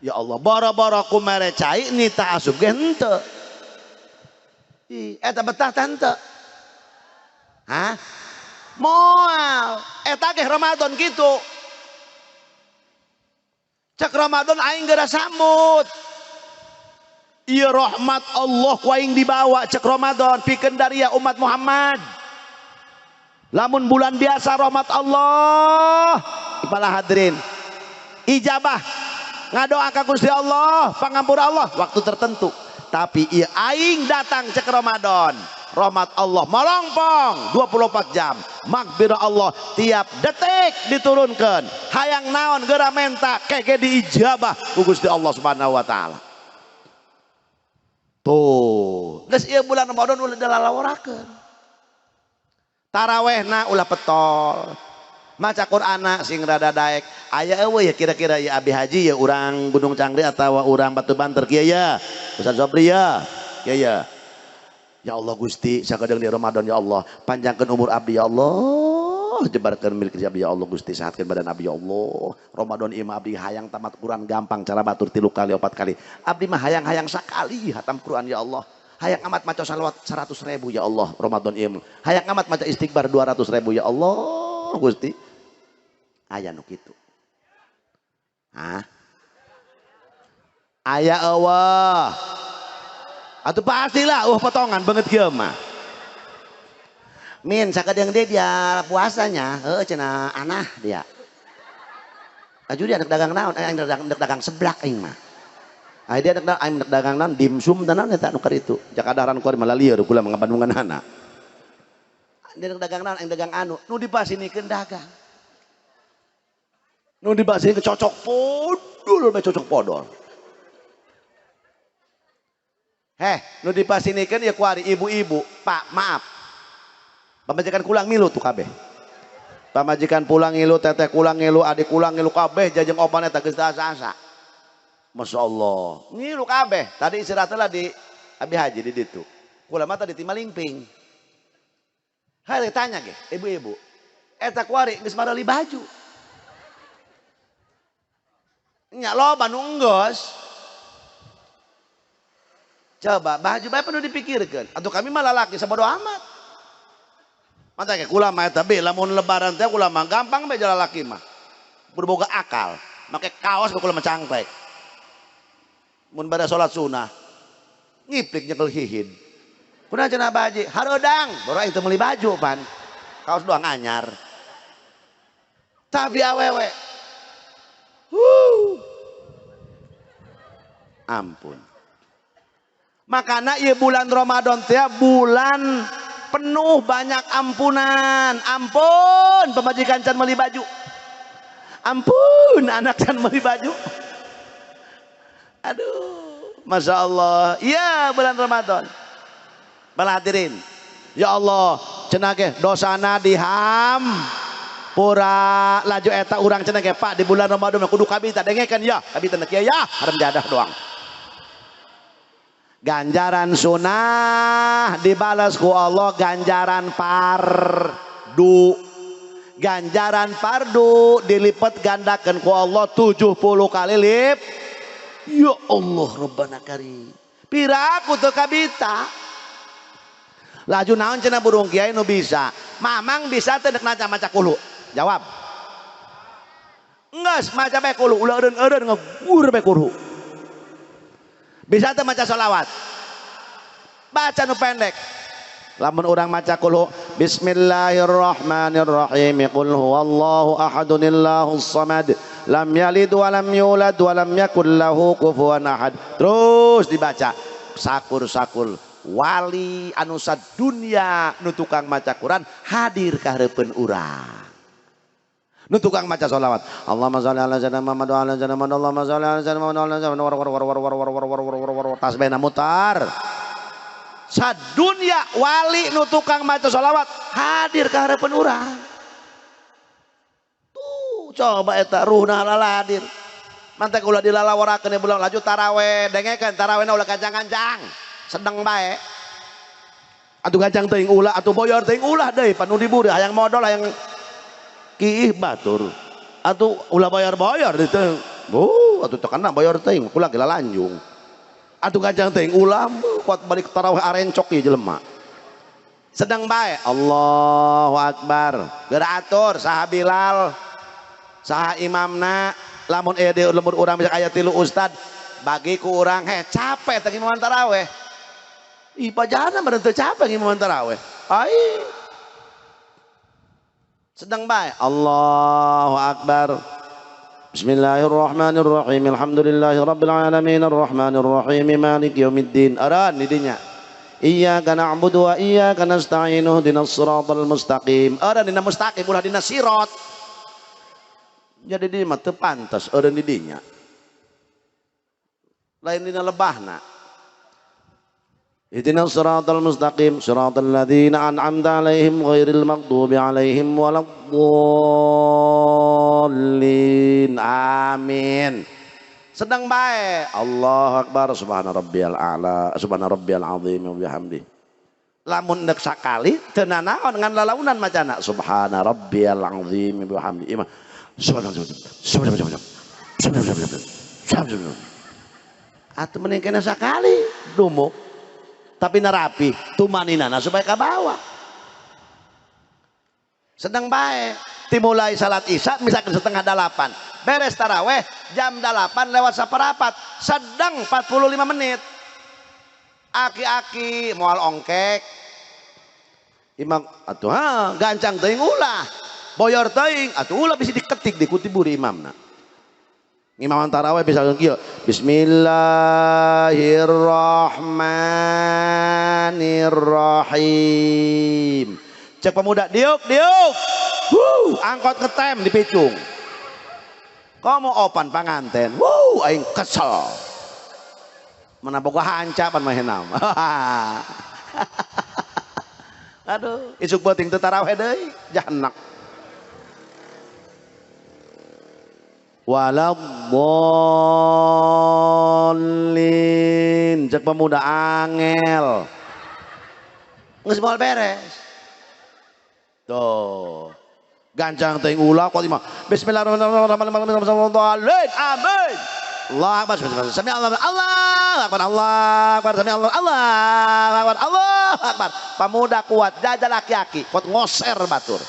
Ya Allah, boro-boro ku mere cai nita asup ge henteu. Ih, eta betah teh henteu. Hah? Moal. Eta ge Ramadan kitu. Cek Ramadan aing geura sambut. Ieu rahmat Allah ku aing dibawa cek Ramadan pikeun daria umat Muhammad. Lamun bulan biasa rahmat Allah para hadirin ijabah ngadoa ka Gusti Allah pangampura Allah waktu tertentu. Tapi ieu aing datang cek Ramadan, rahmat Allah molongpong 24 jam, maghfirah Allah tiap detik diturunkan. Hayang naon geura menta kege diijabah ku Gusti Allah Subhanahu wa taala. Tuh, geus ieu bulan Ramadan ulah dilalaworakeun. Tarawehna ulah petol. Maca Qur'ana sing rada daek. Aya eueuh ya kira-kira ya abi haji ya urang Gunung Cangri atawa urang Batu Banter kieu ya. Ustaz Sobri ya. Kieu ya. Ya Allah Gusti, sakadeung di Ramadan ya Allah, panjangkeun umur abdi ya Allah, jebarkeun milik abdi ya Allah Gusti, sehatkeun badan abdi ya Allah. Ramadan ieu mah abdi hayang tamat Quran gampang cara batur 3 kali 4 kali. Abdi mah hayang-hayang sakali hatam Quran ya Allah. Hayang amat maca salawat 100.000 ya Allah Ramadan ieu. Hayang amat maca istighfar 200.000 ya Allah Gusti. Aya nu kitu. Hah? Aya eueuh. Atuh pastilah potongan banget kieu mah. Min sakadeung deui dia puasanya, heueuh cenah anah dia. Aju dia anak dagang naon? Aing dagang seblak aing mah. Ai dia anak aing dagang naon? Dimsum teh naon eta nu karitu. Jakadaran ku malah lieur kula mah ngabandunganana. Dia anak dagang naon? Aing dagang anu, nu dipasinikeun dagang. Nu dipasinikeun cocok podol bae cocok podol. Heh, nu dipasinikeun ya kuari ibu-ibu, Pak, maaf. Pamajikan kulang ngilu tuh kabeh. Pamajikan pulang ngilu, teteh kulang ngilu, adik kulang ngilu kabeh jajeng opan eta geus asa-asa. Masya Allah, ngilu kabeh. Tadi istirahat lah di Abi Haji di ditu. Kula mah tadi timalingping. Hai tanya ge, ibu-ibu. Eta kuari geus marali baju. Nya loba nu enggeus. Coba baju bae perlu dipikirkan. Atau kami malah laki sabodo amat. Mata ke kula mah eta be lamun lebaran teh kula mah gampang be jalan laki mah. Berboga akal, make kaos kula mah cangklek. Mun bada salat sunah ngiplik nyekel hihin. Kunaon cenah baji? Hareudang, baru aing teu meuli baju pan. Kaos doang anyar. Tapi awewe. Huh. Ampun. Makana ieu bulan Ramadan teh bulan penuh banyak ampunan. Ampun pamajikan can meuli baju. Ampun anak can meuli baju. Aduh, Masya Allah. Iya bulan Ramadan. Bala hadirin. Ya Allah, cenah ge dosana diham pura laju eta urang cenah ge Pak di bulan Ramadan kudu kabita dengekeun ya, kabita kieu ya, haram jadah doang. Ganjaran sunah dibalas ku Allah ganjaran fardu. Ganjaran fardu dilipat gandakan ku Allah 70 kali lip. Ya Allah Rabbana karim. Piraku teu kabita. Laju naon cenah burung kiai nu bisa. Mamang bisa teu deuk maca kulu. Jawab. Enggak Geus maca bae kulhu ulah eureun-eureun ngegur bae kulhu. Bisa teu maca sholawat? Baca nu pendek. Lamun urang maca kulhu bismillahirrahmanirrahim qul huwallahu ahadun illahus samad lam yalid wa lam yulad wa lam yakul lahu kufuwan ahad. Terus dibaca sakur-sakur wali anu sadunya nu tukang maca Quran hadir ka hareupeun urang. Nu tukang maca sholawat Allahumma sholli ala sayyidina Muhammad wa ala sayyidina Muhammad Allahumma sholli ala sayyidina Muhammad wa ala sayyidina Muhammad war war war war war war war war war tasbihna mutar. Sadunya wali nu tukang maca sholawat hadir ka hareupeun urang. Tuh coba eta ruhna halal hadir. Mantek ulah dilalaworakeun ya bulan laju taraweh dengekeun tarawehna ulah gancang-gancang sedeng bae. Atuh gancang teuing ulah atuh boyor teuing ulah deui pan nu diburi hayang modal hayang kiih batur. Atuh ulah boyor-boyor ditu. Oh atuh teu kana boyor teuing kula gila lanjung. Atuh gancang teuing ulah kuat balik tarawih arencok ieu jelema. Sedang bae Allahu Akbar. Geura atur saha Bilal saha imamna lamun aya di lembur urang bisa aya 3 ustad bagi ku urang heh capek teh imaman tarawih. Ih pajana mah teu capek imaman tarawih. Ai sedang bae Allahu Akbar. Bismillahirrahmanirrahim. Alhamdulillahi rabbil alamin arrahmanirrahim maliki yaumiddin. Aran di dinya. Iyyaka na'budu wa iyyaka nasta'in ihdinas siratal mustaqim. Aran dina mustaqim ulah dina sirat. Jadi di mah teu pantes eureun di dinya. Lain dina lebahna. Ihdinas siratal mustaqim siratal ladzina an'amta 'alaihim ghairil maghdubi 'alaihim waladdallin. Amin. Sedang bae Allahu akbar subhana rabbiyal a'la subhana rabbiyal azim wa bihamdi. Lamun deuk sakali teu nanaon ngan lalaunan macana subhana rabbiyal azim wa bihamdi. Imam subhana subhana subhana. Atuh mending kena sakali dumuk tapi nerapi tumaninana supaya kabawa. Sedang bae dimulai salat isya misalkan 7:30 beres taraweh jam 8:15 sedang 45 menit aki-aki moal ongkek imam atuh ha gancang teuing ulah boyor teuing atuh ulah bisa diketik dikutiburi imamna. Imaman taraweh bisa kieu bismillahirrahmanirrahim. Cek pemuda diuk diuk. Wuh, angkot ngetem di picung. Komo opan panganten. Wuh, aing kesel. Mana boga hanca pan mahenam. Aduh, isuk beuting teu taraweh deui, jahannak. Waladdallin. Cek pemuda angel. Geus moal beres. Tuh. Gancang teuing ulah kuat imam. Bismillahirrahmanirrahim. Amin. Allah akbar. Sami Allah. Allah akbar. Allah akbar. Sami Allah. Allah akbar. Allah akbar. Pemuda kuat jajal aki-aki kuat ngoser batur.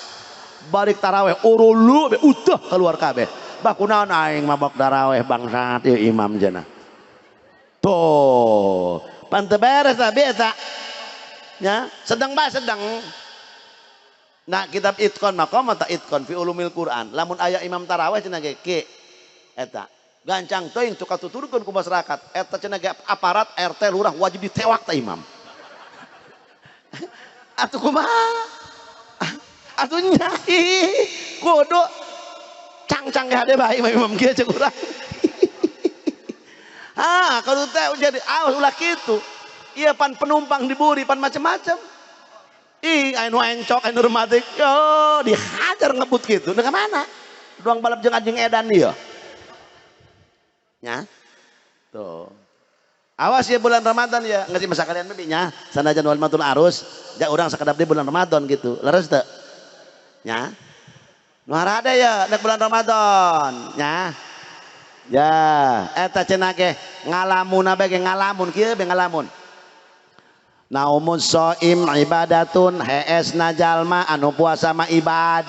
Balik taraweh urulu be utuh keluar kabeh. Bah kunaon aing mabok taraweh bangsat ieu imam cenah. Tuh, pan teu beres tah biasa. Nya, sedang bae sedang. Nah kitab Itqon maqam ta Itqon fi ulumil Quran. Lamun aya imam taraweh cenah ge ki eta gancang teuing tukang tuturkeun ku masyarakat. Eta cenah ge aparat RT lurah wajib ditewak ta imam. Atuh kumaha? Atuh nya kudu cangcang ge hade bae imam kieu ceuk urang. Ah, kudu teh jadi awas ulah kitu. Ieu pan penumpang diburi pan macem-macem. Ih, anu encok, anu rematik, yo dihajar ngebut gitu. Nah, kemana? Duang balap jeung anjing edan dia. Ya, tuh. Awas ya bulan Ramadan ya, nggak sih masa kalian nya. Sanajan walimatul arus, ja urang sakedap di bulan Ramadan gitu. Leres teu? Nya. Nu harade ya nek bulan Ramadan, nya. Ya, eta cenah ge ngalamuna bae ge ngalamun kieu be ngalamun. Naumun shaim ibadatun heesna jalma anu puasa mah ibad.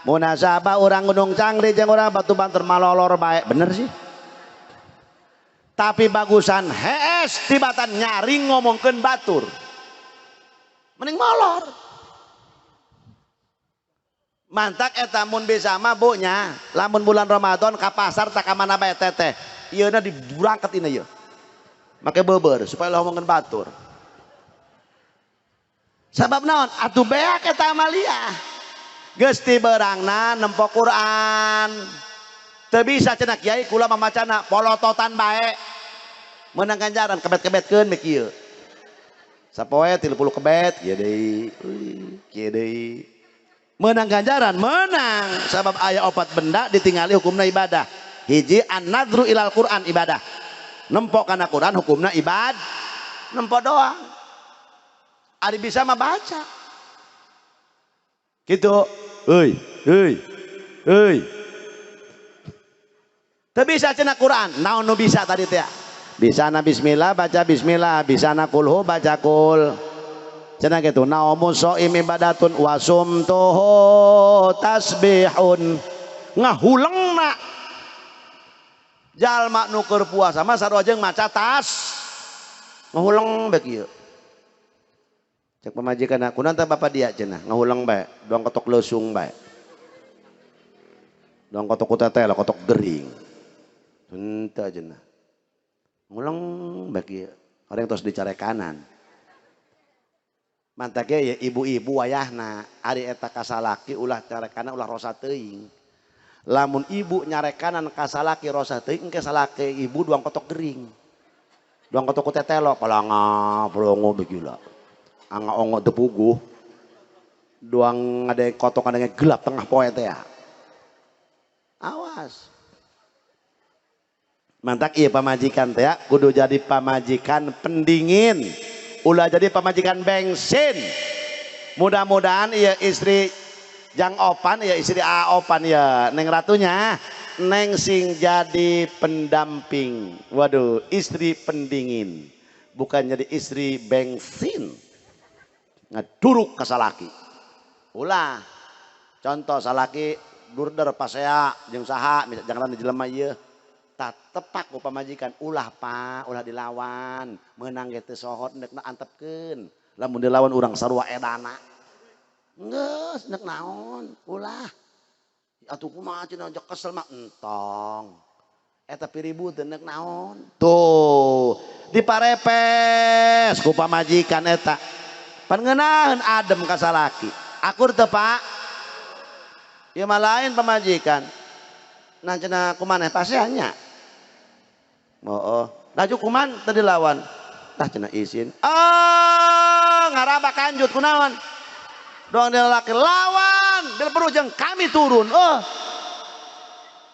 Munasabah urang Gunung Cangri jeung urang Batu Banter malolor bae, bener sih. Tapi bagusan hees tibatan nyaring ngomongkeun batur. Mending molor. Mantak eta mun bisa mah bu nya, lamun bulan Ramadan ka pasar tak ka mana bae teteh. Ieuna diburangket ina ieu. Make beber supaya ulah ngomongkeun batur. Sabab naon? Atuh beak eta amalia. Geus ti beurangna nempo Quran. Teu bisa cenah kiai kula mamacana polototan bae. Meunang ganjaran kebet-kebetkeun me kieu. Sapoe 30 kebet kieu deui, kieu deui. Meunang ganjaran, meunang. Sabab aya opat benda ditingali hukumna ibadah. Hiji an-nadru ilal Quran ibadah. Nempo kana Quran hukumna ibad. Nempo doang. Ari bisa mah baca. Gitu. Heuy, heuy. Heuy. Teu bisa cenah Quran. Naon nu bisa tadi teh? Bisa na bismillah baca bismillah, bisa na kulhu baca kul. Cenah gitu. Naumu shaim ibadatun wasumtuhu tasbihun. Ngahulengna. Jalma nu keur puasa mah sarua jeung maca tas. Ngahuleng bae kieu. Cek pamajikan kunaon teh bapak dia cenah ngahuleng bae, doang kotok leusung bae. Doang kotok ku teteh lah kotok gering. Henteu cenah. Nguleng bae kieu. Orang tos dicarekanan. Mantak ge ya ibu-ibu wayahna ari eta ka salaki ulah carekanan ulah rosa teuing. Lamun ibu nyarekanan ka salaki rosa teuing engke salaki ibu doang kotok gering. Doang kotok ku teteh lo palanga pelongo begila. Anga ongo tepuguh doang ada kotok ada gelap tengah poe teh ya. Awas. Mantak iya pamajikan teh ya, kudu jadi pamajikan pendingin, ulah jadi pamajikan bensin. Mudah-mudahan iya istri jang opan, iya istri a opan ya neng ratunya, neng sing jadi pendamping. Waduh, istri pendingin, bukan jadi istri bensin. Ngeduruk ka salaki. Ulah. Contoh salaki durder pasea jeung saha jangan di jelema ieu. Tah tepak ku pamajikan ulah pak, ulah dilawan. Meunang ge teu sohot neuk antepkeun. Lamun dilawan urang sarua edana. Geus neuk naon, ulah. Atuh kumaha cenah kesel mah entong. Eta piribut neuk naon. Tuh, diparepes ku pamajikan eta. Pan ngeunaheun adem ka salaki. Akur teu Pak? Ieu mah lain pamajikan. Nah cenah kumaneh pasea nya. Heeh. Laju kuman teu dilawan. Tah cenah isin. Ah, ngaraba kanjut kunaon? Doang dia laki lawan, bil perlu jeung kami turun. Oh.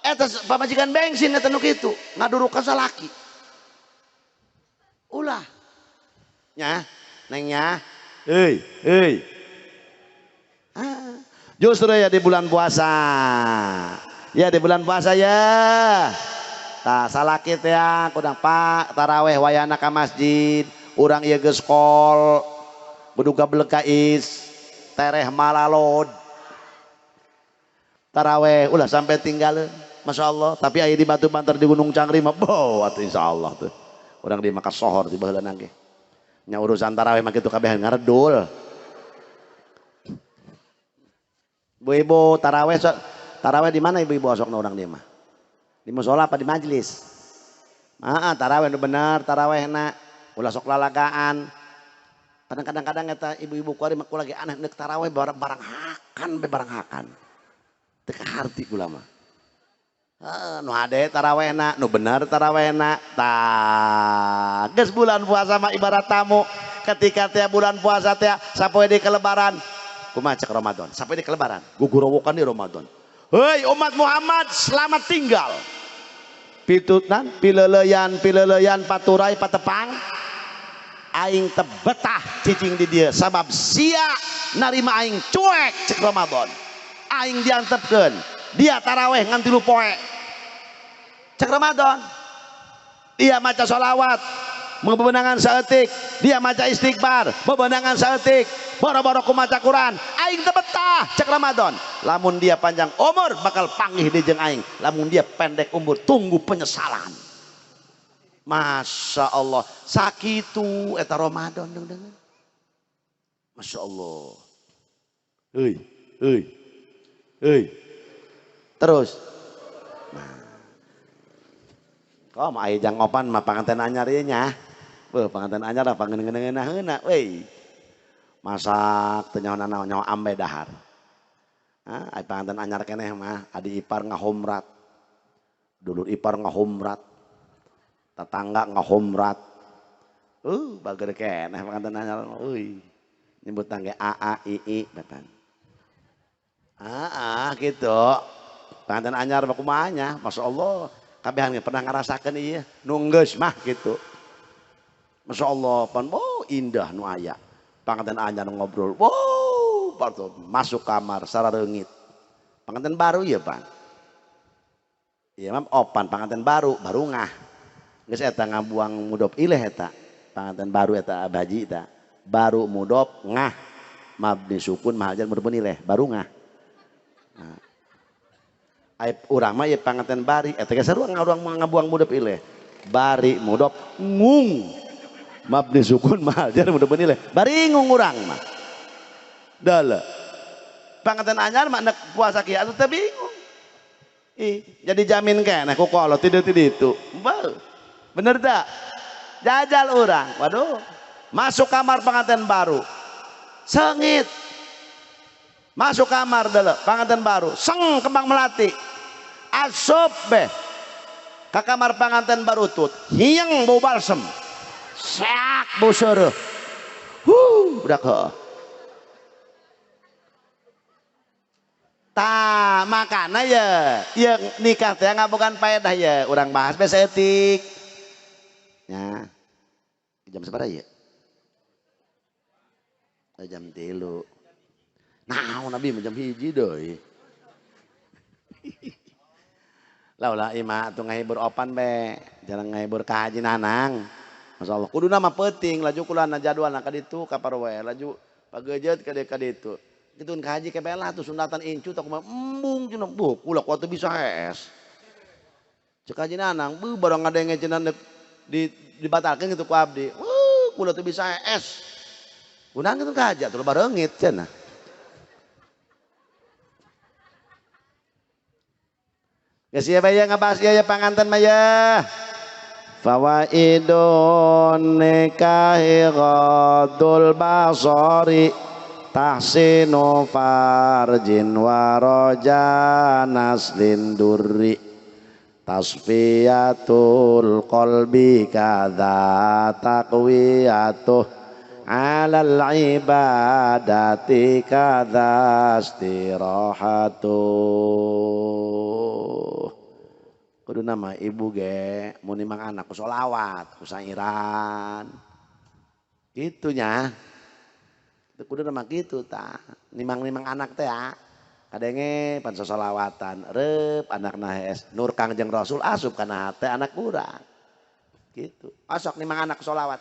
Eta pamajikan bensin eta nu kitu, ngaduruk ka salaki. Ulah. Nya, neng nya. Hei, hei. Ah, justru ya di bulan puasa. Ya di bulan puasa ya. Tah salaki teh ya, kudang Pak taraweh wayana ka masjid, urang ieu geus kol, beduga belekais, tereh malalod. Taraweh ulah sampai tinggal. Masya Allah, tapi aya di Batu Banter di Gunung Cangri mah boh atuh insyaallah tuh. Urang di maka sohor di baheula ge. Nya urusan taraweh mah kitu kabeh ngaredul. Bu ibu taraweh sok taraweh di mana ibu-ibu osokna urang di mah? Di musola apa di majelis? Heeh, taraweh nu bener tarawehna, ulah sok lalagaan. Kadang-kadang eta ibu-ibu kuari mah lagi aneh neuk taraweh barang hakan be barang hakan. Teu kaharti kula mah. Heeh, nu hade tarawehna, nu bener tarawehna. Tah, geus bulan puasa mah ibarat tamu. Ketika tiap bulan puasa teh sapoe di kelebaran. Kumaha cek Ramadan? Sapoe di kelebaran, gugurowokan di Ramadan. Hei umat Muhammad, selamat tinggal. Pitutan, pileleyan, pileleyan, paturai, patepang. Aing tebetah cicing di dia sabab sia narima aing cuek cek Ramadan. Aing diantepkeun, dia taraweh ngan 3 poe. Cek Ramadan. Dia maca sholawat. bebenangan saeutik, dia maca istighfar, bebenangan saeutik, boro-boro ku maca Quran, aing teu betah cek Ramadan. Lamun dia panjang umur bakal panggih di jeung aing, lamun dia pendek umur tunggu penyesalan. Masya Allah, sakitu eta Ramadan deung-deungeun. Masya Allah. Heuy, heuy. Heuy. Terus. Nah. Kok mah aya jang opan mah panganten anyar ieu nya. Beuh panganten anyar da pangeuneuh-ngeuneuh euy. Masak teu nyaho nanaon nyaho ambe dahar. Ah, aya panganten anyar keneh mah adi ipar ngahomrat. Dulur ipar ngahomrat. Tetangga ngahomrat. Bager keneh panganten anyar euy. Nyebut tangge A A I I betan. Ah, gitu. Panganten anyar mah kumaha nya? Masya Allah. Kabehan ge pernah ngarasakeun ieu nu geus mah gitu. Masya Allah pan oh indah nu aya. Panganten anyar ngobrol. Wow, masuk kamar sarareungit. Panganten baru ieu pan. Ieu mah opan panganten baru, baru ngah. Geus eta ngabuang mudhof ilaih eta. Panganten baru eta baji eta. Baru mudhof ngah. Mabni sukun mahajar mudhof ilaih, baru ngah. Nah. Aib urang mah ieu panganten bari eta ge sarua ngaruang ngabuang mudhof ilaih. Bari mudhof ngung. Mabni sukun mahajar mudhof ilaih. Bari ngung urang mah. Dala. Panganten anyar mah nek puasa kieu atuh teu bingung. Ih, jadi jamin keneh ku kolot tidur tidur itu. Beuh. Bener tak? Jajal urang. Waduh. Masuk kamar pengantin baru. Sengit. Masuk kamar dulu, pengantin baru. Seng kembang melati. Asup beh. Ke kamar pengantin baru tut. Hiang bau balsem. Seak bau seureuh. Huh, udah ke. Ta, makana ya, ya nikah teh ngabogaan paedah ya, urang bahas beh saeutik. Ya. Jam sabaraha ieu? Jam 3. Nah, Nabi mah jam 1 deui. Lah ulah imah atuh ngahibur opan be, jarang ngahibur ka Haji Nanang. Masya Allah, kuduna mah peuting laju kulana jadwalna ka ditu ka parwe, laju pagejeut ka dieu ka ditu. Kituun ka haji kebelah tuh sunatan incu tak kumaha embung cenah, buh kula kuat teu bisa hees. Cek Haji Nanang, beuh barang ngadenge cenah dibatalkeun kitu ku abdi. Wuh, kula teu bisa hees. Kunaon kitu ka haji atuh bareungit cenah. Geus ieu bae ngabahas ieu ya panganten mah ya. Fawaidun nikahi ghadul basari tahsinu farjin wa raja naslin durri tasfiyatul qalbi kadza taqwiyatuh alal ibadati kadza istirahatu. Kudu nama ibu ge mun nimang anak ku sholawat ku sairan kitunya. Kudu nama kitu ta nimang-nimang anak teh ya kadenge pan sholawatan reup anakna hees nur Kangjeng Rasul asup kana hate anak urang gitu. Osok nimang anak sholawat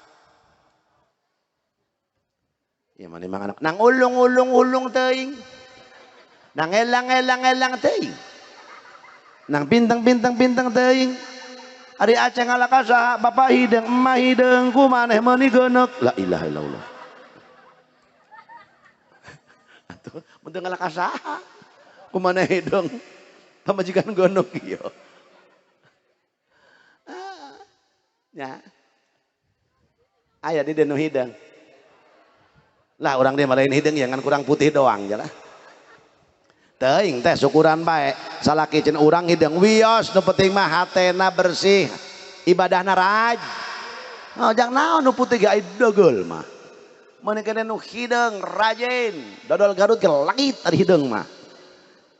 ya mah nimang anak nang ulung-ulung-ulung teuing nang elang-elang-elang teuing nang bintang-bintang-bintang teuing ari Aceh ngalaka saha bapak hideung emah hideung ku maneh meuni geuneuk la ilaha illallah. Atuh mun teu ngalaka saha ku maneh hideung pamajikan geuneuk ieu. Ah, nya aya di nu hideung lah urang dia malain hideung ya ngan kurang putih doang jalah. Teuing teh syukuran bae salaki cenah urang hideung wios nu penting mah hatena bersih ibadahna raj. Oh jang naon nu putih ge deugeul mah. Mun kene nu hideung rajin dodol Garut ge langit ari hideung mah.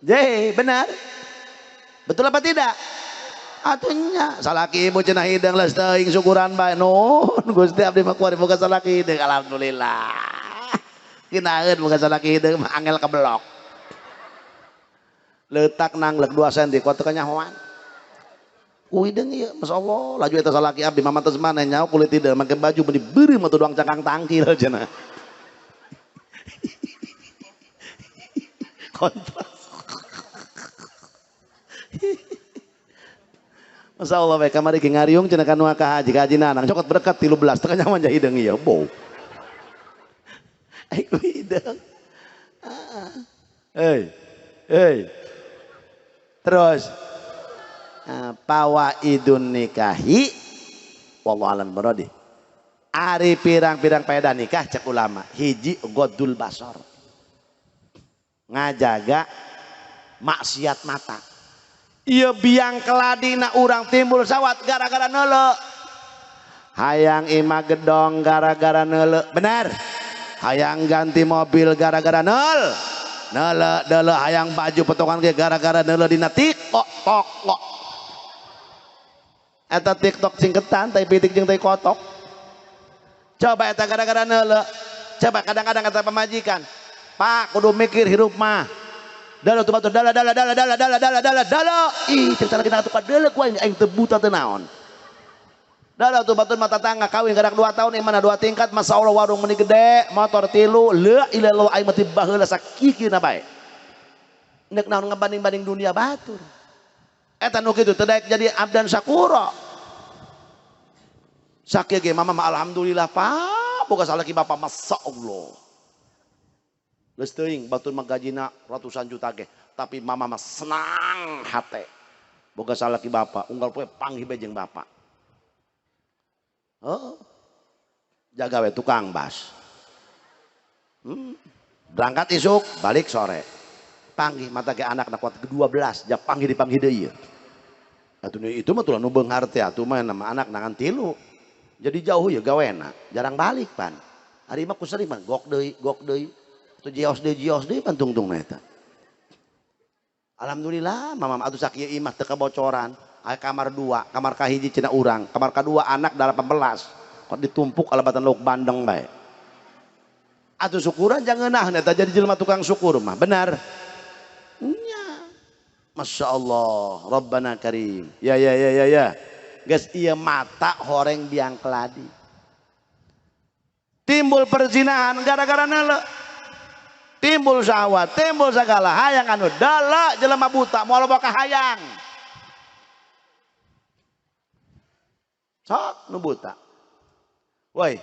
Je benar? Betul apa tidak? Atunya salaki ibu cenah hideung leus teuing syukuran bae nuhun Gusti abdi mah kuari boga salaki hideung alhamdulillah. Kinaeun boga salaki hideung mah angel kebelok. Letak nang lek 2 cm kuat kanyahoan. Ku hideung ieu, masyaallah, laju eta salaki abdi mama teh maneh nyaho kulit hideung make baju meuni beureum atuh doang cangkang tangkil cenah. Kontras. Masya Allah bae kamari ge ngariung cenah ka nu ka haji ka haji nanang cokot berkat 13 teu nyaman ja hideung ieu bau. Ai ku hideung. Hei. Hei. Terus fawaidun nikahi wallahu alam baradi. Ari pirang-pirang faedah nikah cek ulama, hiji godul basor. Ngajaga maksiat mata. Ieu biang keladina urang timbul sawat gara-gara neuleu. Hayang imah gedong gara-gara neuleu. Benar. Hayang ganti mobil gara-gara neul. Neuleu deuleu hayang baju potongan ge gara-gara neuleu dina TikTok tok. Eta TikTok singketan tai pitik jeung tai kotok. Coba eta gara-gara neuleu. Coba kadang-kadang kata pamajikan, Pak kudu mikir hirup mah. Dala tu batur dala dala dala dala dala dala dala dala. Ih, cara kita tukar dala ku aing aing teu buta teu naon. Dala tu batur mata tangga kawin kadak 2 tahun yang mana 2 tingkat, masa Allah warung meni gede, motor 3, la ilallah aing mah ti baheula sakikina bae. Nek naon ngabanding-banding dunia batur. Eta nu kitu teu daek jadi abdan sakura. Sakieu ge mama mah alhamdulillah Pak, boga salaki bapak masa Allah. Geus teuing batur mah gajina ratusan juta ge, tapi mama mah senang hate. Boga salaki bapak, unggal poe panggih bae jeung bapak. Oh. Jaga we tukang bas. Berangkat isuk, balik sore. Panggih mata ge anak kuat ke-12, ja panggih dipanggih deui ieu. Atuh itu mah tulah nu beunghar teh atuh mah nama anak nangan 3. Jadi jauh ya gawena, jarang balik pan. Ari mah ku sering mah gok deui, gok deui. Atuh jios deui pan tungtungna eta. Alhamdulillah mama atuh sakieu imah teu kebocoran. Aya kamar 2, kamar kahiji cenah urang, kamar kadua anak 18. Kok ditumpuk alabatan lauk bandeng bae. Atuh syukuran jangan ngeunah eta jadi jelema tukang syukur mah, benar. Nya. Masya Allah, Rabbana Karim. Ya ya ya ya ya. Geus ieu mata horeng biang keladi. Timbul perzinahan gara-gara neuleu. Timbul syahwat, timbul segala hayang anu dala jelema buta moal loba kahayang. Sok nu buta. Woi,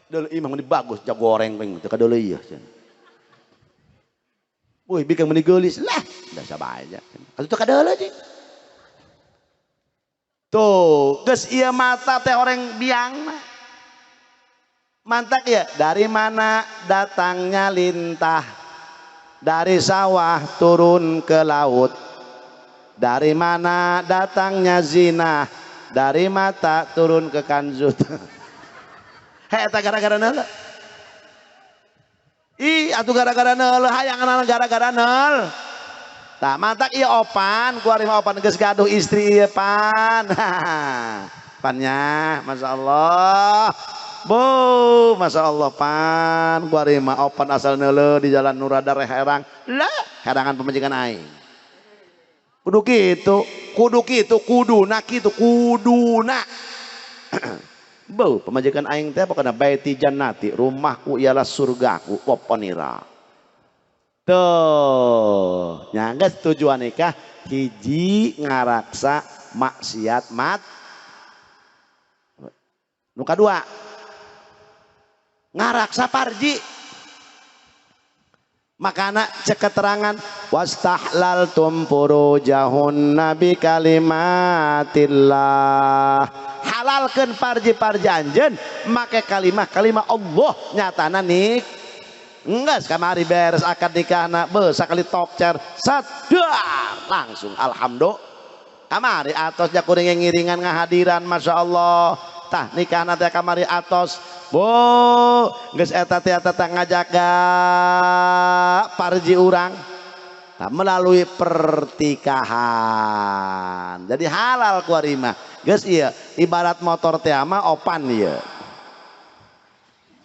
deuleu imah meni bagus jagoreng ping teu kadeuleu ieu cenah. Woi, bikang meni geulis lah, da sabae aja. Atuh teu kadeuleu cing. Tuh, geus ieu mata teh horeng biang mah. Mantak ya, dari mana datangnya lintah? Dari sawah turun ke laut. Dari mana datangnya zina? Dari mata turun ke kanzut. Hei, eta gara-gara neuleu. Ih, atuh gara-gara neuleu, hayang gara-gara neul. Tah mantak ieu opan, ku ari mah opan geus gaduh istri ieu pan. Pannya, masyaallah. Bu, masya Allah pan, ku ari mah opan asal neuleu di jalan Nurada herang. Lah, herangan pemajikan aing. Kudu kitu, kudu kitu, kuduna kitu, kuduna. Bu, pemajikan aing teh pokona baiti jannati, rumahku ialah surgaku, poponira. Tuh, nya geus tujuan nikah hiji ngaraksa maksiat mat. Nu kadua ngaraksa parji. Makana cek keterangan wastahlaltum furujahunna bi kalimatillah. Halalkeun parji-parji anjeun make kalimah-kalimah Allah nyatana nik. Enggeus kamari beres akad nikahna beuh sakali tokcer sadar langsung alhamdulillah. Kamari atos ja kuring ngiringan ngahadiran masyaallah. Tah nikahna teh kamari atos. Bu, geus eta teh eta ngajaga parji urang. Tah melalui pertikahan. Jadi halal ku ari mah. Geus ieu ibarat motor teh mah opan ieu.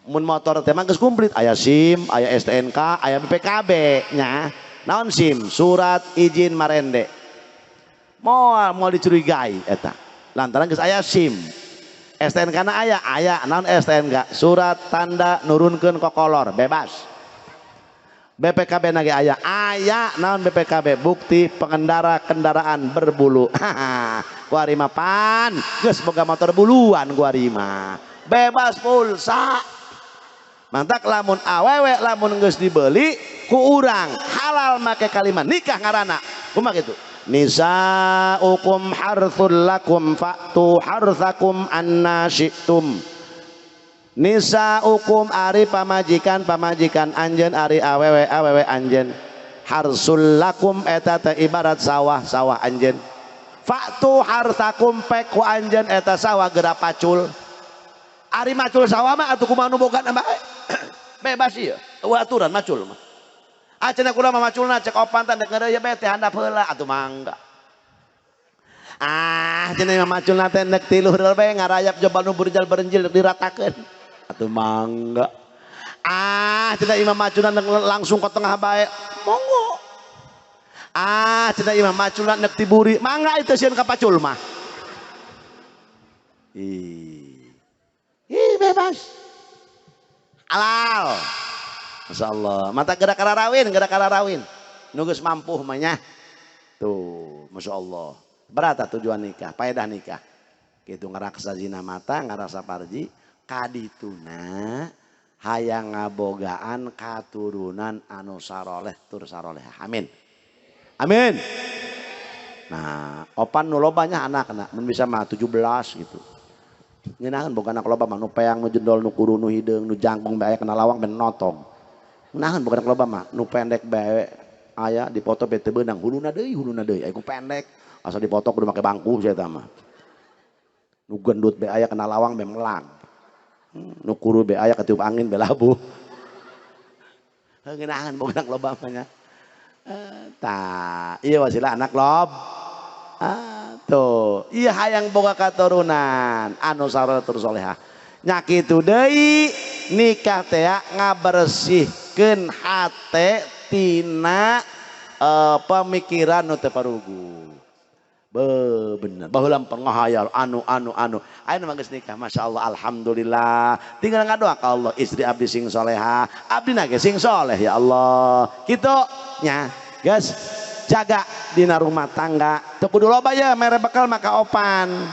Mun motor teh mah geus komplit, aya SIM, aya STNK, aya BPKB nya. Naon SIM? Surat izin marende. Moal moal dicurigai eta. Lantaran geus aya SIM. STNK na aya, aya naon STNK? Surat tanda nurunkeun kokolor, bebas. BPKB na ge aya, aya naon BPKB? Bukti pengendara kendaraan berbulu. Kuari mah pan geus boga motor buluan kuari mah. Bebas pulsa. Mantak lamun awewe lamun geus dibeli ku urang halal make kalimat nikah ngaranna. Kumaha kitu? Nisaukum harthul lakum fa'tu harthakum anna syi'tum. Nisaukum ari pamajikan pamajikan anjeun ari awewe awewe anjeun. Harsul lakum eta teh ibarat sawah sawah anjeun. Fa'tu harthakum pek ku anjeun eta sawah geura pacul. Ari macul sawah mah atuh kumaha nu boga bae. Bebas ieu. Eueuh aturan macul mah. Ah cenah kula mah maculna cek opan teh dek ngeureuyeuh bae teh handap heula atuh mangga. Ah cenah mah maculna teh nek tilu heula bae ngarayap jobal nu burjal berenjil diratakeun. Atuh mangga. Ah cenah imah maculna nek langsung ke tengah bae monggo. Ah cenah imah maculna nek tiburi mangga itu sieun ka pacul mah. Ih. Ih bebas. Halal. Masya Allah. Mata gerak kararawin, gerak kararawin. Nu geus mampu mah nya. Tuh, Masya Allah. Berat tujuan nikah, paedah nikah. Gitu ngeraksa zina mata, ngarasa parji, kadituna hayang ngabogaan katurunan anu saroleh tur saroleh. Amin. Amin. Nah, opan nu lobanya anak-anak mun bisa mah 17 gitu. Ngeunahkeun boga anak loba mah nu peang, nu jendol, nu kuru, nu hideung, nu jangkung bae kena lawang ben notong. Ngeunahkeun boga anak loba mah nu pendek bae aya dipoto bae teu beunang, huluna deui aya ku pendek asa dipoto kudu make bangku sia eta mah. Nu gendut bae aya kena lawang bae melang. Nu kuru bae aya ketiup angin bae labuh. Ngeunahkeun boga anak loba mah nya. Tah, ieu wasilah anak lob. Ah, tuh, iya hayang boga katurunan anu saroleh tur solehah. Nya kitu deui nikah teh ngabersihkeun hate tina pemikiran nu teu parugu. Be bener, baheula pengahayal anu anu anu. Ayeuna mah geus nikah, Masya Allah, alhamdulillah. Tinggal ngadoa ka Allah, istri abdi sing soleha, abdi na ge sing soleh ya Allah. Kitu nya, geus jaga dina rumah tangga. Teu kudu loba ya mere bekal maka opan.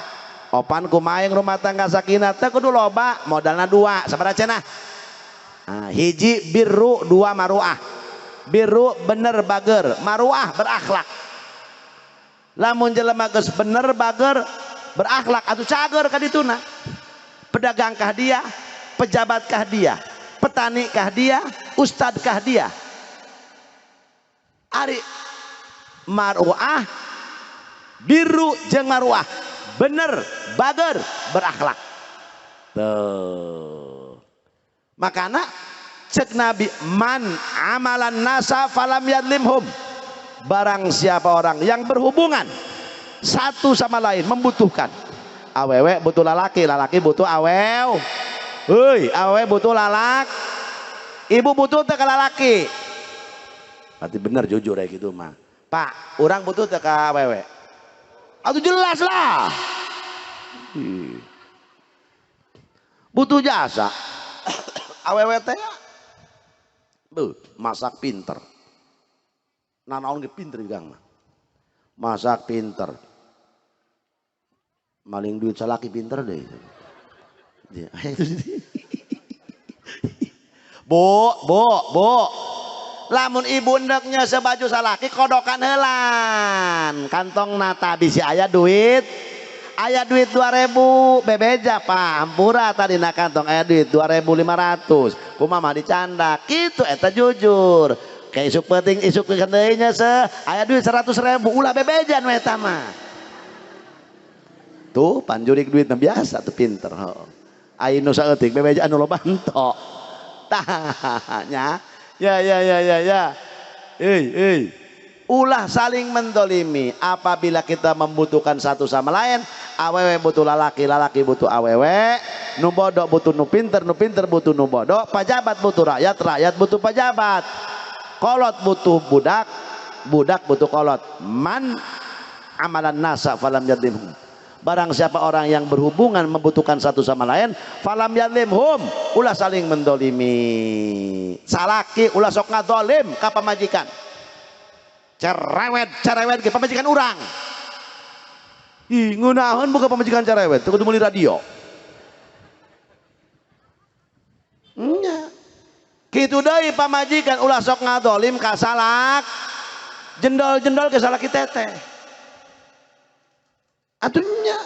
Opan kumaha rumah tangga sakinah teu kudu loba, modalna dua, sabaraha cenah? Nah, hiji birru, dua maruah. Birru bener bager, maruah berakhlak. Lamun jelema geus bener bager berakhlak atuh cager ka dituna. Pedagangkah dia, pejabatkah dia, petanikah dia, ustadkah dia? Ari maruah biru jeung maruah bener bager berakhlak. Tuh. Makana cek Nabi man amalan nasa falam yadlimhum. Barang siapa orang yang berhubungan satu sama lain membutuhkan. Awewe butuh lalaki, lalaki butuh awew. Heuy, awewe butuh lalak. Ibu butuh teu ka lalaki. Berarti bener jujur ya gitu mah. Pak, orang butuh teu ka awewe. Atuh jelas lah. Butuh jasa. Awewe teh beuh, masak pinter. Nanaon ge pinter juga mah. Masak pinter. Maling duit salaki pinter deh. Bu, bu, bu. Lamun ibu endeknya sebaju salaki kodokan heulan. Kantong nata bisi aya duit. Aya duit 2000 bebeja Pak, hampura tadi na kantong aya duit 2500. Kumaha mah dicanda. Kitu eta jujur. Kayak isuk penting isuk kendeunya se aya duit 100.000 ulah bebejan we eta mah. Tuh panjurik duit biasa tuh pinter. Ai nu saeutik bebeja anu loba entok. Tah nya. Ya ya ya ya ya. Euy euy. Ulah saling mendolimi apabila kita membutuhkan satu sama lain. Awewe butuh lalaki, lalaki butuh awewe, nu bodoh butuh nu pinter, nu pinter butuh nu bodoh, pajabat butuh rakyat, rakyat butuh pajabat, kolot butuh budak, budak butuh kolot. Man amalan nasa falam yadlimhum. Barang siapa orang yang berhubungan membutuhkan satu sama lain, falam yadlimhum, ulah saling mendolimi. Salaki ulah sok ngadolim ka pamajikan. Cerewet, cerewet ke pamajikan urang. Ih, ngeunaheun buka pamajikan cerewet, teu kudu meuli radio. Nya. Kitu deui pamajikan ulah sok ngadolim ka salak. Jendol-jendol ke salaki teteh. Atunya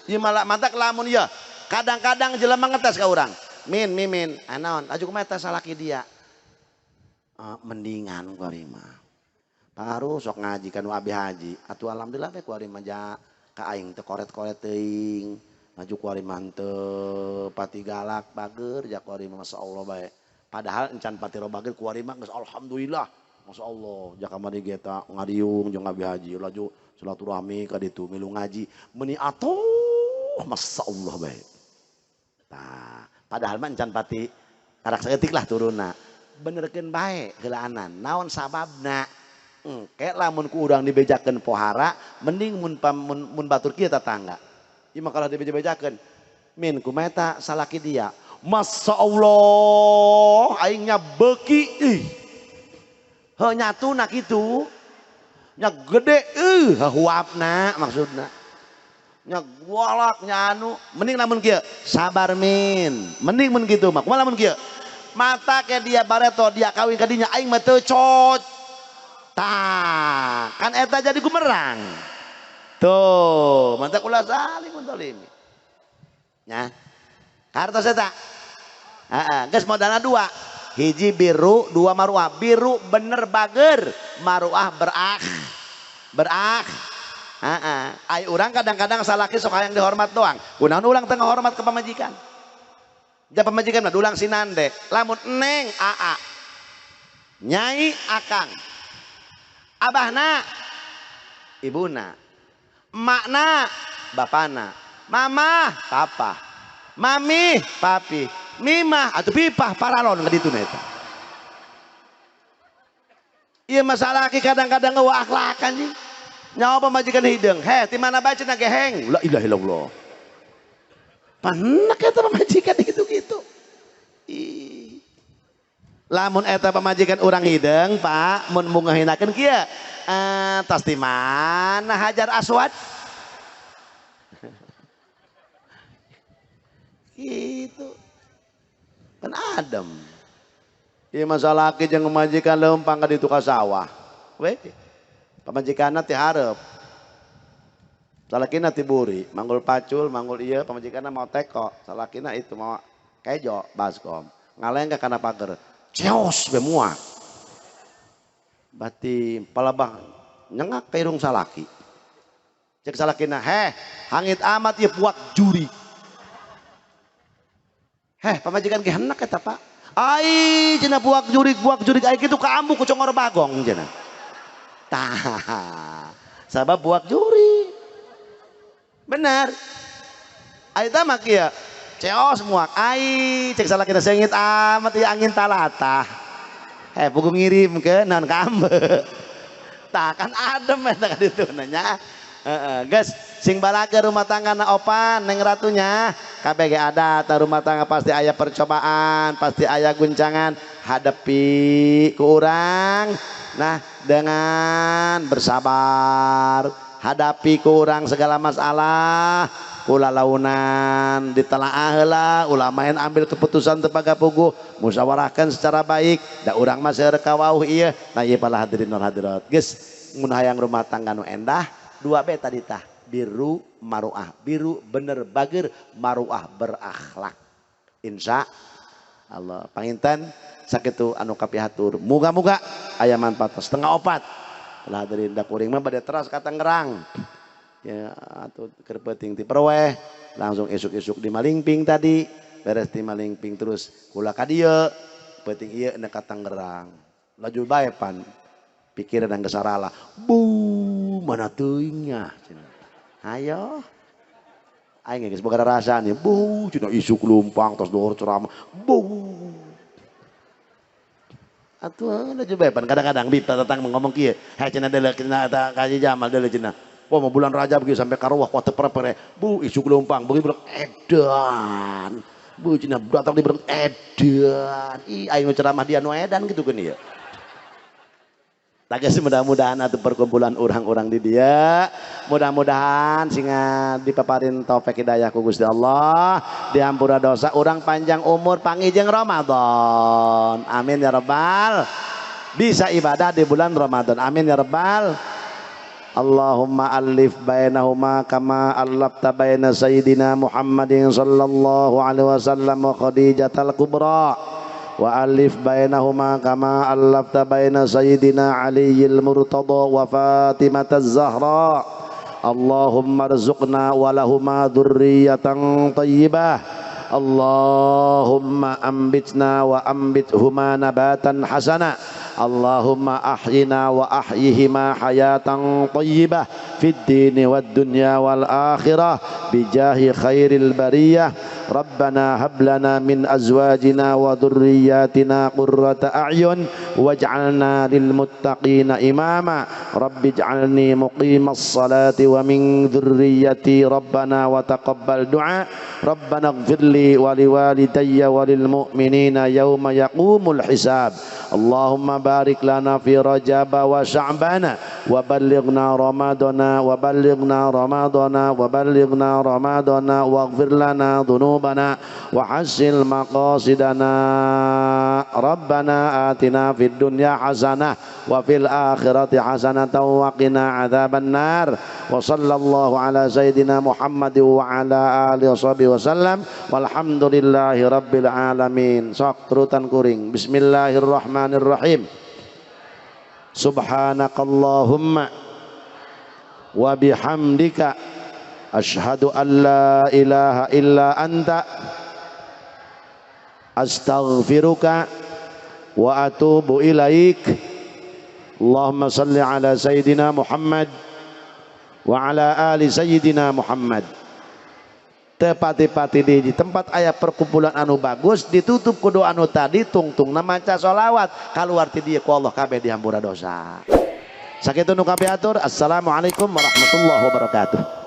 ieu malah mantak lamun ieu. Kadang-kadang jelema ngetes ka urang. Min, mimin, anaon, laju kumaha eta salaki dia. Mendingan kuari mah. Paru sok ngaji kan abi haji. Atuh alhamdulillah we kuari mah ja ka aing teu koret-koret teuing. Laju kuari mah teu pati galak bager ja kuari mah masyaallah bae. Padahal encan pati bager kuari mah geus alhamdulillah. Masyaallah ja kamari ge eta ngariung jeung abi haji laju silaturahmi ka ditu milu ngaji meuni atuh masyaallah bae. Tah, padahal mah encan pati karak saeutik lah turunna. Benerkeun bae heulaanan. Naon sababna? Engke lamun ku urang dibejakeun pohara mending mun batur kieu tatangga. Ieu mah kalah dibeja-bejakeun. Min kumaha eta salaki dia? Masyaallah aingnya beuki ih. Heuh nyatuna kitu. Nya gede huapna maksudna. Nya galak nya anu mending lamun kieu sabar min. Mending mun kitu mah. Kumaha lamun kieu? Mata ke dia bareto dia kawin ka dinya aing mah teu cocok. Tah, kan eta jadi gumerang. Tuh, mantap ulah saling mendolimi. Nya. Kartos eta. Heeh, geus modalna dua. Hiji biru, dua maruah. Biru bener bager, maruah berakh. Berakh. Heeh. Ai urang kadang-kadang salaki sok hayang dihormat doang. Kunaon urang teu ngahormat ka pamajikan? Ja pamajikan mah dulang sinande. Lamun neng aa. Nyai akang. Abahna, ibuna, makna, bapana, mama, papa, mami, papi, mimah, atau pipah, paralon ngaditu eta. Iya masalah ki kadang-kadang eueuh akhlak anjing. Nyawa pamajikan hideung, heh ti mana bae cenah geheng. La ilaha illallah. Panak eta pamajikan gitu-gitu. Ih. Lamun eta pamajikan urang hideung, Pak, mun mungahinakeun kieu. Tas di mana Hajar Aswad? Gitu. Kan adem. Ieu masalah ki jeung pamajikan leumpang ka ditu ka sawah. We. Pamajikanna ti hareup. Salakina ti buri, manggul pacul, manggul ieu pamajikanna mau teko, salakina itu mau kejo baskom. Ngaleng ka kana pager. Ceos be muak. Bati palabah nyengak ka irung salaki. Cek salakina, heh, hangit amat ieu puak juri. Heh, pamajikan ge henek eta, Pak. Ai cenah puak jurik ai kitu kaambu ku congor bagong cenah. Tah, sabab puak juri. Bener. Ai tah mah kieu. Ceos muak ai cek salakina sengit amat ieu angin talatah. Heh pugu ngirim ke naon kambe. Tah kan adem eta ka ditu nya. Heeh, geus sing balaga rumah tangga na opan neng ratunya. Kabeh ge ada ta rumah tangga pasti aya percobaan, pasti aya guncangan, hadapi ku urang. Nah, dengan bersabar, hadapi ku urang segala masalah. Ulah launan ditelaah heula, ulah main ambil keputusan teu pagapuguh, musyawarahkan secara baik, da urang mah seueur kawauh ieu. Nah ieu para hadirin wal hadirat. Geus mun hayang rumah tangga nu endah, dua B tadi tah, biru maruah, biru bener bager, maruah berakhlak. Insya Allah. Panginten sakitu anu kapihatur. Muga-muga aya manfaat. 3:30. Lah hadirin da kuring mah bade teras ka Tangerang. Ya atuh keur peuting ti perweh langsung isuk-isuk di Malingping tadi beres di Malingping terus kula ka dieu peuting ieu neuk ka Tangerang laju bae pan pikiran geus sarala bu mana teuingnya cenah hayo aing geus boga rarasaan bu cenah isuk lumpang tos dohor ceramah bu atuh laju bae pan kadang-kadang bib tatang ngomong kieu heh cenah deuleu cenah eta ka Haji Jamal deuleu cenah. Wah, mau bulan Rajab gitu sampai karuah kuat pere. Bu, isuk leumpang, begitu bilang edan. Bu, cina datang di bereng edan. Ih, aing ceramah dia nu edan gitu kan ya. Tagas, mudah-mudahan atau perkumpulan orang-orang di dia mudah-mudahan singa dipaparin taufik hidayah ku Gusti Allah, dihampura dosa, orang panjang umur, panggih jeung Ramadan, amin ya rabbal, bisa ibadah di bulan Ramadan, amin ya rabbal. Allahumma alif bainahuma kama allafta baina sayyidina Muhammadin sallallahu alaihi wasallam wa Khadijatal Kubra, wa alif bainahuma kama allafta baina sayyidina Aliyil Murtada wa Fatimataz Zahra. Allahumma rzuqna wa lahuma dzurriyyatan thayyibah. Allahumma ambitna wa ambithuma nabatan hasana. Allahumma ahyina wa ahyihima hayatan thayyibah fid dini wad dunya wal akhirah bijahi khairil bariyah. Rabbana hab lana min azwajina wa dhurriyyatina qurrata a'yun waj'alna lil muttaqina imama. Rabbi ij'alni muqimas salati wa min dhurriyyati rabbana wa taqabbal du'a. Rabbana ighfirli wa liwalidayya wa lil mu'minina yawma yaqumul hisab. Allahumma barik lana fi Rajab wa Sya'bana wa ballighna Ramadana wa ballighna Ramadana wa ballighna Ramadana waghfir lana dhunubana wa hassil maqasidana. Rabbana atina fid dunya hasanah wa fil akhirati hasanatan wa qina adzaban nar. Wa sallallahu ala sayyidina Muhammad wa ala alihi washabihi wasallam, walhamdulillahi rabbil alamin. Sok turutan kuring. Bismillahirrahmanirrahim. Subhanakallahumma wa bihamdika, asyhadu an la ilaha illa anta, astaghfiruka wa atubu ilaik. Allahumma salli ala sayyidina Muhammad wa ala ali sayyidina Muhammad. Tepati-pati di tempat aya perkumpulan anu bagus ditutup kudu anu tadi tungtung maca sholawat, keluar ti dieu ku Allah kabeh dihampura dosa. Sakitu nu kapiatur. Assalamualaikum warahmatullahi wabarakatuh.